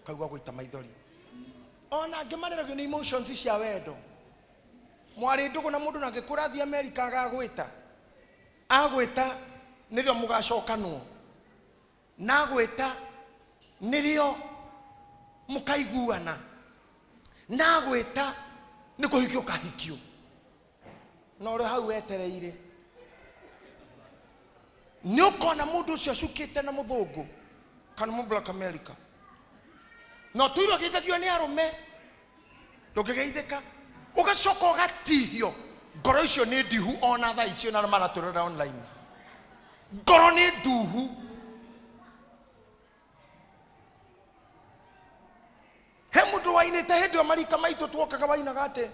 ũkaigua gũita maithori. Ona angĩ mareragio nĩ emotions cia wendo. Mwarĩ ndũgũ na mũndũ na angĩkũra athiĩ Amerika agagwĩta. Agwĩta nĩrĩo mũgacokanwo. Na agwĩta nĩrĩo mũkaiguana. Na agwĩta nĩ kũhikio ũkahikio. Na ũrĩ hau wetereire. Nĩ ũkona mũndũ ũcio acukĩte na mũthũngũ kana mũ Black America. Na ũtũire ũgeithagio nĩ arũme ndũngĩgeithĩka. Ũgacoka ũgatihio. Ngoro icio nĩ ndihu ona thaa icio na maratũrora online. Ngoro nĩ nduhu. He mũndũ wainĩte hĩndĩ ĩyo marika maitũ tuokaga wainaga atĩ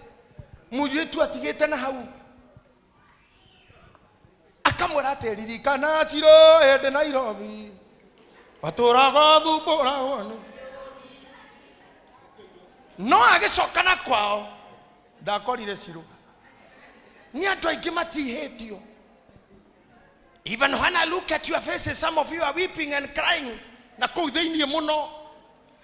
mũirĩtu atigĩte na hau. Akamwĩra atĩ ririkana Ciro hĩndĩ Nairobi watũraga thumbũragwo nĩ. No agĩcoka na kwao ndakorire Ciro. Nĩ andũ aingĩ matihĩtio. Even when I look at your faces, some of you are weeping and crying. Na kũu thĩinĩ mũno.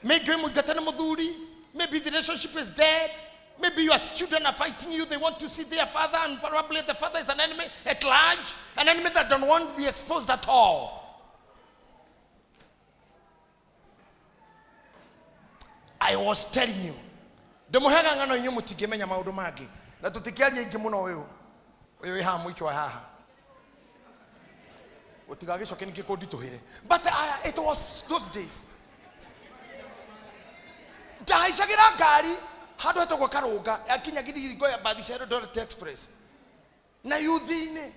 Maybe mũingate nĩ mũthuri. Maybe the relationship is dead. Maybe your children are fighting you. They want to see their father, and probably the father is an enemy at large, an enemy that don't want to be exposed at all. I was telling you. Ndĩmũheaga ng'ano inyuĩ mũtingĩmenya maũndũ mangĩ. Na tũtikĩaria ingĩ mũno ũyũ. Ũyũ wĩ haha mũico wa haha. Ũtigagĩcoke ningĩ kũnditũhĩre. But it was those days. Ndahaicagĩra ngari handũ hetagwo Karũnga yakinya Giringo ya mbathi cia Eldoret Express. Na yuthi-inĩ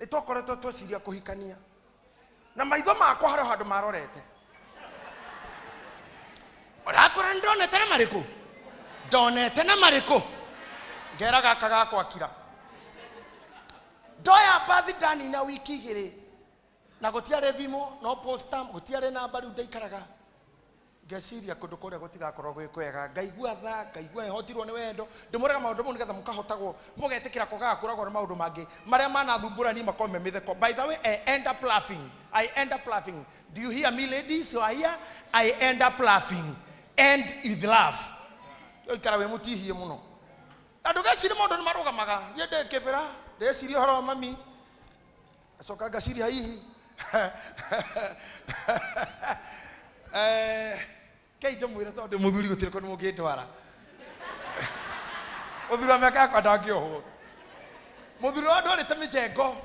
nĩ twakoretwo tweciria kũhikania. Na maitho makwa harĩ handũ marorete. Ũrakora nĩ ndonete na marĩkũ? Ndonete na marĩkũ? Ngera gaka gakwa kira. Ndoya mbathi ndanina wiki igĩrĩ na gũtiarĩ thimũ no posta gũtiarĩ namba rĩu ndaikaraga. Ngeciria kũndũ kũrĩa gũtigakorwo gwĩ kwega. Ngaigua tha, ngaigua hotirwo nĩ wendo. Ndĩmwĩraga maũndũ mau nĩgetha mũkahotagwo mũgetĩkĩra kwagaga kũragwo nĩ maũndũ mangĩ marĩa manathumbũra niĩ makorwo me mĩtheko. By the way, I end up laughing. I end up laughing. Do you hear me, ladies who are here? I end up laughing. End with love. Ũikara wĩ mũtihie mũno. Na ndũgecirie maũndũ nĩ marũgamaga. Niĩ ndĩ kĩbĩra, ndĩreciria ũhoro wa mami. Ngacoka ngaciria hihi. Kei ndĩmwĩre tondũ mũthuri gũtirĩ kũndũ mũngĩndwara. Mũthuri wa mĩaka yakwa ndangĩohwo. Mũthuri wa ndwarĩte mĩjengo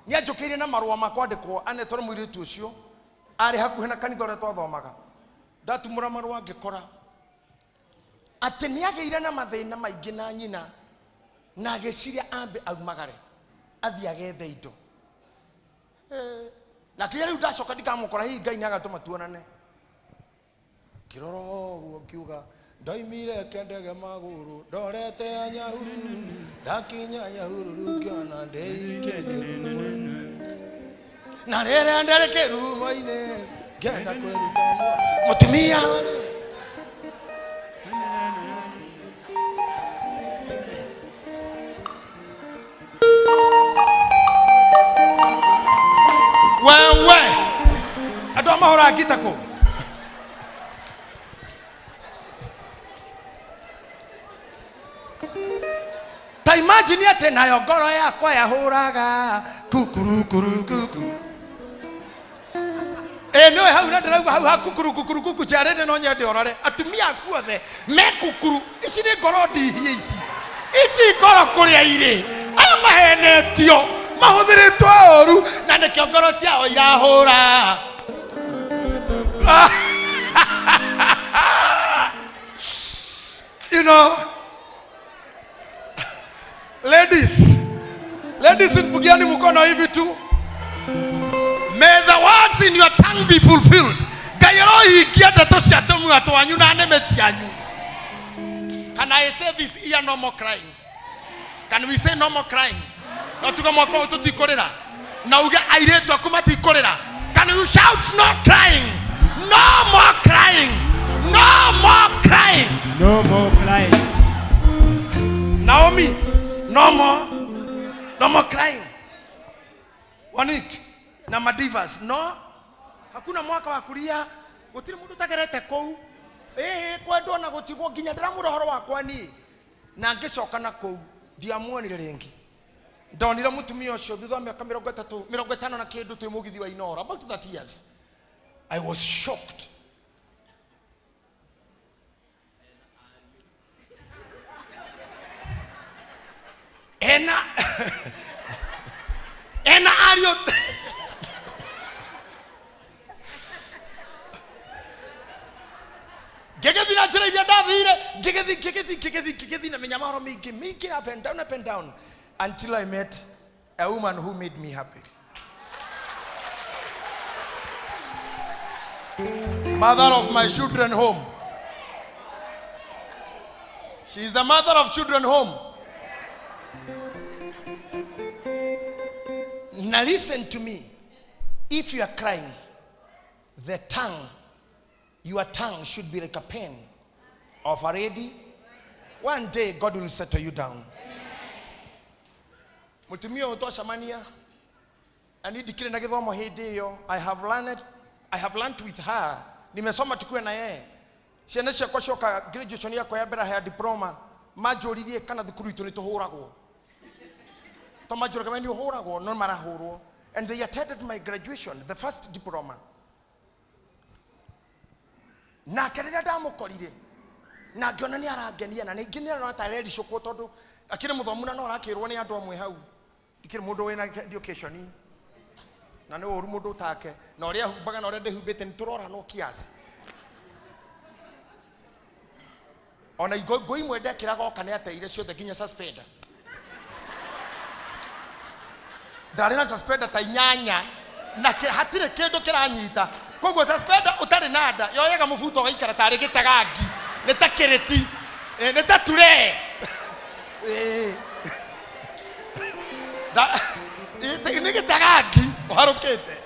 nĩ anjũkĩire na marũa ma kwandĩkwo anetwo nĩ mũirĩtu ũcio arĩ hakuhĩ na kanitha ũrĩa twathomaga. Ndatumũra marũa ngĩkora atĩ nĩ agĩire na mathĩna maingĩ na nyina na agĩciria ambe aumagare athiĩ agethe indo. Na kiria riu ndacoka ndikamukora hihi Ngai nĩagatũma tuonane. Ngĩrora ũguo ngiuga ndoimire Kendege magũrũ ndorete ya Nyahururu ndakinya Nyahururu ngĩona ndĩike kĩrurumo-inĩ. Na rĩrĩa ndarĩ kĩrurumo-inĩ ngĩenda kwĩruta mũtumia. Wewe andũ a mahũraga ngita kũ? Ta imagine atĩ nayo ngoro yakwa yahũraga kukuru kuru kukuru. Nĩwe hau na ndĩrauga hau ha kukuru kukuru kuku ciarĩte no nyende ũrore atumia aku othe me kukuru. Ici nĩ ngoro ndihie ici. Ici ngoro kũrĩa irĩ aya mahenetio mahũthĩrĩtwo ũru na nĩkĩo ngoro ciao irahũra. You know, ladies, ladies, mpugiani mkono hivi tu. May the words in your tongue be fulfilled. Ngai arohingia ndeto cia tũnua twanyu na nĩmĩ cianyu. Can I say this year no more crying? Can we say no more crying? No tuge mwaka ũyũ tũtikũrĩra. Na uge airĩtu aku matikũrĩra. Can you shout no crying? No more crying. No more crying.
No more crying.
Naomi, no more. No more crying. Wanik na madivas, no. Hakuna mwaka wa kulia. Gũtirĩ mũndũ ũtagerete kũu. Kwendwo na gũtigwo nginya ndĩramwĩra ũhoro wakwa niĩ. Na ngĩcoka na kũu ndiamuonire rĩngĩ. Ndonire mũtumia ũcio thutha wa mĩaka 30, 50 na kĩndũ twĩ mũgithi wa Inoro, about 30 years. I was shocked. Ena ariũ ngĩgĩthiĩ na njĩra iria ndathire, ngĩgĩthiĩ na mĩnyamaro mĩingĩ mĩingĩ, up and down, up and down, until I met a woman who made me happy. Mother of my children home. She is the mother of children home. Now listen to me. If you are crying, the tongue, your tongue should be like a pen of a ready. One day God will settle you down. Mutumia ũyũ twacemania, na niĩ ndikĩrĩ na gĩthomo hĩndĩ ĩyo. I have learned with her. Nimesoma tukiwa na yeye. Ciana ciakwa cioka graduation yakwa ya mbere ya diploma, manjũririe kana thukuru itũ nĩ tũhũragwo. To manjũraga we nĩ ũhũragwo, no marahũrwo. And they attended my graduation, the first diploma. Nake rĩrĩa ndamũkorire, na ngĩona nĩ arangenia, na ningĩ nĩ arona ta arericũkwo tondũ akĩrĩ mũthomu na no arakĩrwo nĩ andũ amwe hau. Ndikĩrĩ mũndũ wĩna education, na nĩ ũru mũndũ ũtake, na ũrĩa ahumbaga na ũrĩa ndĩhumbĩte nĩ tũroranwo kiasi. Ona nguo imwe ndekĩraga oka nĩ ateire ciothe nginya suspender. Ndarĩ na suspender ta inyanya, na hatirĩ kĩndũ kĩranyita. Koguo suspender ũtarĩ na nda yoyaga mũbuto ũgaikara tarĩ gĩtagangi, nĩ ta kĩrĩti, nĩ ta turee. Nĩ gĩtagangi ũharũkĩte.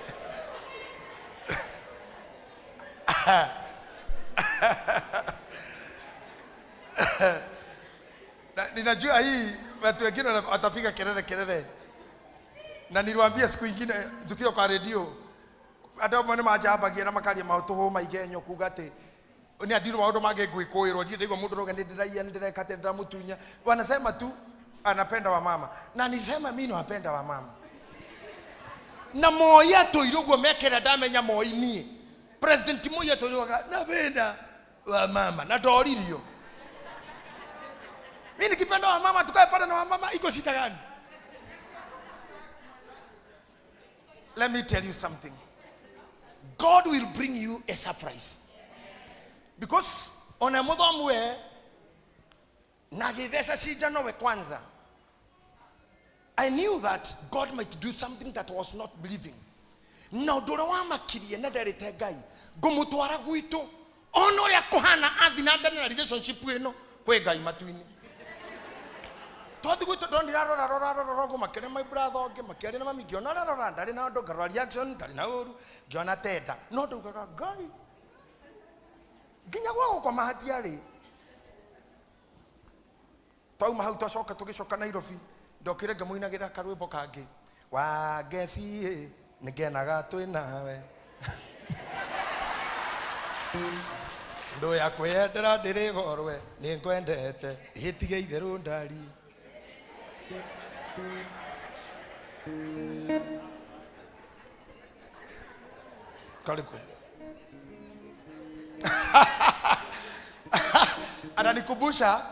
Na ninajua hii watu wengine watapiga kelele kelele. Na niliwaambia siku ingine tukiwa kwa redio, andũ amwe nĩ manjambagia na makaria maũtũhũ maigenyo kuga atĩ nĩ andirũ maũndũ mangĩ ngwĩkũĩrwo, ndirĩ ndaigua mũndũ arauga nĩ ndĩraiya, nĩ ndĩreka atĩ, ndĩramũtunya. Wanasema tu anapenda wamama. Na nisema mimi nawapenda wamama. Na Moi atũire ũguo mekĩra ndamenya Moi niĩ. President Moi atũire ũguo napenda wamama na ndoririo. Mimi nikipenda wamama tukae pale na wamama iko shida gani? Let me tell you something. God will bring you a surprise. Because on a mother we na githesa shida nowe kwanza. I knew that God might do something that was not believing. Na ũndũ ũrĩa wamakirie na nderĩte Ngai ngũmũtwara gwitũ ona ũrĩa kũhana athi na mbere na relationship ĩno kwĩ Ngai matu-inĩ. Twathi gwitũ ndonire arora rora rora rora makĩria my brother ũngĩ makĩaria na mami ngĩona ararora ndarĩ na ũndũ ngarora reaction ndarĩ na ũru ngĩona tenda no ndaugaga Ngai nginya gwa gũkoma hatiarĩ. Twauma hau twacoka tũgĩcoka Nairobi ndokire ngamũinagĩra karwĩmbo kangĩ wa ngeci nĩngenaga twĩ nawe ndũ ya kwĩyendera ndĩrĩ gorwe nĩngwendete ĩtige itherũ ndari. Karĩkũ ananikumbusha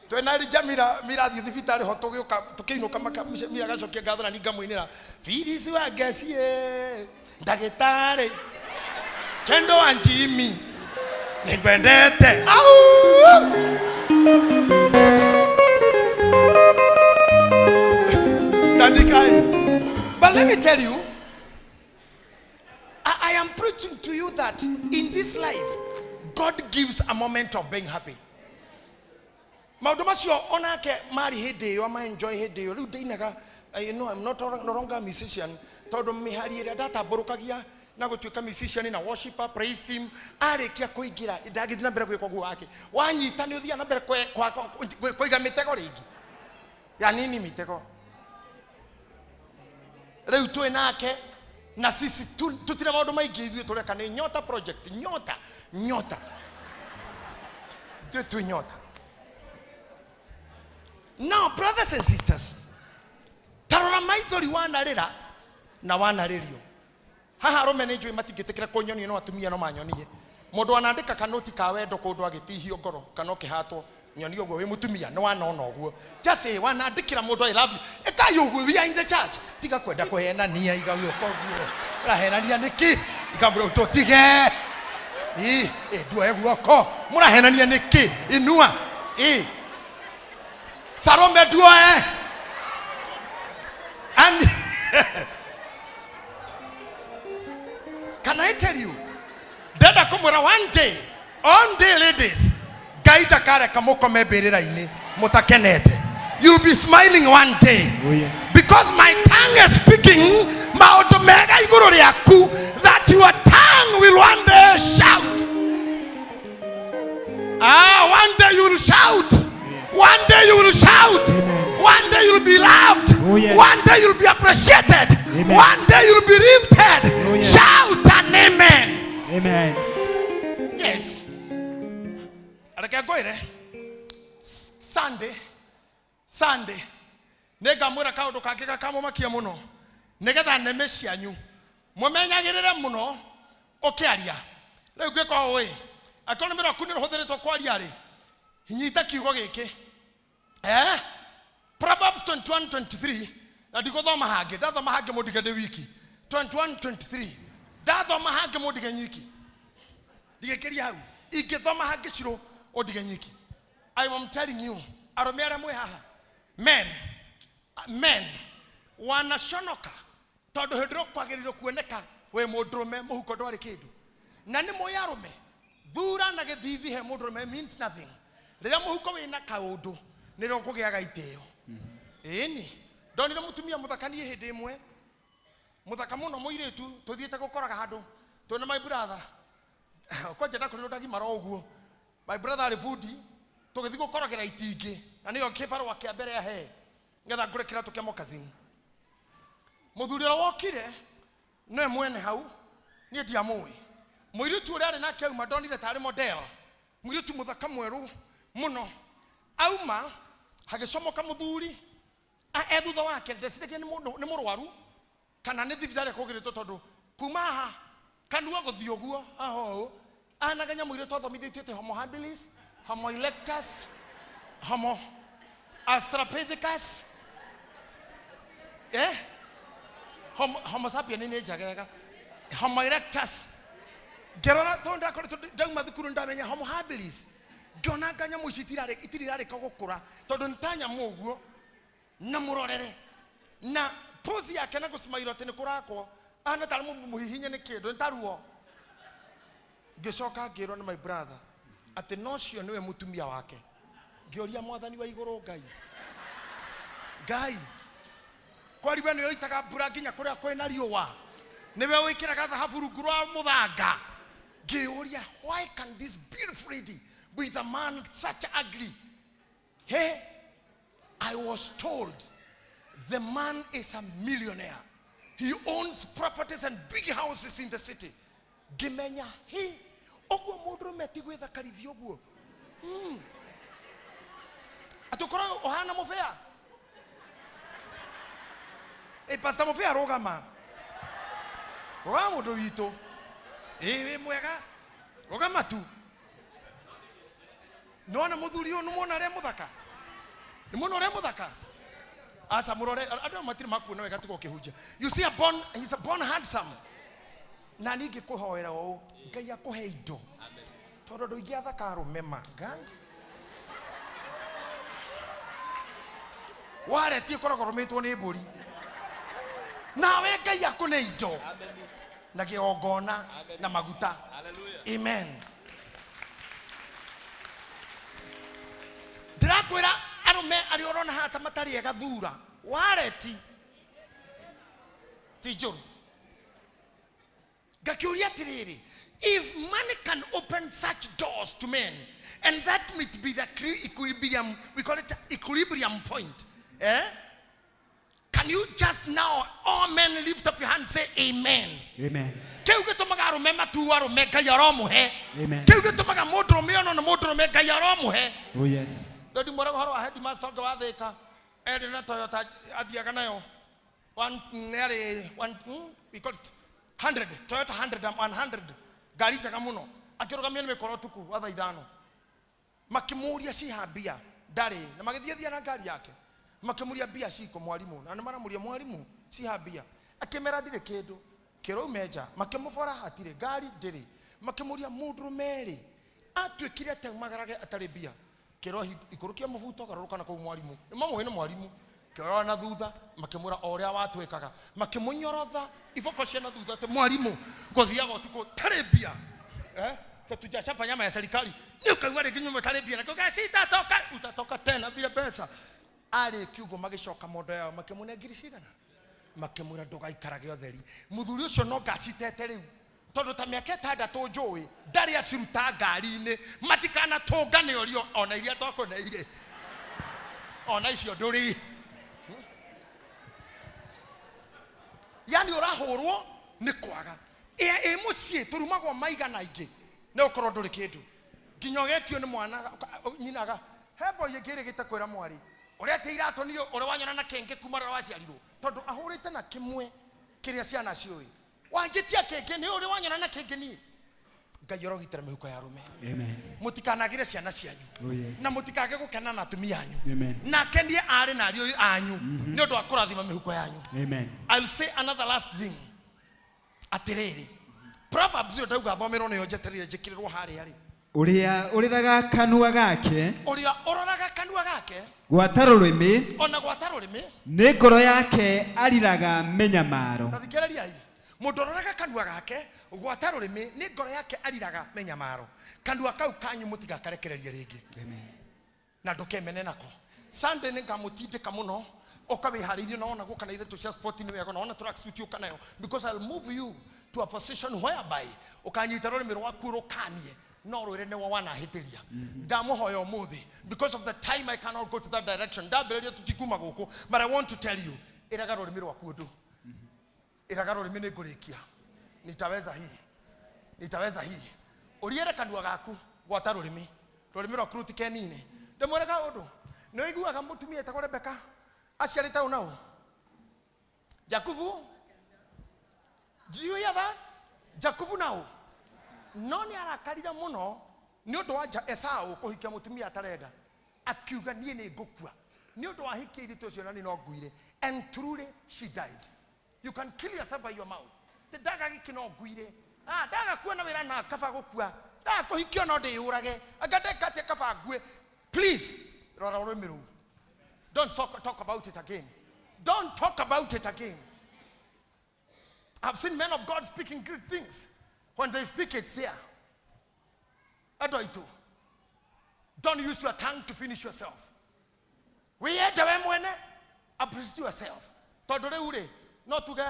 twena Elijah Mira thiĩ thibitarĩ ho tũgĩũka tũkĩinũka Mira agacokia ngatho na ningamũinĩra Phyllis wa Ngeci ndagĩtarĩ Kendo wa Jimmy nĩngwendete au. But let me tell you, I am preaching to you that in this life, God gives a moment of being happy. Maũndũ macio onake marĩ hĩndĩ ĩyo ma enjoy hĩndĩ ĩyo rĩu ndĩinaga, you know, I'm not no longer a musician tondũ mĩhari ĩrĩa ndatambũrũkagia na gũtuĩka musician na worshiper praise team arĩkia kũingĩra ndangĩthiĩ na mbere gwĩka ũguo wake wanyita nĩ ũthiaga na mbere kũiga mĩtego rĩngĩ ya nini mĩtego rĩu twĩ nake na sisi tutire maũndũ maingĩ ithuĩ tũreka nĩ Nyota project nyota nyota twĩ nyota. Now, brothers and sisters, tarora maithori wanarĩra na wanarĩrio. Haha arũme nĩ njũĩ matingĩtĩkĩra kũnyonia no atumia no manyonie. Mũndũ anandĩka kanoti ka wendo kũndũ agĩtihio ngoro kana ũkĩhatwo nyonie ũguo wĩ mũtumia nĩ wanona ũguo. Just say wanandĩkĩra mũndũ I love you. Ĩkai ũguo we are in the church. Tiga kwenda kũhenania iga gĩũka ũguo. Ũrahenania nĩkĩ? Ikamwĩra tũtige. Ĩ nduoe guoko. Mũrahenania nĩkĩ? Inua. Ĩ Salome duoe. And can I tell you, ndenda kumwira one day, on day ladies, Ngai ndakareka mũkome mbĩrĩra-inĩ mũtakenete. You'll be smiling one day.
Oh, yeah.
Because my tongue is speaking maũndũ mega igũrũ rĩaku that your tongue will one day shout. Ah, one day you will shout. One day you will shout.
Amen.
One day you'll be loved.
Oh, yes.
One day you'll be appreciated.
Amen.
One day you'll be lifted.
Oh, yes.
Shout an amen.
Amen.
Yes. Reke ngwĩre Sunday Sunday nĩngamwĩra kaũndũ kangĩ gakamũmakia mũno nĩgetha nĩmĩ cianyu mũmenyagĩrĩre mũno ũkĩaria. Rĩu ngĩka ũũ ĩ angĩkorwo nĩmĩ rwaku nĩ rũhũthĩrĩtwo kwaria rĩ nyita kiugo gĩkĩ Proverbs 21:23 na ndigũthoma hangĩ ndathoma hangĩ mũndige ndĩ wiki 21:23 ndathoma hangĩ mũndige nyiki ndigĩkĩria hau ingĩthoma hangĩ cirũ ũndige nyiki. I am telling you arũme arĩa mwĩ haha men wanaconoka tondũ hĩndĩ ĩrĩa ũkwagĩrĩirwo kuoneka wĩ mũndũrũme mũhuko ndwarĩ kĩndũ na nĩ mũĩ arũme thura na gĩthithi he mũndũrũme means nothing. Rĩrĩa mũhuko wĩna kaũndũ nĩrĩo kũgĩaga itĩo. Ĩni ndonire mũtumia mũthaka niĩ hĩndĩ ĩmwe mũthaka mũno mũirĩtu tũthiĩte gũkoraga handũ twĩna my brother kwanja ndakorirwo ndagimara ũguo my brother arĩ bundi tũgĩthiĩ gũkorogera itingĩ na nĩyo kĩbarũa kĩa mbere ahe nĩgetha ngũre kĩratũ kĩa moccasin. Mũthuri ũrĩa wokire nĩwe mwene hau niĩ ndiamũĩ mũirĩtu ũrĩa arĩ nake auma ndonire tarĩ model mũirĩtu mũthaka mwerũ mũno auma hagĩcomoka mũthuri e thutha wake ndeciragia nĩ mũrwaru kana nĩ thibitarĩ kũgĩrĩtwo tondũ kuma haha kanua gũthiĩ ũguo haha ũũ anaga nyamũ iria twathomithĩtio atĩ homo habilis homo erectus homo australopithecus homo sapien nĩ njagega homo erectus ngĩrora tondũ ndakoretwo ndauma thukuru ndamenya homo habilis ngĩona nga nyamũ ici itirĩ irarĩka gũkũra tondũ nĩ ta nyamũ ũguo na mũrorere na pose yake na gũcimairwo atĩ nĩ kũrakwo Ahana tarĩ mũhihinye nĩ kĩndũ, nĩ ta ruo. Ngĩcoka ngĩrwo nĩ my brother atĩ no cio nĩwe mũtumia wake. Ngĩũria mwathani wa igũrũ Ngai. Ngai, kwari we nĩwe ũitaga mbura nginya kũrĩa kwĩna riũa. Nĩwe wĩkĩraga thahabu rungu rwa mũthanga. Ngĩũria, why can this beautiful lady with a man such ugly? Hey, I was told the man is a millionaire. He owns properties and big houses in the city. Ngĩmenya, he, ũguo mũndũrũme ti gwĩthakarithia ũguo. Atĩ ũkorwo ũhana mũbĩa. Ĩ, Pastor mũbĩa rũgama. Rũgama mũndũ witũ. Ĩ, wĩ mwega. Rũgama tu. Nĩwona mũthuri ũyũ, nĩmuona ũrĩa mũthaka? Nĩmuona ũrĩa mũthaka? Aca mũrore, andũ aya matirĩ makuona wega tiga ũkĩhunjia. You see a born, he's a born handsome. Na niĩ ngĩkũhoera ũũ, Ngai akũhe indo. Tondũ andũ aingĩ athaka arũme ma, Ngai. Wareti ĩkoragwo ĩrũmĩtwo nĩ mbũri. Nawe Ngai akũne indo. Na kĩgongona na maguta. Amen. Ndĩrakwĩra arũme arĩa ũrona haha ta matarĩ ega thura, wareti ti njũru. Ngakĩũria atĩrĩrĩ, if money can open such doors to men, and that might be the equilibrium, we call it equilibrium point. Eh? Can you just now, all men lift up your hand and say amen?
Amen.
Kĩu gĩtũmaga arũme matuo arũme Ngai aromũhe.
Amen.
Kĩu gĩtũmaga mũndũrũme ono na mũndũrũme Ngai aromũhe.
Oh yes.
Ndodi mwĩraga ũhoro wa headmaster ũngĩ wa Thĩka, erĩ na Toyota athiaga nayo. One, yarĩ, one, we call it 100, Toyota 100, 100, ngari njega mũno. Akĩrũgamio nĩ mĩkora ũtukũ wa thaa ithano. Makĩmũria ciha mbia, ndarĩ, na magĩthiĩ thia na ngari yake. Makĩmũria mbia ciko mwarimũ, na nĩmaramũria mwarimũ ciha mbia. Akĩmera ndirĩ kĩndũ, kĩraume nja, makĩmũbora hatirĩ, ngari ndĩrĩ. Makĩmũria mũndũrũme rĩ, atuĩkire atĩa magarage atarĩ mbia. Kĩro ikũrũkia mũbuto garũrũka na kũu mwarimũ. Nĩ mamũĩ nĩ mwarimũ. Kĩrora na thutha, makĩmwĩra o ũrĩa watwĩkaga. Makĩmũnyorotha iboko cia na thutha atĩ mwarimũ gũthiaga ũtukũ tarĩ mbia. Tatujachapa nyama ya serikali. Ni ukaigua rĩngĩ nyuma tarĩ mbia. Na kĩuga, sitatoka, utatoka tena bila pesa. Arĩkia ũguo magĩcoka mondo yao, makĩmũne ngiri cigana? Makĩmwĩra ndũgaikarage ũtheri. Mũthuri ũcio no ngacitete rĩu. Tondũ ta mĩaka ĩtandatũ njũĩ, ndarĩ aciruta ngari-inĩ, matikanatũngane ũrio ona iria twakũneire. Ona icio ndũrĩ. Yaani ũrahũrwo nĩ kwaga. Ĩ mũciĩ tũrumagwo maigana aingĩ, nĩ ũkorwo ndũrĩ kĩndũ. Nginya ũgetio nĩ mwana, nyinaga, he boy ĩngĩ ĩrĩgĩte kwĩra mwarĩ, ũrĩa iratũ niĩ ũrĩa wanyona na kĩngĩ kuma rĩrĩa waciarirwo. Tondũ ahũrĩte na kĩmwe kĩrĩa ciana ciũĩ. Wanjĩtia kĩngĩ, nĩ ũrĩa wanyona na kĩngĩ niĩ. Ngai arogitĩra mĩhuko ya arũme.
Amen.
Mũtikanagĩre ciana cianyu.
Oh yes.
Na mũtikage gũkena na atumia anyu.
Amen.
Nake niĩ arĩ na ariũ anyu nĩ ũndũ wa kũrathima mĩhuko yanyu.
Amen.
I'll say another last thing. Atĩrĩrĩ, Proverbs ĩyo ndauga thomerwo nĩyo njetereire njĩkĩrĩrwo harĩa rĩ.
Ũrĩa ũrĩraga kanua gake,
Ũrĩa ũroraga kanua gake,
gwata rũrĩmĩ,
ona gwata rũrĩmĩ,
nĩ ngoro yake ariraga mĩnyamaro.
Ta thikĩrĩriai. Mũndũ ũroraga kanua gake, gwata rũrĩmĩ, nĩ ngoro yake ariraga mĩnyamaro. Kanua kau kanyu mũtigakarekererie rĩngĩ.
Amen.
Na ndũkemene nako. Sunday nĩ ngamũtindĩka mũno, ũka wĩharĩirie na wona gũka na ithatũ cia sport nĩ wega, na wona track suit ũka nayo, because I'll move you to a position whereby ũkanyita rũrĩmĩ rwaku rũkanie, no rwĩre nĩwe wanahĩtĩria. Ndamũhoya ũmũthĩ, because of the time I cannot go to that direction. Ndambĩrĩria tũtikuma gũkũ, but I want to tell you, ĩraga rũrĩmĩ rwaku ũndũ. Ĩraga rũrĩmĩ nĩ ngũrĩkia. Nitaweza hii. Nitaweza hii. Ũriere kanua gaku, gwata rũrĩmĩ. Rũrĩmĩ rwaku rũtikenine. Ndĩmwĩre kaũndũ. Nĩ ũiguaga mũtumia etagwo Rebeka aciarĩte ũ na ũ? Jakubu? Do you hear that? Jakubu na ũ? No nĩ arakarire mũno nĩ ũndũ wa Esau kũhikia mũtumia atarenda. Akiuga niĩ nĩ ngũkua. Nĩ ũndũ wa hikia airĩtu acio na niĩ no nguire. And truly she died. You can kill yourself by your mouth. Ti ndaga gĩkĩ no nguire. Ndaga kuona wĩra na kaba gũkua. Ndaga kũhikio no ndĩyũrage. Anga ndeka atĩa kaba ngue. Please, rora rũrĩmĩ rũu. Don't talk about it again. Don't talk about it again. I've seen men of God speaking great things. When they speak, it's there. Andũ aitũ, don't use your tongue to finish yourself. Wiyende we mwene, appreciate yourself. Tondũ rĩu rĩ, no tuge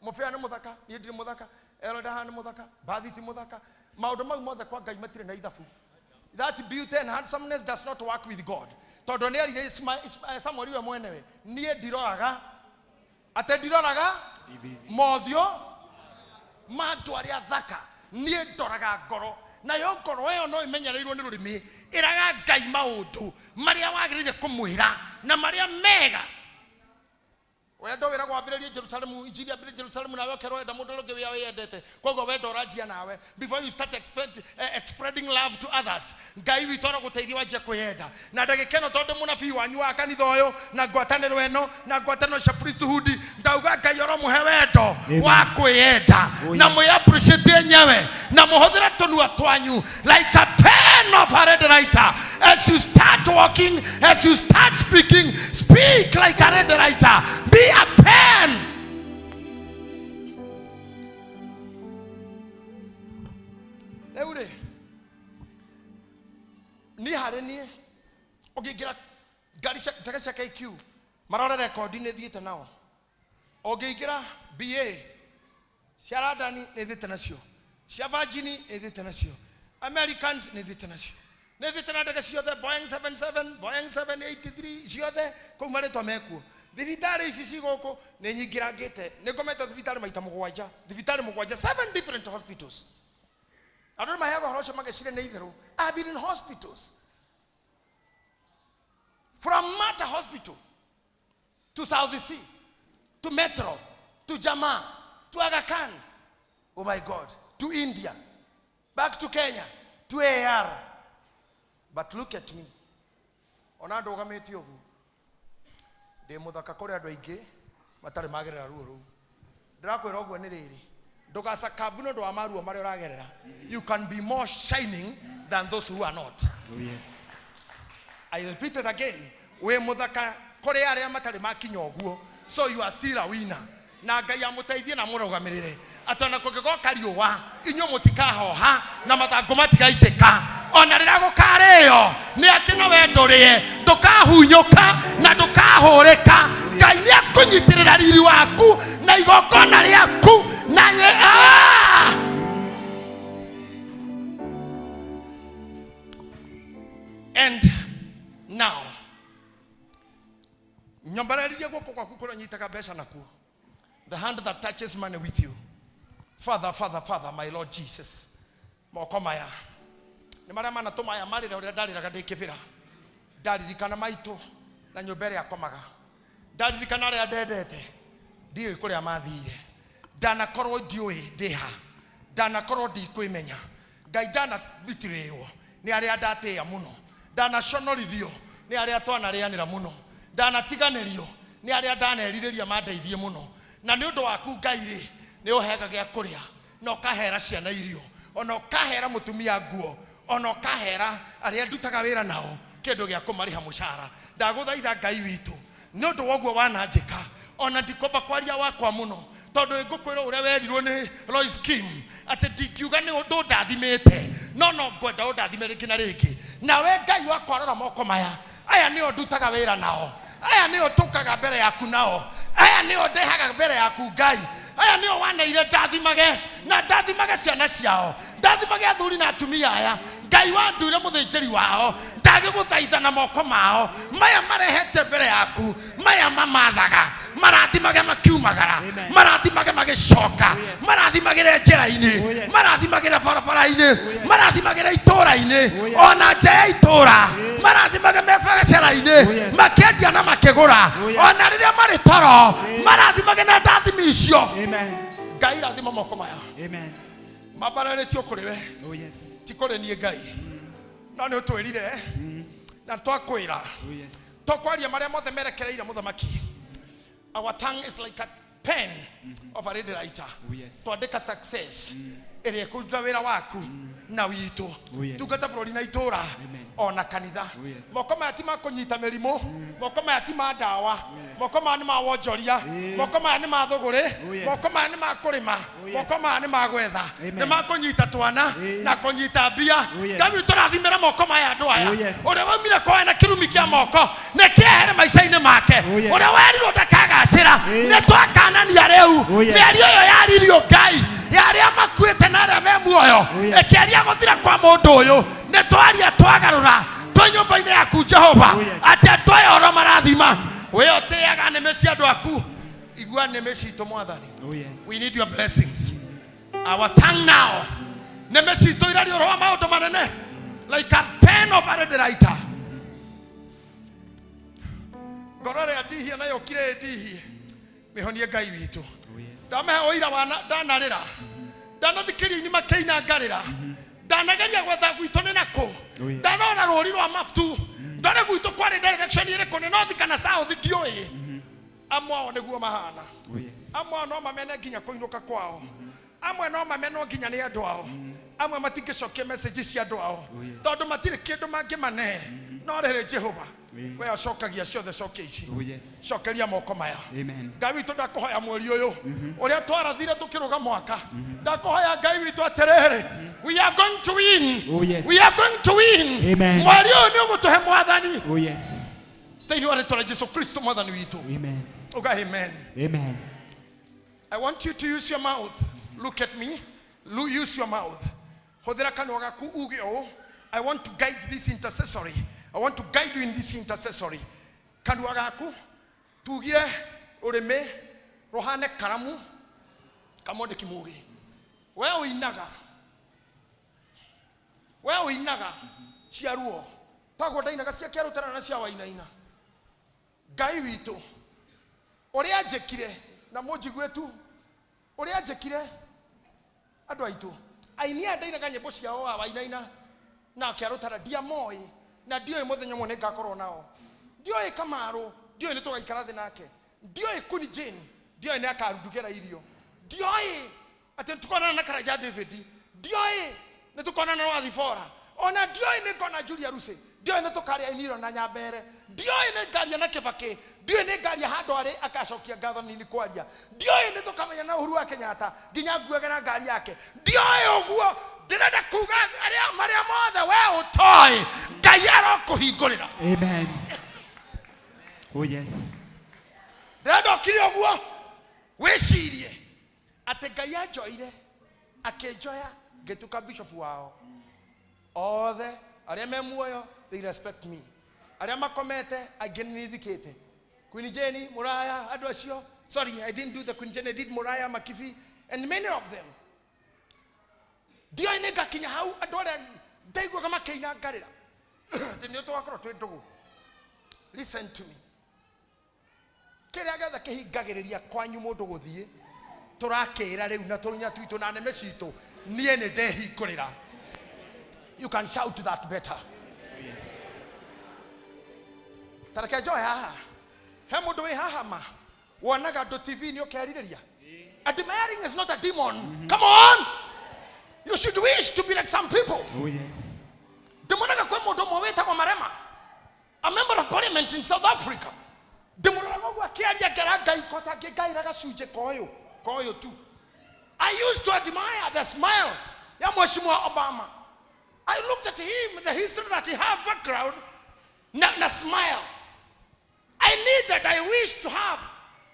mũbĩa nĩ mũthaka, niĩ ndirĩ mũthaka, Elodaha nĩ mũthaka, Bathi ti mũthaka. Maũndũ mau mothe kwa Ngai matirĩ na ithabu. That beauty and handsomeness does not work with God. Tondũ nĩ erire Samuel we mwenewe, niĩ ndiroraga, atĩ ndiroraga mothiũ ma andũ arĩa thaka, niĩ ndoraga ngoro. Nayo ngoro ĩyo no ĩmenyereirwo nĩ rũrĩmĩ, ĩraga Ngai maũndũ marĩa wagĩrĩire kũmwĩra na marĩa mega. Wendo wĩragwo wambĩrĩrie Jerusalemu, injiri yambĩrĩrie Jerusalemu, nawe ũkerwo wenda mũndũ ũrĩa ũngĩ wĩa wĩyendete. Koguo wendo ũranjia nawe. Before you start spreading love to others, Ngai witũ arogũteithia wanjie kwĩyenda. Na ndagĩka ĩno tondũ mũnabii wanyu wa kanitha ũyũ na ngwatanĩro ĩno na ngwatanĩro cia priesthood, ndauga Ngai oromũhe wendo wa kwĩyenda na mwĩ appreciate enyewe na mũhũthĩre tũnua twanyu like a pen of a red writer. As you start walking, as you start speaking, speak like a red writer. Be a pen. Rĩu rĩ, niĩ harĩ niĩ ũngĩingĩra ngari cia ndege cia KQ marore rekondi nĩ thiĩte nao. Ũngĩingĩra BA cia London nĩ thiĩte nacio, cia Virgin nĩ thiĩte nacio, Americans nĩ thiĩte nacio, nĩ thiĩte na ndege ciothe, Boeing 77, Boeing 783 ciothe kũu marĩtwa mekuo. Thibitarĩ ici ci gũkũ nĩ nyingĩrangĩte, nĩ ngomete thibitarĩ maita mũgwanja, thibitarĩ mũgwanja, 7 different hospitals. Andũ nĩ maheagwo ũhoro ũcio mageciria nĩ itherũ. I've been in hospitals from Mater Hospital to South Sea, to Metro, to Jamaa, to Aga Khan, oh my God, to India, back to Kenya, to AR. But look at me. Ona ndũgamĩte ũguo, ndĩ mũthaka kũrĩ andũ aingĩ matarĩ magerera ruo rũu. Ndĩrakwĩra ũguo nĩ rĩrĩ, ndũgacakambu nĩ ũndũ wa maruo marĩa ũragerera. You can be more shining than those who are not.
Oh, yes.
I repeat it again. Wĩ mũthaka kũrĩ arĩa matarĩ makinya ũguo. So you are still a winner. Na Ngai amũteithie na amũrũgamĩrĩre. Atĩ ona kũngĩgoka riũa, inyuĩ mũtikahoha na mathangũ matigaitĩka. Ona rĩrĩa gũkarĩo, nĩ atĩ no we ndũrĩe, ndũkahunyũka na ndũkahũrĩka. Ngai nĩ akũnyitĩrĩra riri waku na igongona rĩaku na ye, And now, nyombarĩria guoko gwaku kũrĩa ũnyitaga mbeca nakuo. The hand that touches money with you. Father, Father, Father, my Lord Jesus. Moko maya. Nĩ marĩa manatũma aya marĩre ũrĩa ndarĩraga ndĩ kĩbĩra. Ndaririkana maitũ na nyũmba ĩrĩa akomaga. Ndaririkana arĩa ndendete. Ndiũĩ kũrĩa mathire. Ndanakorwo ndiũĩ ndĩ ha. Ndanakorwo ndikwĩmenya. Ngai ndanabitirĩrwo nĩ arĩa ndatĩĩa mũno. Ndanaconorithio nĩ arĩa twanarĩanĩra mũno. Ndanatiganĩrio nĩ arĩa ndanerirĩria mandeithie mũno. Na nĩ ũndũ waku Ngai rĩ, nĩ ũheaga gĩa kũrĩa, na ũkahera ciana irio, ona ũkahera mũtumia nguo, ona ũkahera arĩa ndutaga wĩra nao kĩndũ gĩa kũmarĩha mũcara. Ndagũthaitha Ngai witũ, nĩ ũndũ wa ũguo wananjĩka, ona ndikwamba kwaria wakwa mũno, tondũ ngũkwĩra ũrĩa werirwo nĩ Lois Kim, atĩ ndingiuga nĩ ũndũ ũndathimĩte, no no ngwenda ũndathime rĩngĩ na rĩngĩ. Nawe Ngai wakwa rora moko maya, aya nĩo ndutaga wĩra nao, aya nĩo tũkaga mbere yaku nao, aya nĩo ndehaga mbere yaku Ngai, aya nĩo waneire ndathimage, na ndathimage ciana ciao, ndathimage athuri na atumia aya. Ngai wanduire mũthĩnjĩri wao, ndagĩgũthaitha na moko mao, maya marehete mbere yaku, maya mamathaga, marathimage makiumagara, marathimage magĩcoka, marathimagĩre njĩra-inĩ, marathimagĩre barabara-inĩ, marathimagĩre itũũra-inĩ, ona nja ya itũũra, marathimage me biacara-inĩ, makĩendia na makĩgũra, ona rĩrĩa marĩ toro, marathimage na ndathimi icio.
Amen.
Ngai rathima moko maya.
Amen.
Mambararĩtio kũrĩ we.
Oh, yes.
Ti kũrĩ niĩ Ngai. No nĩ ũtwĩrire na twakwĩra.
Oh, yes.
Tũkwaria marĩa mothe merekereire mũthamaki. Our tongue is like a Pen of a ready writer. Twandĩka success ĩrĩa ĩkũruta wĩra waku na witũ. Tungata bũrũri na itũra ona kanitha. Moko maya ti ma kũnyita mĩrimũ, moko maya ti ma ndawa, moko maya nĩ ma wonjoria, moko maya nĩ ma thũgũrĩ, moko maya nĩ ma kũrĩma, moko maya nĩ ma gwetha, nĩ ma kũnyita twana na kũnyita mbia. Ngai witũ rathimĩra moko maya andũ aya. Ũrĩa waumire kwao na kĩrumi kĩa moko nĩ kĩehere maica-inĩ make. Ũrĩa werirwo ndakagacĩra nĩ twakanania rĩu. Mĩario ĩyo yaririo Ngai ya arĩa makuĩte na arĩa me muoyo ĩkĩaria gũthira kwa mũndũ ũyũ nĩ twaria twagarũra twĩ nyũmba-inĩ yaku Jehova atĩ andũ aya oro marathima we ũtĩaga nĩmĩ cia andũ aku igua nĩmĩ citũ Mwathani. We need your blessings. Our tongue now nĩmĩ citũ iraria ũhoro wa maũndũ manene like a pen of a ready writer. Ngoro ĩrĩa ndihie nayo ũkire ndihie mĩhonie Ngai witũ. Ndamehe ũira wa ndanarĩra ndanathikĩria ini makĩina ngarĩra ndanageria gwetha gwitũ nĩ nakũ ndanona rũri rwa maftu ndone gwitũ kwarĩ direction ĩrĩkũ nĩ north kana south ndiũĩ. Amwe ao nĩguo mahana, amwe ao no mamene nginya kũinũka kwao, amwe no mamenwo nginya nĩ andũ ao, amwe matingĩcokia message cia andũ ao tondũ matirĩ kĩndũ mangĩmane. No rĩrĩ Jehova we acokagia ciothe, cokia ici, cokeria moko maya. Ngai witũ ndakũhoya mweri ũyũ ũrĩa twarathire tũkĩrũga mwaka, ndakũhoya Ngai witũ atĩrĩrĩ, we are going to win. We are going to win. Mweri ũyũ nĩ ũgũtũhe Mwathani thĩinĩ wa rĩtwa rĩa Jesu Kristo Mwathani witũ. Uga amen.
Amen.
I want you to use your mouth. Look at me. Use your mouth. Hũthĩra kanua gaku uge ũũ, I want to guide this intercessory. I want to guide you in this intercessory. Kanua gaku tugire ũrĩmĩ rũhane karamu kamwandĩki mũũgĩ. We ũinaga, we ũinaga cia ruo taguo ndainaga cia kĩarũtara na cia wainaina. Ngai witũ ũrĩa njĩkire na mũnjigue tu ũrĩa njĩkire andũ aitũ aini aya ndainaga nyĩmbo ciao wa wainaina na kĩarũtara ndiamoĩ na ndiũĩ mũthenya ũmwe nĩngakorwo nao, ndiũĩ Kamaru, ndiũĩ nĩ tũgaikara thĩ nake, ndiũĩ Kuni Jane, ndiũĩ nĩ akarundugĩra irio, ndiũĩ atĩ nĩtũkonana na Karanja David, ndiũĩ nĩtũkonana na Wathibora, ona ndiũĩ nĩngona Julia Rusi, ndiũĩ nĩtũkarĩa iniro na Nyambere, ndiũĩ nĩngaria na Kĩbakĩ, ndiũĩ nĩngaria handũ arĩ akacokia ngatho nini kwaria, ndiũĩ nĩtũkamenya na Uhuru wa Kenyatta nginya nguage na ngari yake, ndiũĩ ũguo. Ndĩrenda kuga arĩa marĩa mothe we ũtoĩ Ngai arokũhingũrĩra.
Amen. Oh yes.
Ndĩrenda ũkire ũguo wĩcirie atĩ Ngai anjoire akĩnjoya ngĩtuĩka bishop wao othe arĩa me muoyo, they respect me, arĩa makomete aingĩ nĩ thikĩte. Queen Jane, Muraya, andũ acio, sorry, I didn't do the Queen Jane, I did Muraya, Makifi and many of them. Ndiũĩ nĩ ngakinya hau andũ arĩa ndaiguaga makĩina ngarĩra atĩ nĩ tũgakorwo twĩ ndũgũ. Listen to me. Kĩrĩa gĩothe kĩhingagĩrĩria kwanyu mũndũ gũthiĩ tũrakĩra rĩu na tũrunya twitũ na nĩmĩ citũ, niĩ nĩ ndehingũrĩra. You can shout that better. Ta reke njoe haha he mũndũ wĩ haha ma wonaga andũ TV-inĩ ũkerirĩria. Admiring is not a demon. Come on. You should wish to be like some people.
Oh yes.
Ndĩmonaga kwĩ mũndũ ũmwe wĩtagwo Marema, a member of parliament in South Africa. Ndĩmũroraga ũguo akĩaria ngera Ngai ko ta ngĩngaĩra gacunjĩ koyũ koyũ tu. I used to admire the smile ya Mheshimiwa Obama. I looked at him, the history that he have background na smile. I needed, I wish to have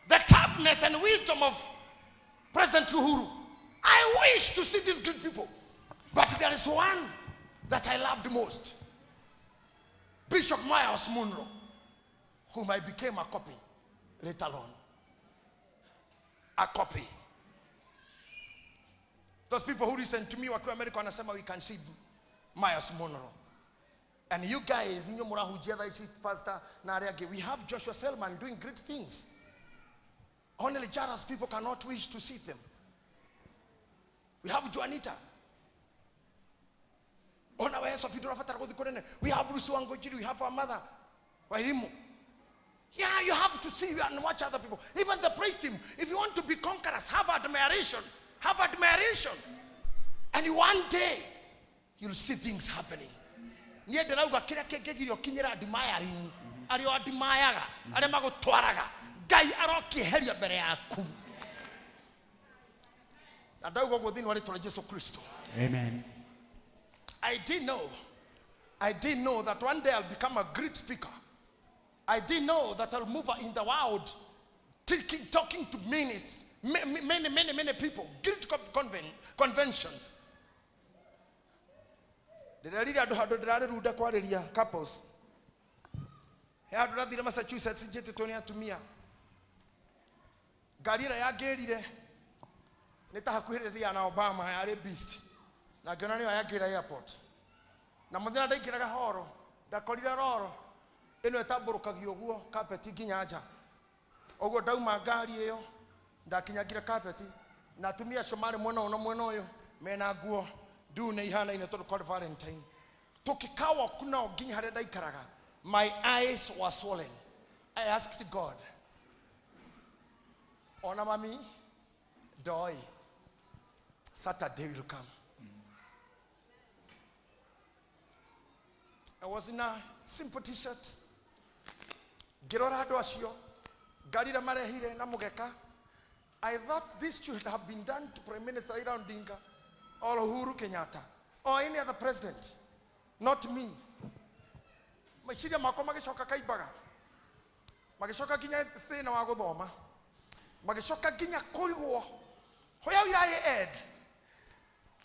the toughness and wisdom of President Uhuru. I wish to see these great people. But there is one that I loved most. Bishop Myles Munroe, whom I became a copy later on. A copy. Those people who listen to me wakiwa America wanasema we can see Myles Munroe. And you guys, inyo murahujia thaa ici pastor na arĩa angĩ, we have Joshua Selman doing great things. Only jealous people cannot wish to see them. We have Juanita. Ona wewe Sophie turabatara gũthiĩ kũnene. We have Lucy Wangũnjiri, we have our mother Wairimu. Yeah, you have to see and watch other people. Even the praise team, if you want to be conquerors, have admiration. Have admiration. And one day, you'll see things happening. Niĩ ndĩrauga kĩrĩa kĩngĩgiria ũkinyĩra admiring, arĩa admiraga, arĩa magũtwaraga, Ngai arokĩeheria mbere yaku. Na ndauga ũguo thĩinĩ wa rĩtwa rĩa Jesu Kristo.
Amen.
I didn't know. I didn't know that one day I'll become a great speaker. I didn't know that I'll move in the world, talking to many, many, many, many people, great conventions. Ndĩrerire andũ handũ ndĩrarĩrunda kwarĩria couples. He handũ ndathire Massachusetts njĩtĩtwo nĩ atumia. Ngari ĩrĩa yangĩrire nĩ ta hakuhĩ rĩthiaga na Obama yarĩ beast. Na ngĩona nĩyo yangĩra airport. Na mũthenya ndaingĩraga horo, ndakorire roro ĩno ĩtambũrũkagio ũguo carpet nginya nja. Ũguo ndauma ngari ĩyo ndakinyangire carpet na atumia acio marĩ mwena ũyũ na mwena ũyũ mena nguo ndune ihanaine tondũ kwarĩ Valentine. Tũkĩkawa nao nginya harĩa ndaikaraga. My eyes were swollen. I asked God, ona mami ndoĩ Saturday will come. I was in a simple t-shirt. Ngĩrora andũ acio, ngari ĩrĩa marehire na mũgeka. I thought this should have been done to Prime Minister Raila Odinga or Uhuru Kenyatta or any other president, not me. Meciria makwa magĩcoka kaimbaga, magĩcoka nginya thĩna wa gũthoma, magĩcoka nginya kũrigwo where will I end?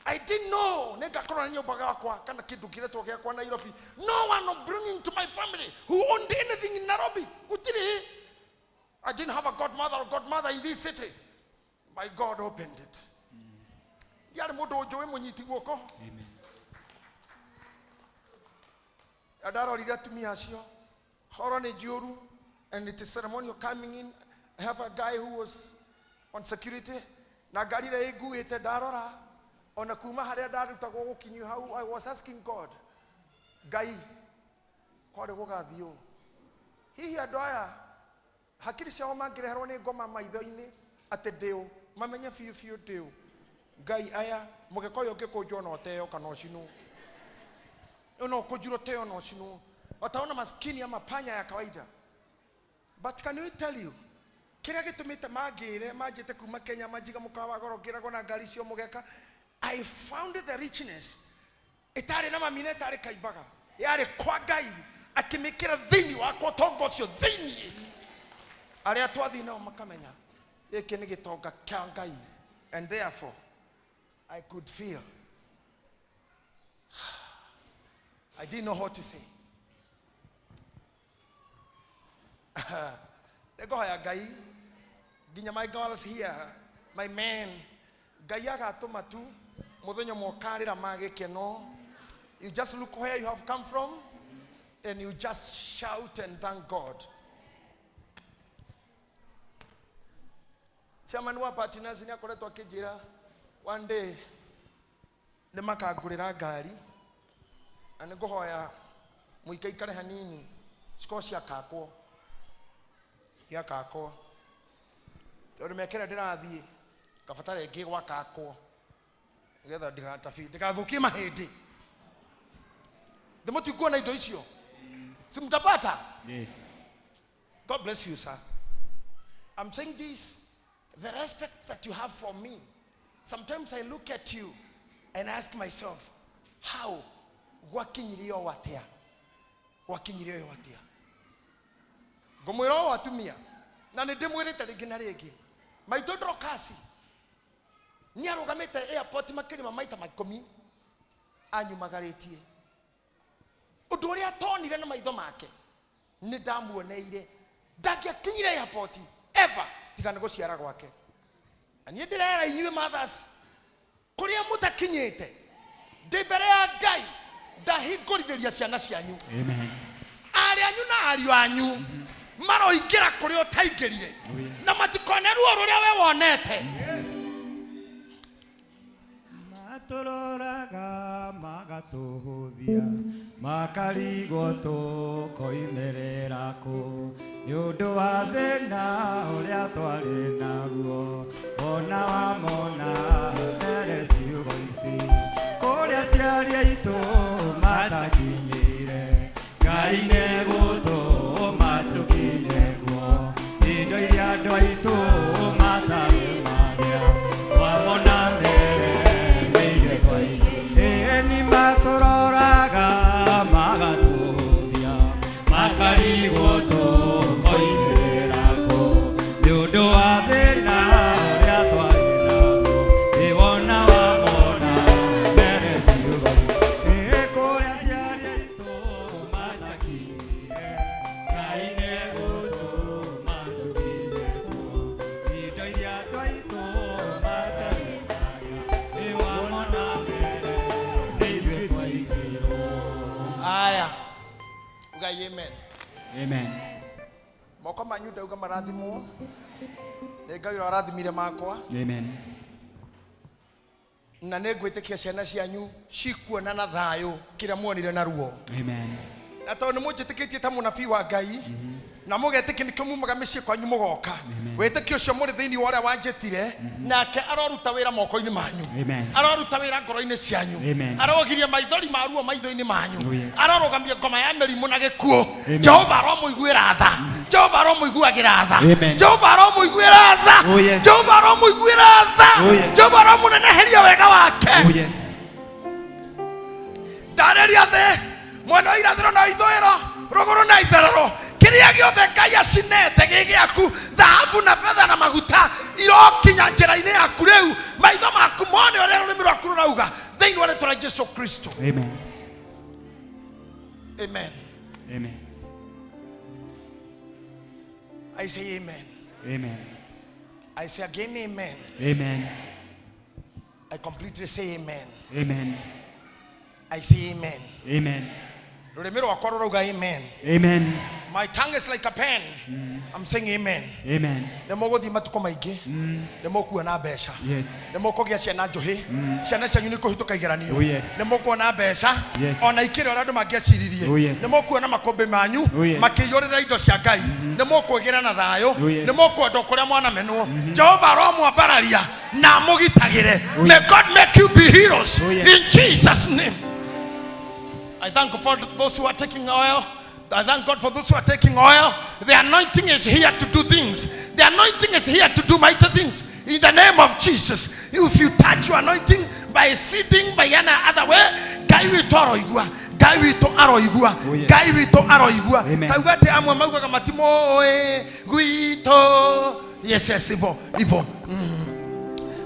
I didn't know nĩngakorwo na nyũmba gakwa kana kĩndũ kĩretwo gĩakwa Nairobi. No one will bring into my family who owned anything in Nairobi. Gũtirĩ. I didn't have a godmother or godmother in this city. My God opened it. Ndiarĩ mũndũ ũnjũĩ mũnyiti guoko. Ndarorire atumia acio. Horo nĩ njũru and it is ceremonial coming in. I have a guy who was on security. Na ngari ĩrĩa ĩnguĩte ndarora ona kuma harĩa ndarutagwo gũkinyio hau, I was asking God, Ngai kwarĩ gũgathiĩ ũũ, hihi andũ aya hakiri ciao mangĩreherwo nĩ ngoma maitho-inĩ atĩ ndĩũ mamenye biũ biũ ndĩũ, Ngai aya mũgeka ũyũ ũngĩkũnjwo no ũteo kana ũcinwo, no ũkũnjirwo ũteo na ũcinwo, wataona maskini ama panya ya kawaida. But can we tell you kĩrĩa gĩtũmĩte mangĩre manjĩte kuma Kenya manjiga mũkawa wa goro ngĩragwo na ngari cio mũgeka, I found the richness ĩtarĩ na mami na ĩtarĩ kaimbaga, yarĩ kwa Ngai akĩmĩkĩra thĩinĩ wakwa ũtonga ũcio thĩinĩ. Arĩa twathiĩ nao makamenya gĩkĩ nĩ gĩtonga kĩa Ngai, and therefore I could feel. I didn't know what to say. Nĩngũhoya Ngai nginya my girls here, my men, Ngai agatũma tu mũthenya ũmwe ũkarĩra ma gĩkeno. You just look where you have come from and you just shout and thank God. Chairman wa partners nĩ akoretwo akĩnjĩra one day nĩ makangũrĩra ngari, na nĩ ngũhoya mũikaikare hanini cikorwo ciakakwo ciakakwo, tondũ mĩaka ĩrĩa ndĩrathiĩ ngabatara ĩngĩ gwakakwo nĩgetha ndigathũkie mahĩndĩ. Thĩ mũtikuona indo icio, si mtapata?
Yes.
God bless you, sir. I'm saying this, the respect that you have for me. Sometimes I look at you and ask myself, how gwakinyirio ũũ atĩa? Gwakinyirio ũũ atĩa? Ngũmwĩra ũũ atumia, na nĩ ndĩmwĩrĩte rĩngĩ na rĩngĩ, maitũ Dorcas nĩ arũgamĩte airport makĩria ma maita 10 anyumagarĩtie. Ũndũ ũrĩa atonire na maitho make nĩ ndamuoneire, ndangĩakinyire airport ever tiga nĩ gũciara gwake. Na niĩ ndĩrera inyuĩ mothers, kũrĩa mũtakinyĩte ndĩ mbere ya Ngai ndahingũrithĩria ciana cianyu.
Amen.
Arĩ anyu na ariũ anyu maroingĩra kũrĩa ũtaingĩrire, na matikone ruo rũrĩa we wonete.
Matũroraga magatũhũthia makarigwo tũkoimĩrĩra kũ nĩ ũndũ wa thĩna ũrĩa twarĩ naguo ona wamona mbere ciugo ici kũrĩa aciari aitũ matakinyire Ngai nĩegũtũma tũkinye kuo indo iria andũ aitũ matarĩ magĩa wamona mbere nĩ ithuĩ ĩĩ matũroraga magatũhũthia makarigwo tũkoimĩrĩra kũ nĩ ũndũ wa thĩna ũrĩa twarĩ naguo ĩ wona wamona mbere ciugo ici ĩ kũrĩa aciari aitũ matakinyire Ngai nĩegũtũma tũkinye kuo indo iria andũ aitũ matarĩ magĩa ĩ wamona mbere nĩ ithuĩ twaigirwo.
Aya, ugai amen.
Amen.
Moko manyu ndauga marathimwo nĩ Ngai ũrĩa warathimire makwa.
Amen.
Na nĩ ngwĩtĩkia ciana cianyu cikuona na thayũ kĩrĩa muonire na ruo.
Amen.
Na tondũ nĩ mũnjĩtĩkĩtie ta mũnabii wa Ngai na mũgetĩkia nĩkĩo mumaga mĩciĩ kwanyu mũgoka wĩtĩkio ũcio mũrĩ thĩinĩ wa ũrĩa wanjĩtire nake aroruta wĩra moko-inĩ manyu.
Amen.
Aroruta wĩra ngoro-inĩ cianyu.
Amen.
Arogiria maithori ma ruo maitho-inĩ manyu.
Oh, yes.
Arorũgamia ngoma ya mĩrimũ na gĩkuũ.
Amen.
Jehova aromũiguĩra tha. Jehova aromũiguagĩra tha.
Amen.
Jehova aromũiguĩra tha.
Oh, yes.
Jehova aromũiguĩra tha.
Oh, yes.
Jehova aromũneneheria wega wake.
Oh, yes.
Ndarĩria thĩ mwena wa irathĩro na ithũĩro rũgũrũ na itherero kĩrĩa gĩothe Ngai acinete gĩ gĩaku thahabu na betha na maguta irokinya njĩra-inĩ yaku rĩu maitho maku mone ũrĩa rũrĩmĩ rwaku rũrauga thĩinĩ wa rĩtwa rĩa Jesu Kristo.
Amen.
Amen.
Amen.
I say amen.
Amen.
I say again amen.
Amen.
I completely say amen.
Amen.
I say amen.
Amen.
Rũrĩmĩ rwakwa rũrauga amen.
Amen.
My tongue is like a pen. I'm saying amen.
Amen.
Nĩ mũgũthiĩ matukũ maingĩ nĩ mũkuona mbeca.
Yes.
Nĩ mũkũgĩa ciana njũhĩ ciana cianyu nĩ kũhĩtũka igeranio.
Oh, yes.
Nĩ mũkuona mbeca
Yes.
ona ikĩrĩ ũrĩa andũ mangĩeciririe.
Oh, yes.
Nĩ mũkuona makũmbĩ manyu
Oh, yes.
makĩiyũrĩra indo cia Ngai nĩ mũkwĩgĩra na thayũ
Oh, yes.
nĩ mũkwendwo kũrĩa mwanamenwo Jehova aromwambararia na amũgitagĩre.
Oh,
May
yes.
God make you be heroes
Oh, yes.
in Jesus name. I thank God for those who are taking oil. I thank God for those who are taking oil. The anointing is here to do things. The anointing is here to do mighty things. In the name of Jesus. If you touch your anointing by seeding, by any other way, Ngai witũ aroigua. Ngai witũ aroigua.
Oh, yes.
Ngai witũ aroigua.
Amen.
Tauga atĩ amwe maugaga matimũĩ gwitũ. Yes, yes, ivo, ivo.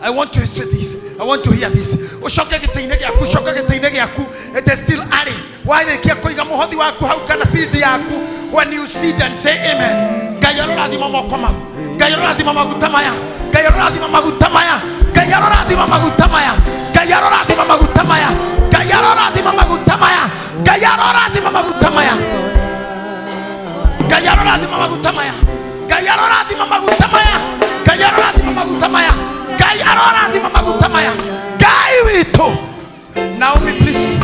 I want to say this. I want to hear this. Ucoke gĩtĩ-inĩ gĩaku, ucoke gĩtĩ-inĩ gĩaku. It is still early. Warĩkia kũiga mũhothi waku hau kana seed yaku. When you seed and say amen. Ngai arorathima moko mau. Ngai arorathima maguta maya. Ngai arorathima maguta maya. Ngai arorathima maguta maya. Ngai arorathima maguta maya. Ngai arorathima maguta maya. Ngai arorathima maguta maya. Ngai arorathima maguta maya. Ngai arorathima maguta maya. Ngai arorathima maguta maya. Ngai arorathima maguta maya. Ngai witũ. Naomi, please.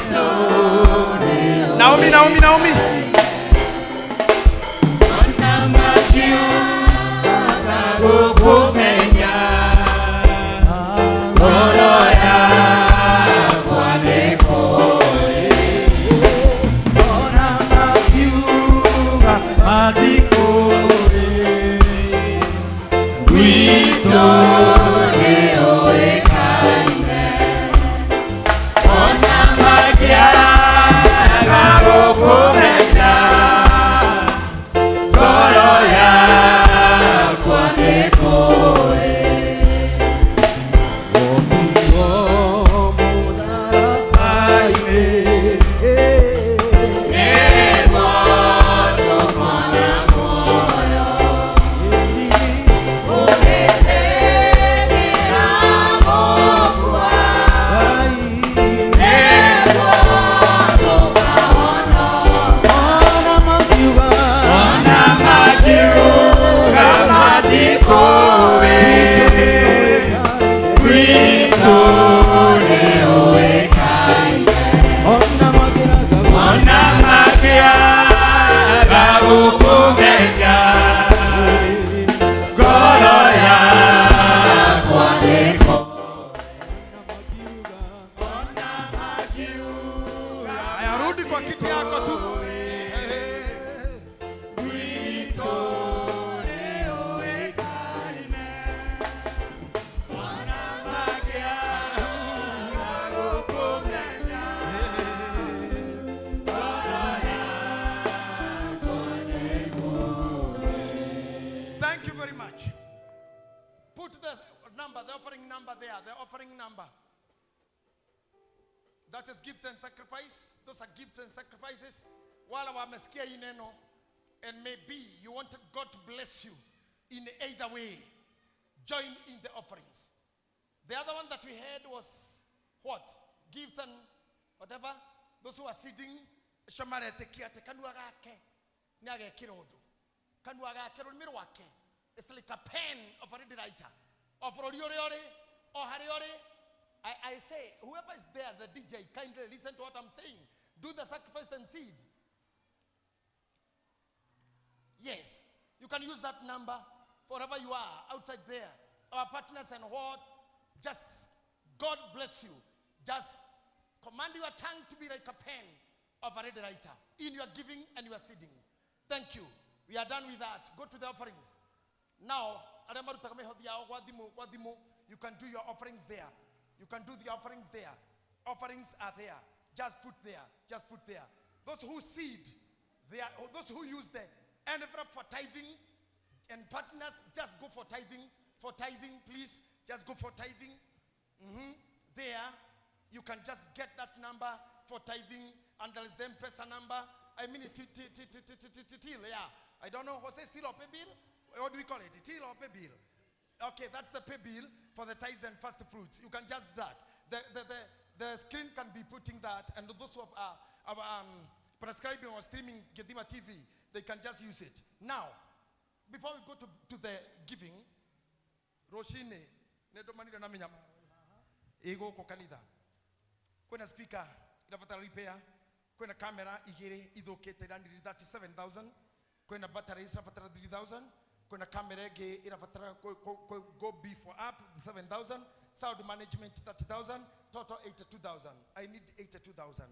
Naomi, Naomi, Naomi.
Gũkũmenya ngoro yakwa nĩkũĩ ona makiuga matikũĩ gwitũ nĩũĩkaine ona mangĩaga gũkũmenya ngoro yakwa nĩkũĩ. Nĩguo tũkona muoyo.
Thank you very much. Put the number, the offering number there, the offering number. That is gift and sacrifice. Those are gifts and sacrifices. Wala wamesikia hii neno, and maybe you want God to bless you in either way. Join in the offerings. The other one that we had was what? Gifts and whatever. Those who are sitting, shamaretekia te kanua gake ni agekira undu. Kanua gake rurimi rwake. It's like a pen of a ready writer. Of rori ore ore, o hari ore. I say, whoever is there, the DJ, kindly listen to what I'm saying. Do the sacrifice and seed. Yes, you can use that number wherever you are, outside there. Our partners and what, just God bless you. Just command your tongue to be like a pen of a ready writer in your giving and your seeding. Thank you. We are done with that. Go to the offerings. Now, you can do your offerings there. You can do the offerings there. Offerings are there. Just put there. Just put there. Those who seed, they are, those who use the envelope for tithing and partners, just go for tithing. For tithing, please. Just go for tithing. There, you can just get that number for tithing, and there is the M-Pesa number. I mean, till, yeah. I don't know. What's it? Seal or pay bill? What do we call it? Till or pay bill? Okay, that's the pay bill for the tithes and first fruits. You can just that. The screen can be putting that, and those who are prescribing or streaming Githima TV, they can just use it. Now, before we go to the giving, Roshine, nedomanire na minyama igũkũ kanitha kwĩna speaker irabatara repair, kwĩna camera igĩrĩ ithũkĩte iraniri 37,000, kwĩna batteries irabatara 3,000, kwĩna camera ĩngĩ irabatara go B for up 7,000, sound management 30,000, total 82,000. I need 82,000.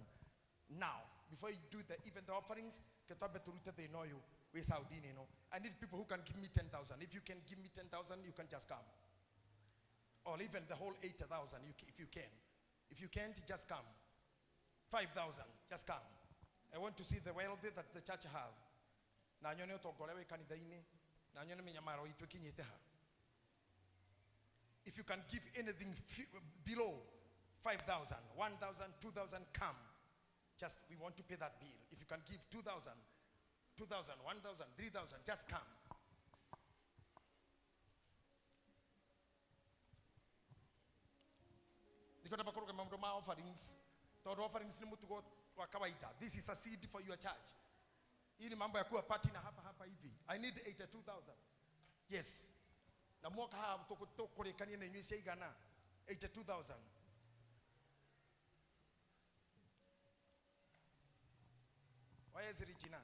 Now, before you do the even the offerings, ketambe turute they know you. We Saudi, you know. I need people who can give me 10,000. If you can give me 10,000, you can just come. Or even the whole 8,000, if you can. If you can't, just come. 5,000, just come. I want to see the wealth that the church have. Na nyone utongorewe kanitha-inĩ, na nyone mĩnyamaro itũ ĩkinyĩte ha. If you can give anything below 5,000, 1,000, 2,000, come. Just, we want to pay that bill. If you can give 2,000, 2,000, 1,000, 3,000, just come. Offerings. Offerings ni mutugo wa kawaida. This is a seed for your church. Hii ni mambo ya kuwa party na hapa hapa hivi. I need 82,000. Yes. Na mwaka haha tukurekania na inyuĩ cia igana. 82,000. Why is Regina?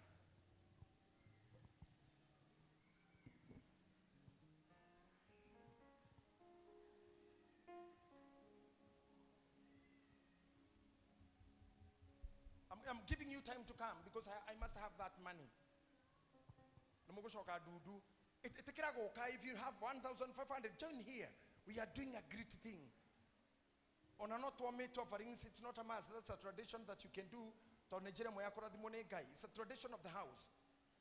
I'm giving you time to come because I must have that money. If you have 1,500, join here. We are doing a great thing. On a not to offerings, it's not a must. That's a tradition that you can do. It's a tradition of the house.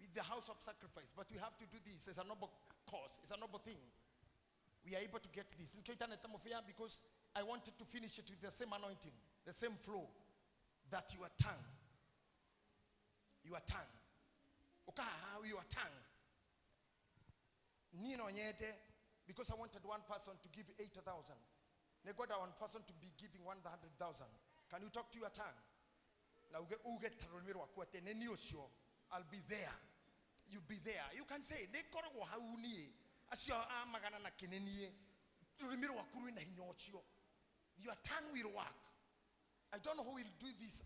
With the house of sacrifice. But we have to do this. It's a noble cause. It's a noble thing. We are able to get this. Because I wanted to finish it with the same anointing, the same flow. That your tongue, okay, your tongue. Nino nyede, because I wanted one person to give 8,000. Negoda one person to be giving 100,000. Can you talk to your tongue? Now uget tarulmirwa kwate neniosho. I'll be there. You'll be there. You can say nekorogo hauni. Asio amagana na kinenie. Rurimirwa kuru na hinyochio. Your tongue will work. I don't know who will do this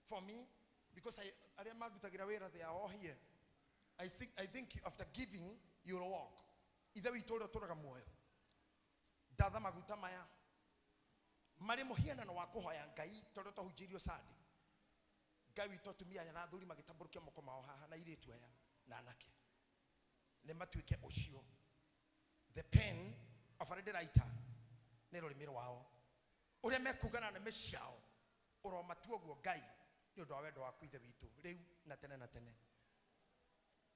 for me because I they are all here. I think after giving, you'll walk. Either we told Toraga moyo. Dada maguta maya. Mari muhianano wa kuhoya Ngai tondu twahunjĩirio Sunday. Ngai witũ atumia aya na athuri magĩtambũrũkia moko mao haha na airĩtu aya na anake. Nĩ matuĩke ũcio. The pen of a ready writer nĩ rũrĩmĩ rwao. Ũrĩa mekuga na nĩmĩ ciao ũromatua ũguo Ngai nĩ ũndũ wa wendo waku Ithe witũ rĩu na tene na tene.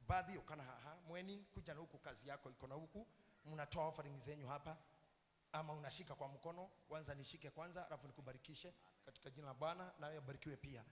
Baadhi ukana haha, mweni kuja na huku, kazi yako iko na huku, mnatoa offering zenyu hapa ama unashika kwa mkono. Kwanza nishike kwanza, alafu nikubarikishe katika jina la Bwana, nawe ubarikiwe pia.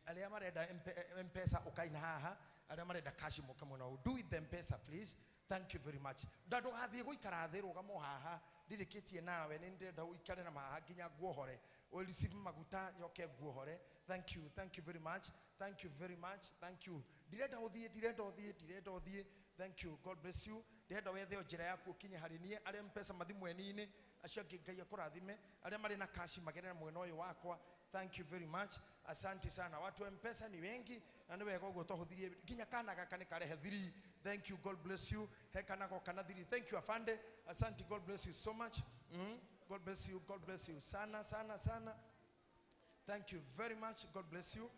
Aria marenda M-Pesa ukaina haha, aria marenda cash moka mona. Do with the M-Pesa please. Thank you very much. Na ndugathiĩ gũikara thĩ, rũgamo haha, ndirĩkĩtie nawe, nĩ ndĩrenda ũikare na haha nginya nguohore. Receive maguta njoke nguohore. Thank you, thank you very much. Thank you very much. Thank you. Ndirenda ũthiĩ, ndirenda ũthiĩ, ndirenda ũthiĩ. Thank you. God bless you. Ndĩrenda wethe o njĩra yaku ũkinye harĩ niĩ. Arĩa M-Pesa mathi mweni-inĩ, acio angĩ Ngai akũrathime. Arĩa marĩ na cash magerere mwena ũyũ wakwa. Thank you very much. Asante sana. Watu wa M-Pesa ni wengi na nĩ wega ũguo twahũthirie nginya kana gaka nĩ karehe 3. Thank you. God bless you. He kana goka na 3. Thank you afande. Asante. God bless you so much. God bless you. God bless you sana sana sana. Thank you very much. God bless you.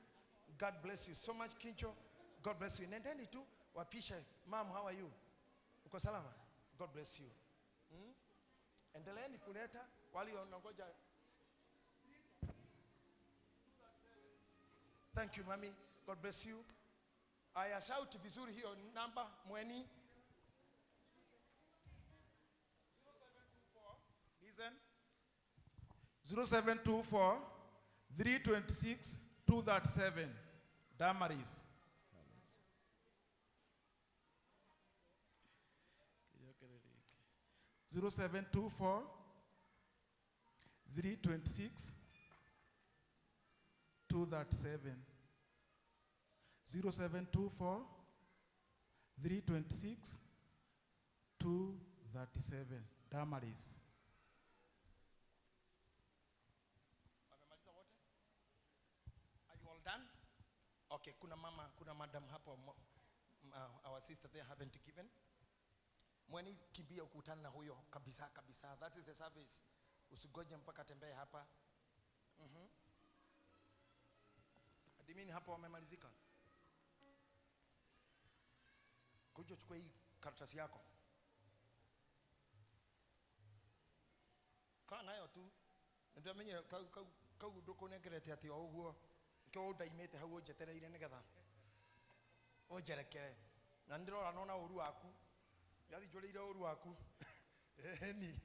God bless you so much Kincho. God bless you. Nendeni tu wapishe. Mom, how are you? Uko salama? God bless you. Endeleeni kuleta wale wanangoja. Thank you mami. God bless you. Aya, shout vizuri hiyo namba mweni.
Listen. 0724 326 237. Damaris. 0724 326 237. 0724 326 237. Damaris.
Wamemaliza wote? Are you all done? Okay, kuna mama, kuna madam hapo, our sister there haven't given. Mweni kimbia ukutane na huyo kabisa kabisa. That is the service. Usigoje mpaka tembee hapa. Admin hapo wamemalizika. Kuja uchukue hii karatasi yako. Kaa nayo tu. Ndio menye kau ndukunengerete ati o uguo. Kio ndaimite hau unjetereire nigetha unjerekere. Na ndirora nona uru waku. Yathi njũrĩire ũru waku. Ĩni.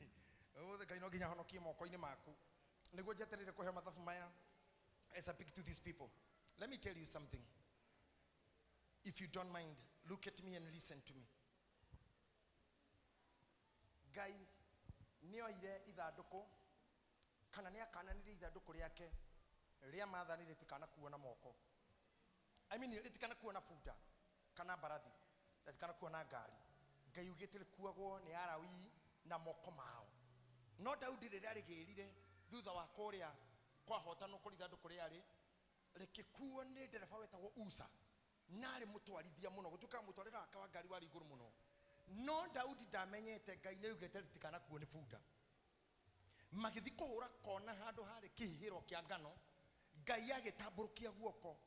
Ũmũthĩ Ngai no nginya honokie moko-inĩ maku. Nĩguo njetereire kũheo mathabu maya. As I speak to these people, let me tell you something. If you don't mind, look at me and listen to me. Ngai nĩoire ithandũkũ kana nĩakananirie ithandũkũ rĩake rĩa maathani rĩtikanakuo na moko. I mean rĩtikanakuo na bunda kana mbarathi, rĩtikanakuo na ngari. Ngai ugĩte rĩkuagwo nĩ Arawii na moko mao. No Daudi rĩrĩa rĩgĩrire thutha wa kũrĩa kwahotanwo kũrĩ ithandũkũ rĩarĩ, rĩkĩkuo nĩ ndereba wetagwo Uza, na arĩ mũtwarithia mũno, gũtuĩkaga mũtwarĩre wake wa ngari warĩ igũrũ mũno. No Daudi ndamenyete Ngai nĩaugĩte rĩtikanakuo nĩ bunda. Magĩthiĩ kũhũra kona handũ harĩ kĩhihĩro kĩa ngano, Ngai agĩtambũrũkia guoko,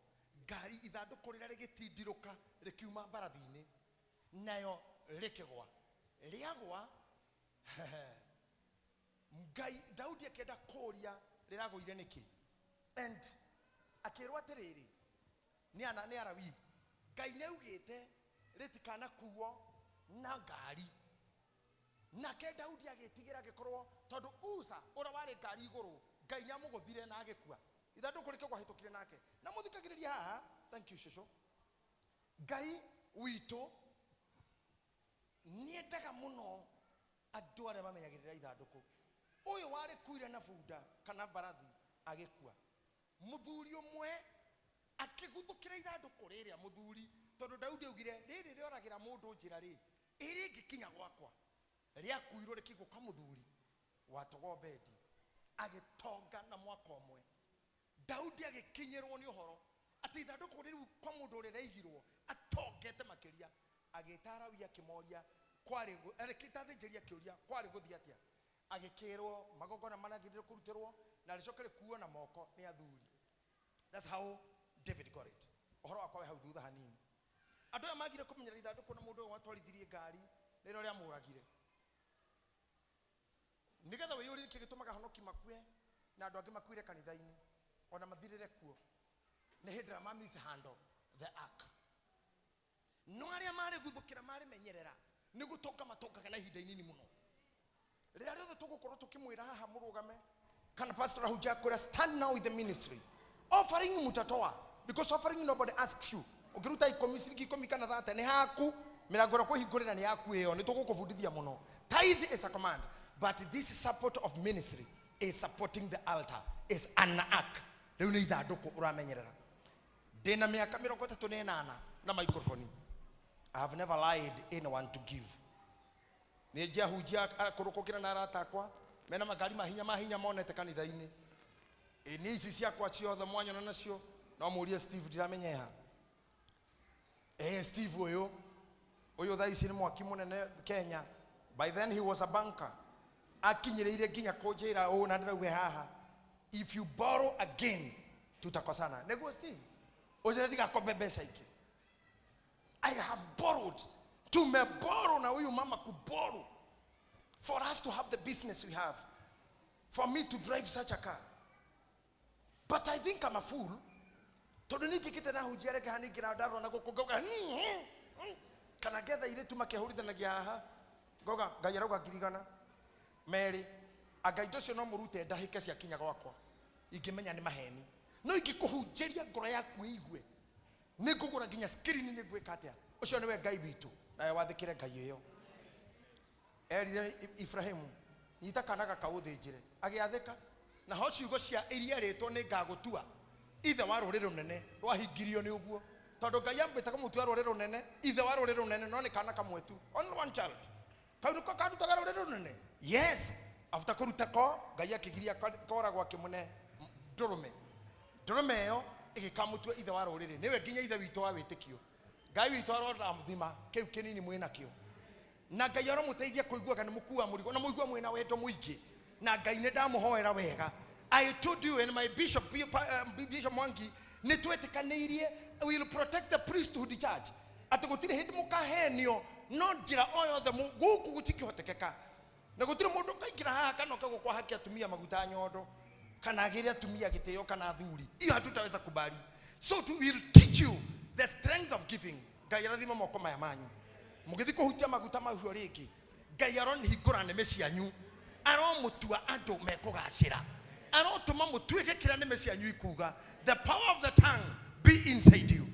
ngari ithandũkũ rĩrĩa rĩgĩtindirũka rĩkiuma mbarathi-inĩ, nayo rĩkĩgwa. Rĩagwa, Ngai Daudi akĩenda kũũria rĩragũire nĩkĩ. And akĩrwo atĩrĩrĩ, nĩ Arawii, Ngai nĩaugĩte rĩtikanakuo na ngari. Nake Daudi agĩtigĩra agĩkorwo tondũ Uza ũrĩa warĩ ngari igũrũ, Ngai nĩamũgũthire na agĩkua. Ithandũkũ rĩkĩgwa hĩtũkire nake. Na mũthikagĩrĩria haha, thank you shosho. Ngai witũ nĩendaga mũno andũ arĩa mamenyagĩrĩra ithandũkũ. Ũyũ warĩkuire na bunda kana mbarathi agĩkua. Mũthuri ũmwe akĩguthũkĩra ithandũkũ rĩrĩa mũthuri, tondũ Daudi augire rĩrĩ rĩoragĩra mũndũ njĩra rĩ, ĩrĩ ĩngĩkinya gwakwa. Rĩakuirwo rĩkĩigwo kwa mũthuri watagwo Obedi, agĩtonga na mwaka ũmwe. Daudi agĩkinyĩrwo nĩ ũhoro atĩ ithandũkũ rĩu kwa mũndũ ũrĩa rĩaigirwo atongete makĩria. Agĩta Arawii akĩmoria kwarĩ agĩta athĩnjĩri akĩũria kwarĩ gũthiĩ atĩa. Agĩkĩrwo magongona marĩa kũrutĩrwo na rĩcoke rĩkuo na moko nĩ athuri. That's how David got it. Ũhoro wakwa wĩ hau thutha hanini. Andũ aya magire kũmenyera ithandũkũ na mũndũ ũyũ watwarithirie ngari rĩrĩa rĩamũragire. Nĩgetha wĩyũrie nĩkĩ gĩtũmaga honoki makue na andũ angĩ makuire kanitha-inĩ ona mathirĩre kuo. Nĩ hĩndĩ ĩrĩa ma mishandle the ark. No arĩa marĩguthũkĩra marĩmenyerera nĩ gũtonga matongaga na ihinda inini mũno. Rĩrĩa rĩothe tũgũkorwo tũkĩmwĩra haha mũrũgame kana pastor ahunjia akwĩra stand now with the ministry. Offering mutatoa because offering nobody asks you. Ũngĩruta ikũmi ciringi ikũmi kana 30 nĩ haku, mĩrango ĩrĩa kũhingũrĩra nĩ yaku ĩyo, nĩ tũgũkũbundithia mũno. Tithe is a command, but this support of ministry is supporting the altar, is an ark. Rĩu nĩ ithandũkũ ũramenyerera. Ndĩna mĩaka 38 na microphone. I have never lied anyone to give. Nĩ njahunjia kũrũkũkĩra na arata akwa mena makari mahinya monete kanitha-inĩ. Ĩ nĩ ici ciakwa ciothe mwanyona nacio no mũrie Steve ndiramenyeha. Steve ũyũ ũyũ thaa ici nĩ mwaki mũnene Kenya. By then he was a banker. Akinyĩrĩire nginya kũnjĩra ũũ na ndĩrauge haha, if you borrow again tutakosana. Nĩguo Steve ũnjĩre ndigakombe mbeca ingĩ. I have borrowed. Tumeborrow na huyu mama kuborrow for us to have the business we have, for me to drive such a car. But I think I'm a fool. Tondu ningĩkĩte na hunjia reke haningĩ na ndarora na gũkũ ngauga, kana ngetha irĩtu makĩhũrithanagia haha ngauga Ngai arauga 1,000 merĩ, anga indo icio no mũrute ndahĩke ciakinya gwakwa ingĩmenya nĩ maheni. No ingĩkũhunjĩria ngoro yaku ĩigue nĩ ngũgũra nginya screen nĩ ngwĩka atĩa. Ũcio nĩwe Ngai witũ, nawe wathĩkĩre Ngai ĩyo. Erire Ibrahimu, nyita kana gaka ũthĩnjĩre, agĩathĩka. Na ho ciugo cia iria rĩtwo nĩ ngagũtua ithe wa rũrĩrĩ rũnene rwahingirio nĩ ũguo, tondũ Ngai ambĩte kũmũtua rũrĩrĩ rũnene, ithe wa rũrĩrĩ rũnene, no nĩ kana kamwe tu, only one child. Kau nĩko karutaga rũrĩrĩ rũnene. Yes, after kũruta ko Ngai akĩgiria koragwo akĩmũne ndũrũme. Ndũrũme ĩyo ĩgĩkamũtua ithe wa rũrĩrĩ, nĩwe nginya ithe witũ wa wĩtĩkio. Ngai witũ arora mũthima kĩu kĩnini mwĩnakĩo, na Ngai aromũteithia kũiguaga nĩ mũkua mũrigo na mũigua mwĩna wendo mũingĩ, na Ngai nĩ ndamũhoera wega. I told you and my bishop, Bishop Mwangi, nĩ twetĩkanĩirie we will protect the priesthood church, atĩ gũtirĩ hĩndĩ mũkahenio no njĩra o yothe gũkũ gũtikĩhotekeka, na gũtirĩ mũndũ ũkaingĩra haha kana ũka gũkwa haki atumia maguta nyondo kana agĩre atumia gĩtĩo kana athuri, hiyo hatutaweza kubali. So we will teach you the strength of giving. Ngai arathima moko maya manyu mũgĩthiĩ kũhutia maguta macio rĩngĩ, Ngai aronihingũra nĩmĩ cianyu, aromũtua andũ mekũgacĩra, arotũma mũtuĩke kĩrĩa nĩmĩ cianyu ikuga. The power of the tongue be inside you.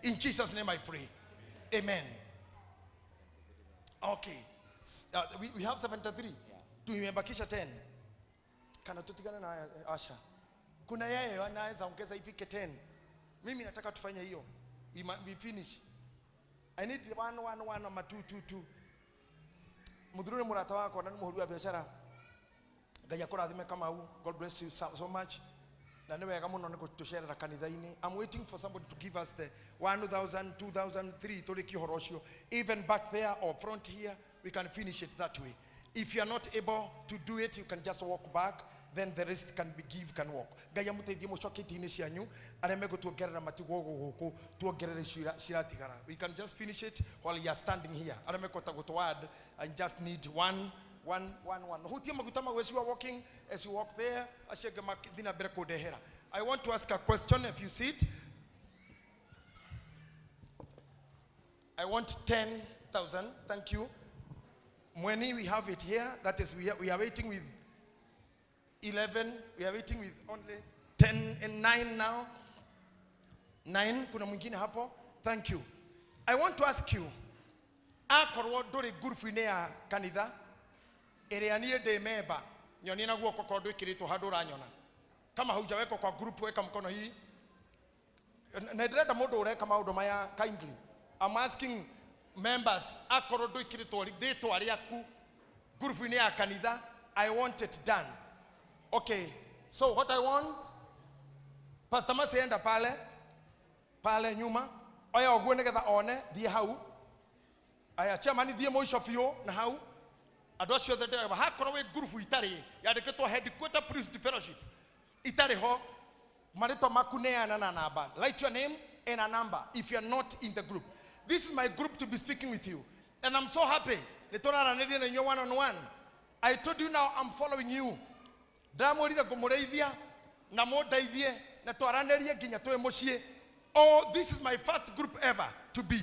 In Jesus' name I pray. Amen. Okay. We have 73. Tumebakisha 10. Kana tutigane na Asha. Kuna yeye anaweza ongeza ifike 10. Mimi nataka tufanye hiyo. We finish. I need 1 1 1 ama 2 2 2. Muthuri murata wako na muhuri wa biashara. Ngai akũrathime Kamau. God bless you so much. Na nĩ wega mũno nĩ gũtũcerera kanitha-inĩ. I'm waiting for somebody to give us the 1,000, 2,000, 3 tũrĩkie ũhoro ũcio. Even back there or front here, we can finish it that way. If you are not able to do it, you can just walk back. Then the rest can be give, can walk. Ngai amũteithie mũcoke itĩ-inĩ cianyu, arĩa megũtuongerera matigwo gũkũ, tuongerere icio ciratigara. We can just finish it while you are standing here. Arĩa mekũhota gũtũ-add, I just need 1, 1, 1, 1. Hutia maguta mau as you are walking, as you walk there, acio angĩ mathiĩ na mbere kũndehera. I want to ask a question if you see it. I want 10,000. Thank you. Mweni, we have it here. That is, we are waiting with 11. We are waiting with only 10 and 9 now. 9. Kuna mwingine hapo. Thank you. I want to ask you, akorwo ndũrĩ ngurubu-inĩ ya kanitha ĩrĩa niĩ ndĩ memba, nyonie na guoko korwo ndwĩkĩrĩtwo handũ ũranyona. Kama haujawekwa kwa group, weka mkono hii. Na ndĩrenda mũndũ ũreka maũndũ maya kindly. I'm asking members, akorwo ndwĩkĩrĩtwo rĩtwa rĩaku ngurubu-inĩ ya kanitha, I want it done. Okay, so what I want, Pastor Mercy enda pale, pale nyuma, oya ũguo nĩgetha one, thiĩ hau. Aya, chairman thiĩ mũico biũ na hau. Andũ acio othe ndĩrauga, hakorwo wĩ ngurubu itarĩ, yandĩkĩtwo Headquarter Priest Fellowship, itarĩ ho, marĩtwa maku neana na namba. Write your name and a number if you are not in the group. This is my group to be speaking with you. And I'm so happy. Nĩ tũraranĩria na inyuĩ one on one. I told you now I'm following you. Ndamwĩrire ngũmũrĩithia na mũndeithie na twaranĩrie nginya twĩ mũciĩ. Oh, this is my first group ever to be.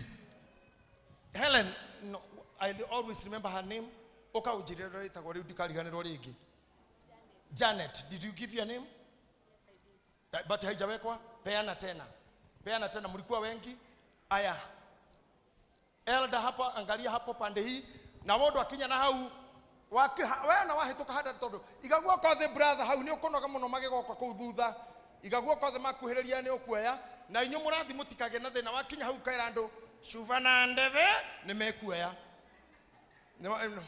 Helen, no, I always remember her name. Oka ujire ĩtagwo rĩu ndikariganĩrwo rĩngĩ. Janet, did you give your name? Yes, I did. But haijawekwa. Peana tena. Peana tena, mlikuwa wengi. Aya. Elder hapa, angalia hapo pande hii. Na wodo akinya na hau we na wahĩtũka handa tondũ iga guoko thĩ brother hau nĩ ũkũnoga mũno magĩgoka kũu thutha. Iga guoko thĩ makuhĩrĩria nĩ ũkuoya. Na inyuĩ mũrathi mũtikagĩe na thĩna wakinya hau kaĩra andũ cuba na ndebe nĩ mekuoya.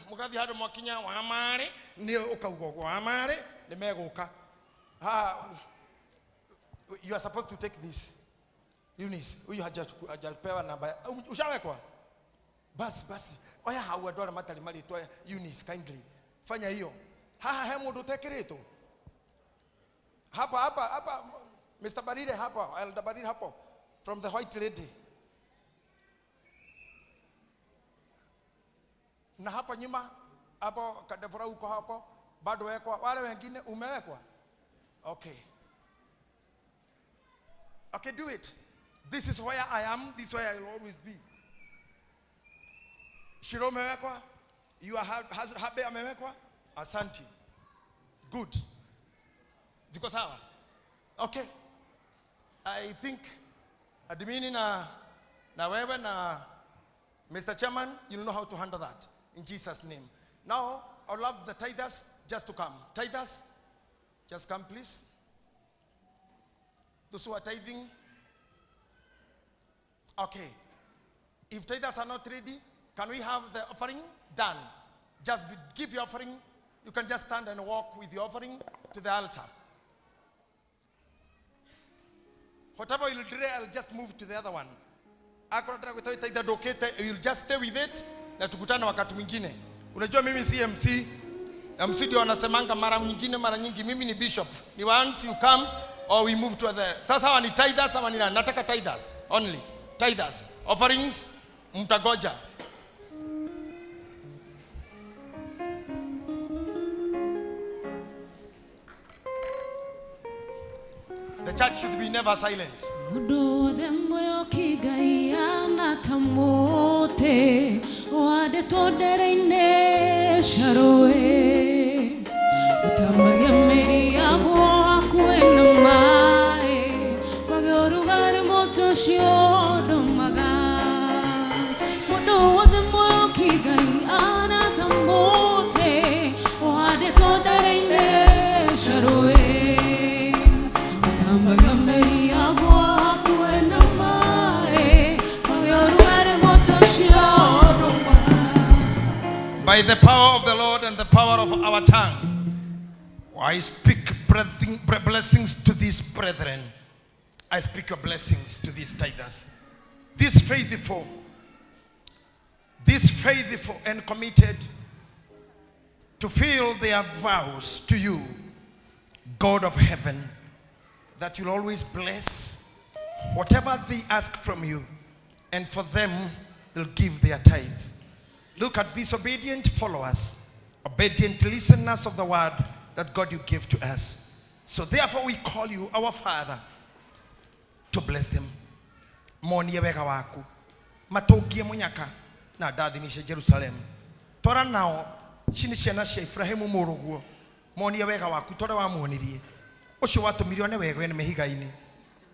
Mũgathiĩ handũ mwakinya wa marĩ nĩ ũkauga ũguo wa marĩ nĩ megũka. Ha, you are supposed to take this. Eunice, huyu hajapewa namba. Ushawekwa? Basi basi. Oya hau andũ arĩa matarĩ marĩtwa Eunice, kindly. Fanya hiyo. Haha he mũndũ ũtekĩrĩtwo. Hapa hapa hapa Mr. Barire hapa, Elder Barire hapo from the white lady. Na hapa nyuma hapo Kadevora uko hapo bado wekwa, wale wengine umewekwa. Okay. Okay, do it. This is where I am, this is where I will always be. Shiro umewekwa, you are Habe amewekwa. Asante. Good. Ziko sawa? Okay. I think admini na wewe na Mr. Chairman, you'll know how to handle that in Jesus' name. Now, I'd love the tithers just to come. Tithers, just come, please. Those who are tithing. Okay. If tithers are not ready, can we have the offering done? Just give your offering. You can just stand and walk with your offering to the altar. Whatever you'll do, I'll just move to the other one. You'll just stay with it na tukutane wakati mwingine. Unajua mimi si MC. MC ndio wanasemanga mara nyingine mara nyingi mimi ni bishop. Ni once you come or we move to other. Sasa hawa ni tithers, hawa ni nani? Nataka tithers only. Tithers. Offerings mtagoja. The church should be never silent. By the power of the Lord and the power of our tongue, I speak blessings to these brethren. I speak your blessings to these tithers. This faithful and committed to fill their vows to you, God of heaven, that you'll always bless whatever they ask from you, and for them they'll give their tithes. Look at these obedient followers, obedient listeners of the word that God you give to us. So therefore we call you our Father to bless them. Monie wega waku, matogie munyaka na ndathimishe Jerusalem. Tora nao cini ciana cia Ibrahimu muruguo, monie wega waku tora wamuonirie. Ucio watumirio ne wega ne mihiga-ini,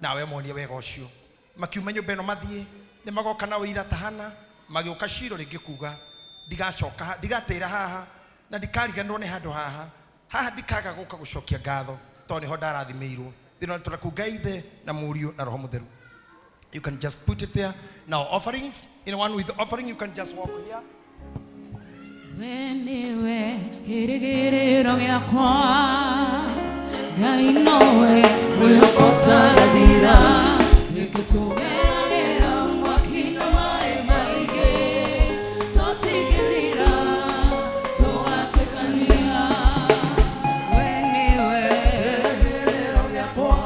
nawe monie wega ucio. Makiuma nyumba ĩno mathie nĩ magoka na ũira tahana, magĩũka Shilo rĩngĩ kuga ndigacoka, ndigatĩra haha na ndikariganĩrwo nĩ handũ haha. Haha ndikaga gũka gũcokia ngatho tondũ nĩho ndarathimĩirwo. Thĩinĩ wa rĩĩtwa rĩaku Ngai Ithe na Mũriũ na Roho Mũtheru. You can just put it there. Now offerings, in one with the offering, you can just walk here.
Weniwe kĩrĩgĩrĩro gĩakwa, Ngai nowe mwĩhoko ũtagathira, nĩngĩtũgeragĩra mwaki na maĩ maingĩ, tũtingĩthira, tũgatuĩkania. Weniwe kĩrĩgĩrĩro gĩakwa,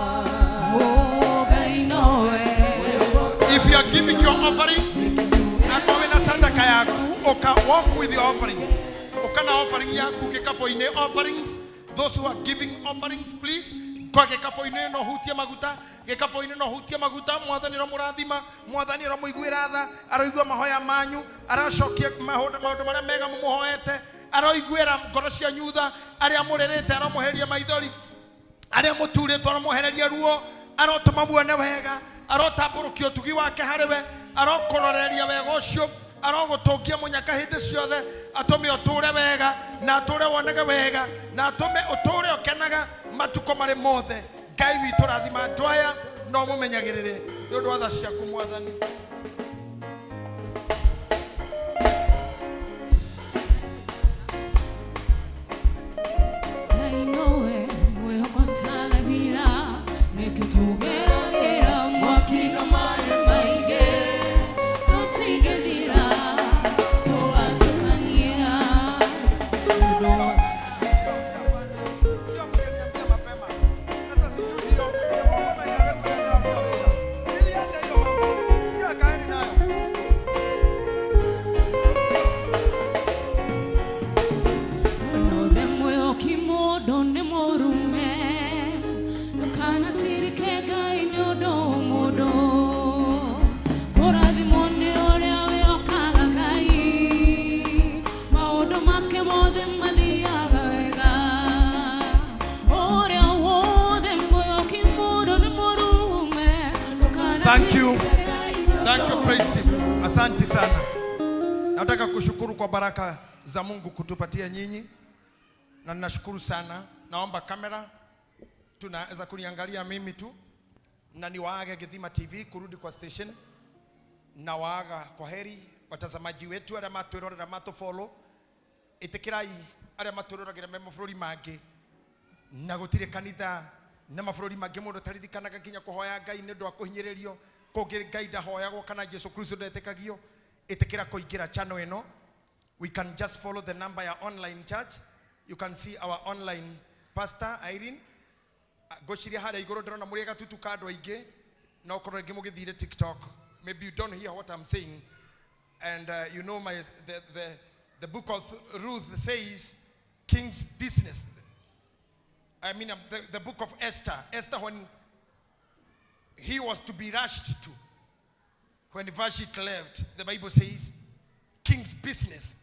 oh, Ngai nowe.
If you are giving your offering, na wĩna sadaka yaku, uka walk with your offering. Ukana offering yaku kikapo-inĩ offerings. Those who are giving offerings, please Kwa gĩkabũ-inĩ no hutie maguta, gĩkabũ-inĩ no hutie maguta. Mwathani aromũrathima, Mwathani aromũiguĩra tha, aroigua mahoya manyu, aracokia maũndũ marĩa mega mũmũhoete, aroiguĩra ngoro cianyu tha, arĩa mũrĩrĩte aromũheria maithori, arĩa mũturĩtwo aromũhereria ruo, arotũma muone wega, arotambũrũkia ũtugi wake harĩ we, arokũroreria wega ũcio, arogũtũngia mũnyaka hĩndĩ ciothe, atũme ũtũre wega na atũre wonage wega na atũme ũtũre ũkenaga matukũ marĩ mothe. Ngai witũ rathima andũ aya no mũmenyagĩrĩre nĩ ũndũ wa tha ciaku Mwathani.
Ngai nowe mwĩhoko ũtagathira, nĩkĩo tũgeragĩra mwaki na maĩ maingĩ, tũtingĩthira tũgatũkania.
Sasa sijui hiyo, niliacha hiyo mambo. Hiyo kaeni nayo.
Othe mwĩhoki mũndũ nĩ mũrume, ndũkanatirike Ngai nĩ ũndũ mũndũ. Kũrathimwo nĩ ũrĩa wĩhokaga Ngai, maũndũ make mothe mathiaga wega. Ũrĩa wothe mwĩhoki mũndũ nĩ mũrume,
Thank you.
ndũkanatirike Ngai nĩ
Thank you,
ũndũ
praise team. Asante sana. Nataka kushukuru kwa baraka za Mungu kutupatia nyinyi, na ninashukuru sana. Naomba kamera tunaweza kuniangalia mimi tu, na niwaage Githima TV kurudi kwa station, na waaga kwa heri watazamaji wetu arĩa matwĩrorera matũfollow, ĩtĩkĩrai arĩa matwĩroragĩra me mabũrũri mangĩ, na gũtirĩ kanitha na mabũrũri mangĩ mũndũ taririkanaga nginya kũhoya Ngai nĩ ũndũ wa kũhinyĩrĩrio kũngĩ Ngai ndahoyagwo kana Jesu Kristo ndetĩkagio. Ĩtĩkĩra kũingĩra channel ĩno. We can just follow the number ya online church. You can see our online pastor Irene. Ngwĩciria harĩa igũrũ ndĩrona mũrĩ gatutu ka andũ aingĩ, no korwo rĩngĩ mũgĩthire TikTok, maybe you don't hear what I'm saying. And you know my the book of Ruth says king's business. I mean, the book of Esther. Esther, when he was to be rushed to, when Vashti left, the Bible says, king's business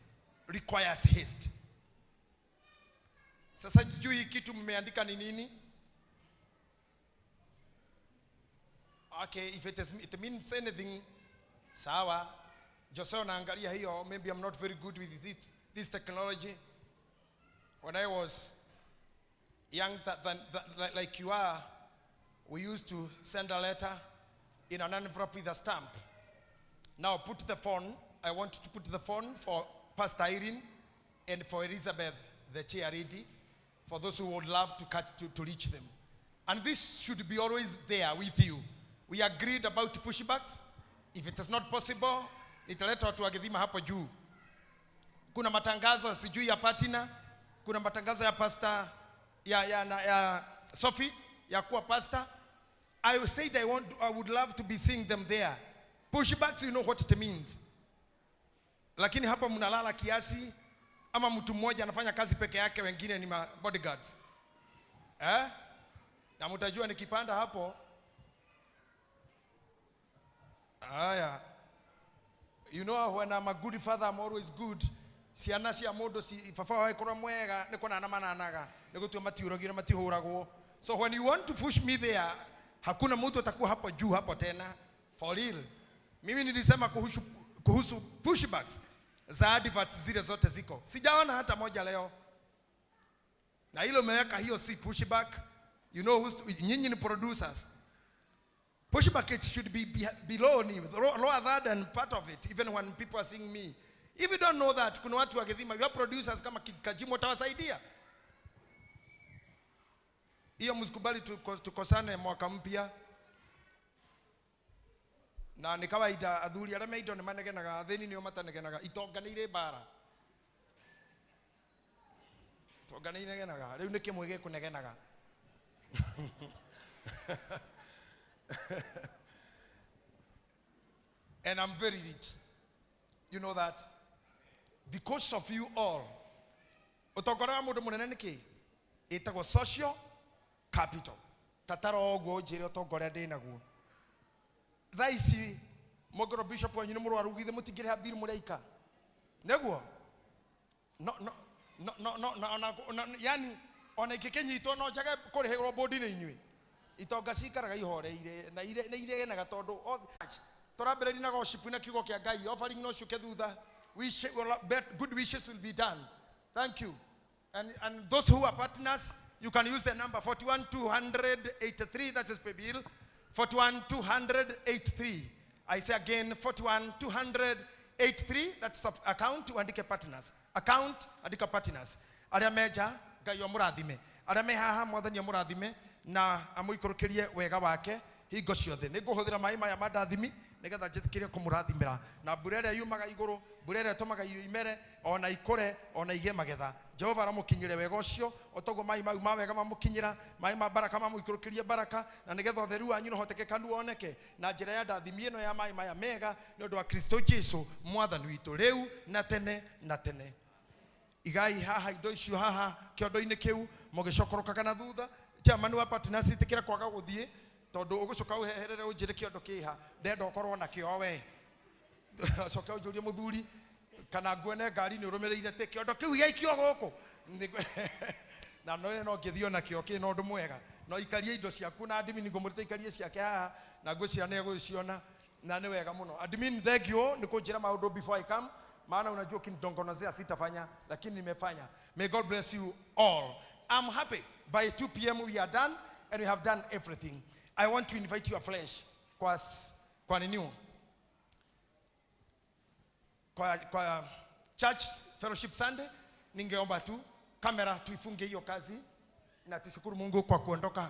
requires haste. Sasa juu hii kitu mmeandika ni nini? Okay, if it means anything, sawa. Jose unaangalia hiyo, maybe I'm not very good with it, this technology. When I was young like you are, we used to send a letter in an envelope with a stamp. Now put the phone. I want to put the phone for Pastor Irene and for Elizabeth, the chair lady, for those who would love to catch to reach them. And this should be always there with you. We agreed about pushbacks. If it is not possible, nitaleta watu wa Githima hapo juu. Kuna matangazo sijui ya Patina, kuna matangazo ya pastor ya Sophie ya kuwa pastor. I said I would love to be seeing them there. Pushbacks, you know what it means. Lakini hapa mnalala kiasi, ama mtu mmoja anafanya kazi peke yake, wengine ni ma bodyguards. Eh? Na mtajua nikipanda hapo. Aya. You know when I'm a good father, I'm always good. Ciana cia mũndũ ci baba wae korwo mwega nĩ kũnana mananaga nĩ gũtua matiũragio na matihũragwo. So when you want to push me there, hakuna mtu atakuwa hapo juu hapo tena. For real. Mimi nilisema kuhusu pushbacks za adverts zile zote ziko. Sijaona hata moja leo. Na hilo umeweka hiyo si pushback. You know who's, nyinyi ni producers. Pushback, it should be below me, lower that than part of it, even when people are seeing me. If you don't know that, kuna watu wa Githima, you are producers kama Kajimo tawasaidia. Hiyo msikubali tukosane mwaka mpya. Na ni kawaida athuri arĩa me indo nĩ manegenaga, athĩni nĩo matanegenaga, itonga nĩ irĩ mbara. Itonga nĩ inegenaga, rĩu nĩ kĩmwe gĩkũnegenaga. And I'm very rich. You know that? Because of you all. Ũtongoria wa mũndũ mũnene nĩ kĩ? Ĩtagwo social capital. Tataro ũguo ũnjĩre ũtonga ũrĩa ndĩnaguo. Thaa ici mũngĩrwo bishop wanyu nĩ mũrwaru githĩ mũtingĩrĩha bill mũrĩ aika. Nĩguo? No no no no no no ona yani ona ingĩkĩnyitwo no njage kũrĩhĩrwo bũndi nĩ inyuĩ. Itonga cikaraga ihoreire na ire nĩ iregenaga tondũ tũrambĩrĩria na worship na kiugo kĩa Ngai. Offering no ciũke thutha. Good wishes will be done. Thank you. And those who are partners, you can use the number 41283. That is pay bill. 41283. I say again, 41283. That's account uandike partners. Account andika partners. Aria meja Ngai amurathime. Aria me haha Mwathani amurathime na amuikũrũkĩrie wega wake hingo ciothe. Nĩngũhũthĩra maĩ maya ma ndathimi nĩgetha njĩtĩkĩrie kũmũrathimĩra na mbura ĩrĩa yumaga igũrũ, mbura ĩrĩa ĩtũmaga irio imere ona ikũre ona igĩe magetha. Jehova aramũkinyĩre wega ũcio o toguo maĩ mau ma wega mamũkinyĩra, maĩ ma baraka mamũikũrũkĩrie baraka, na nĩgetha ũtheru wanyu na ũhotekekanu woneke na njĩra ya ndathimi ĩno ya maĩ maya mega nĩ ũndũ wa Kristo Jesu mwathani witũ rĩu na tene na tene. Igai haha indo icio haha kĩondo-inĩ kĩu mũgĩcokorokaga na thutha. Chairman wa partners ĩtĩkĩra kwaga gũthiĩ tondũ ũgũcoka ũheherere ũnjĩre kĩondo kĩha ndenda ũkorwo nakĩo we. Coke ũnjũrie mũthuri kana nguone ngari nĩ ũrũmĩrĩire tĩ kĩondo kĩu gĩaikio gũkũ. Na no no ngĩthiĩ onakĩo kĩ na ũndũ mwega. No ikarie indo ciaku na admin ngũmũrĩte ikarie ciake haha na ngwĩciria nĩ egũgĩciona na nĩ wega mũno. Admin, thank you nĩ kũnjĩra maũndũ before I come. Maana unajua ukinidongonozea sitafanya, lakini nimefanya. May God bless you all. I'm happy. By 2 p.m. we are done and we have done everything. I want to invite you afresh kwa nini? Kwa Church Fellowship Sunday. Ningeomba tu kamera tuifunge hiyo kazi na tushukuru Mungu kwa kuondoka.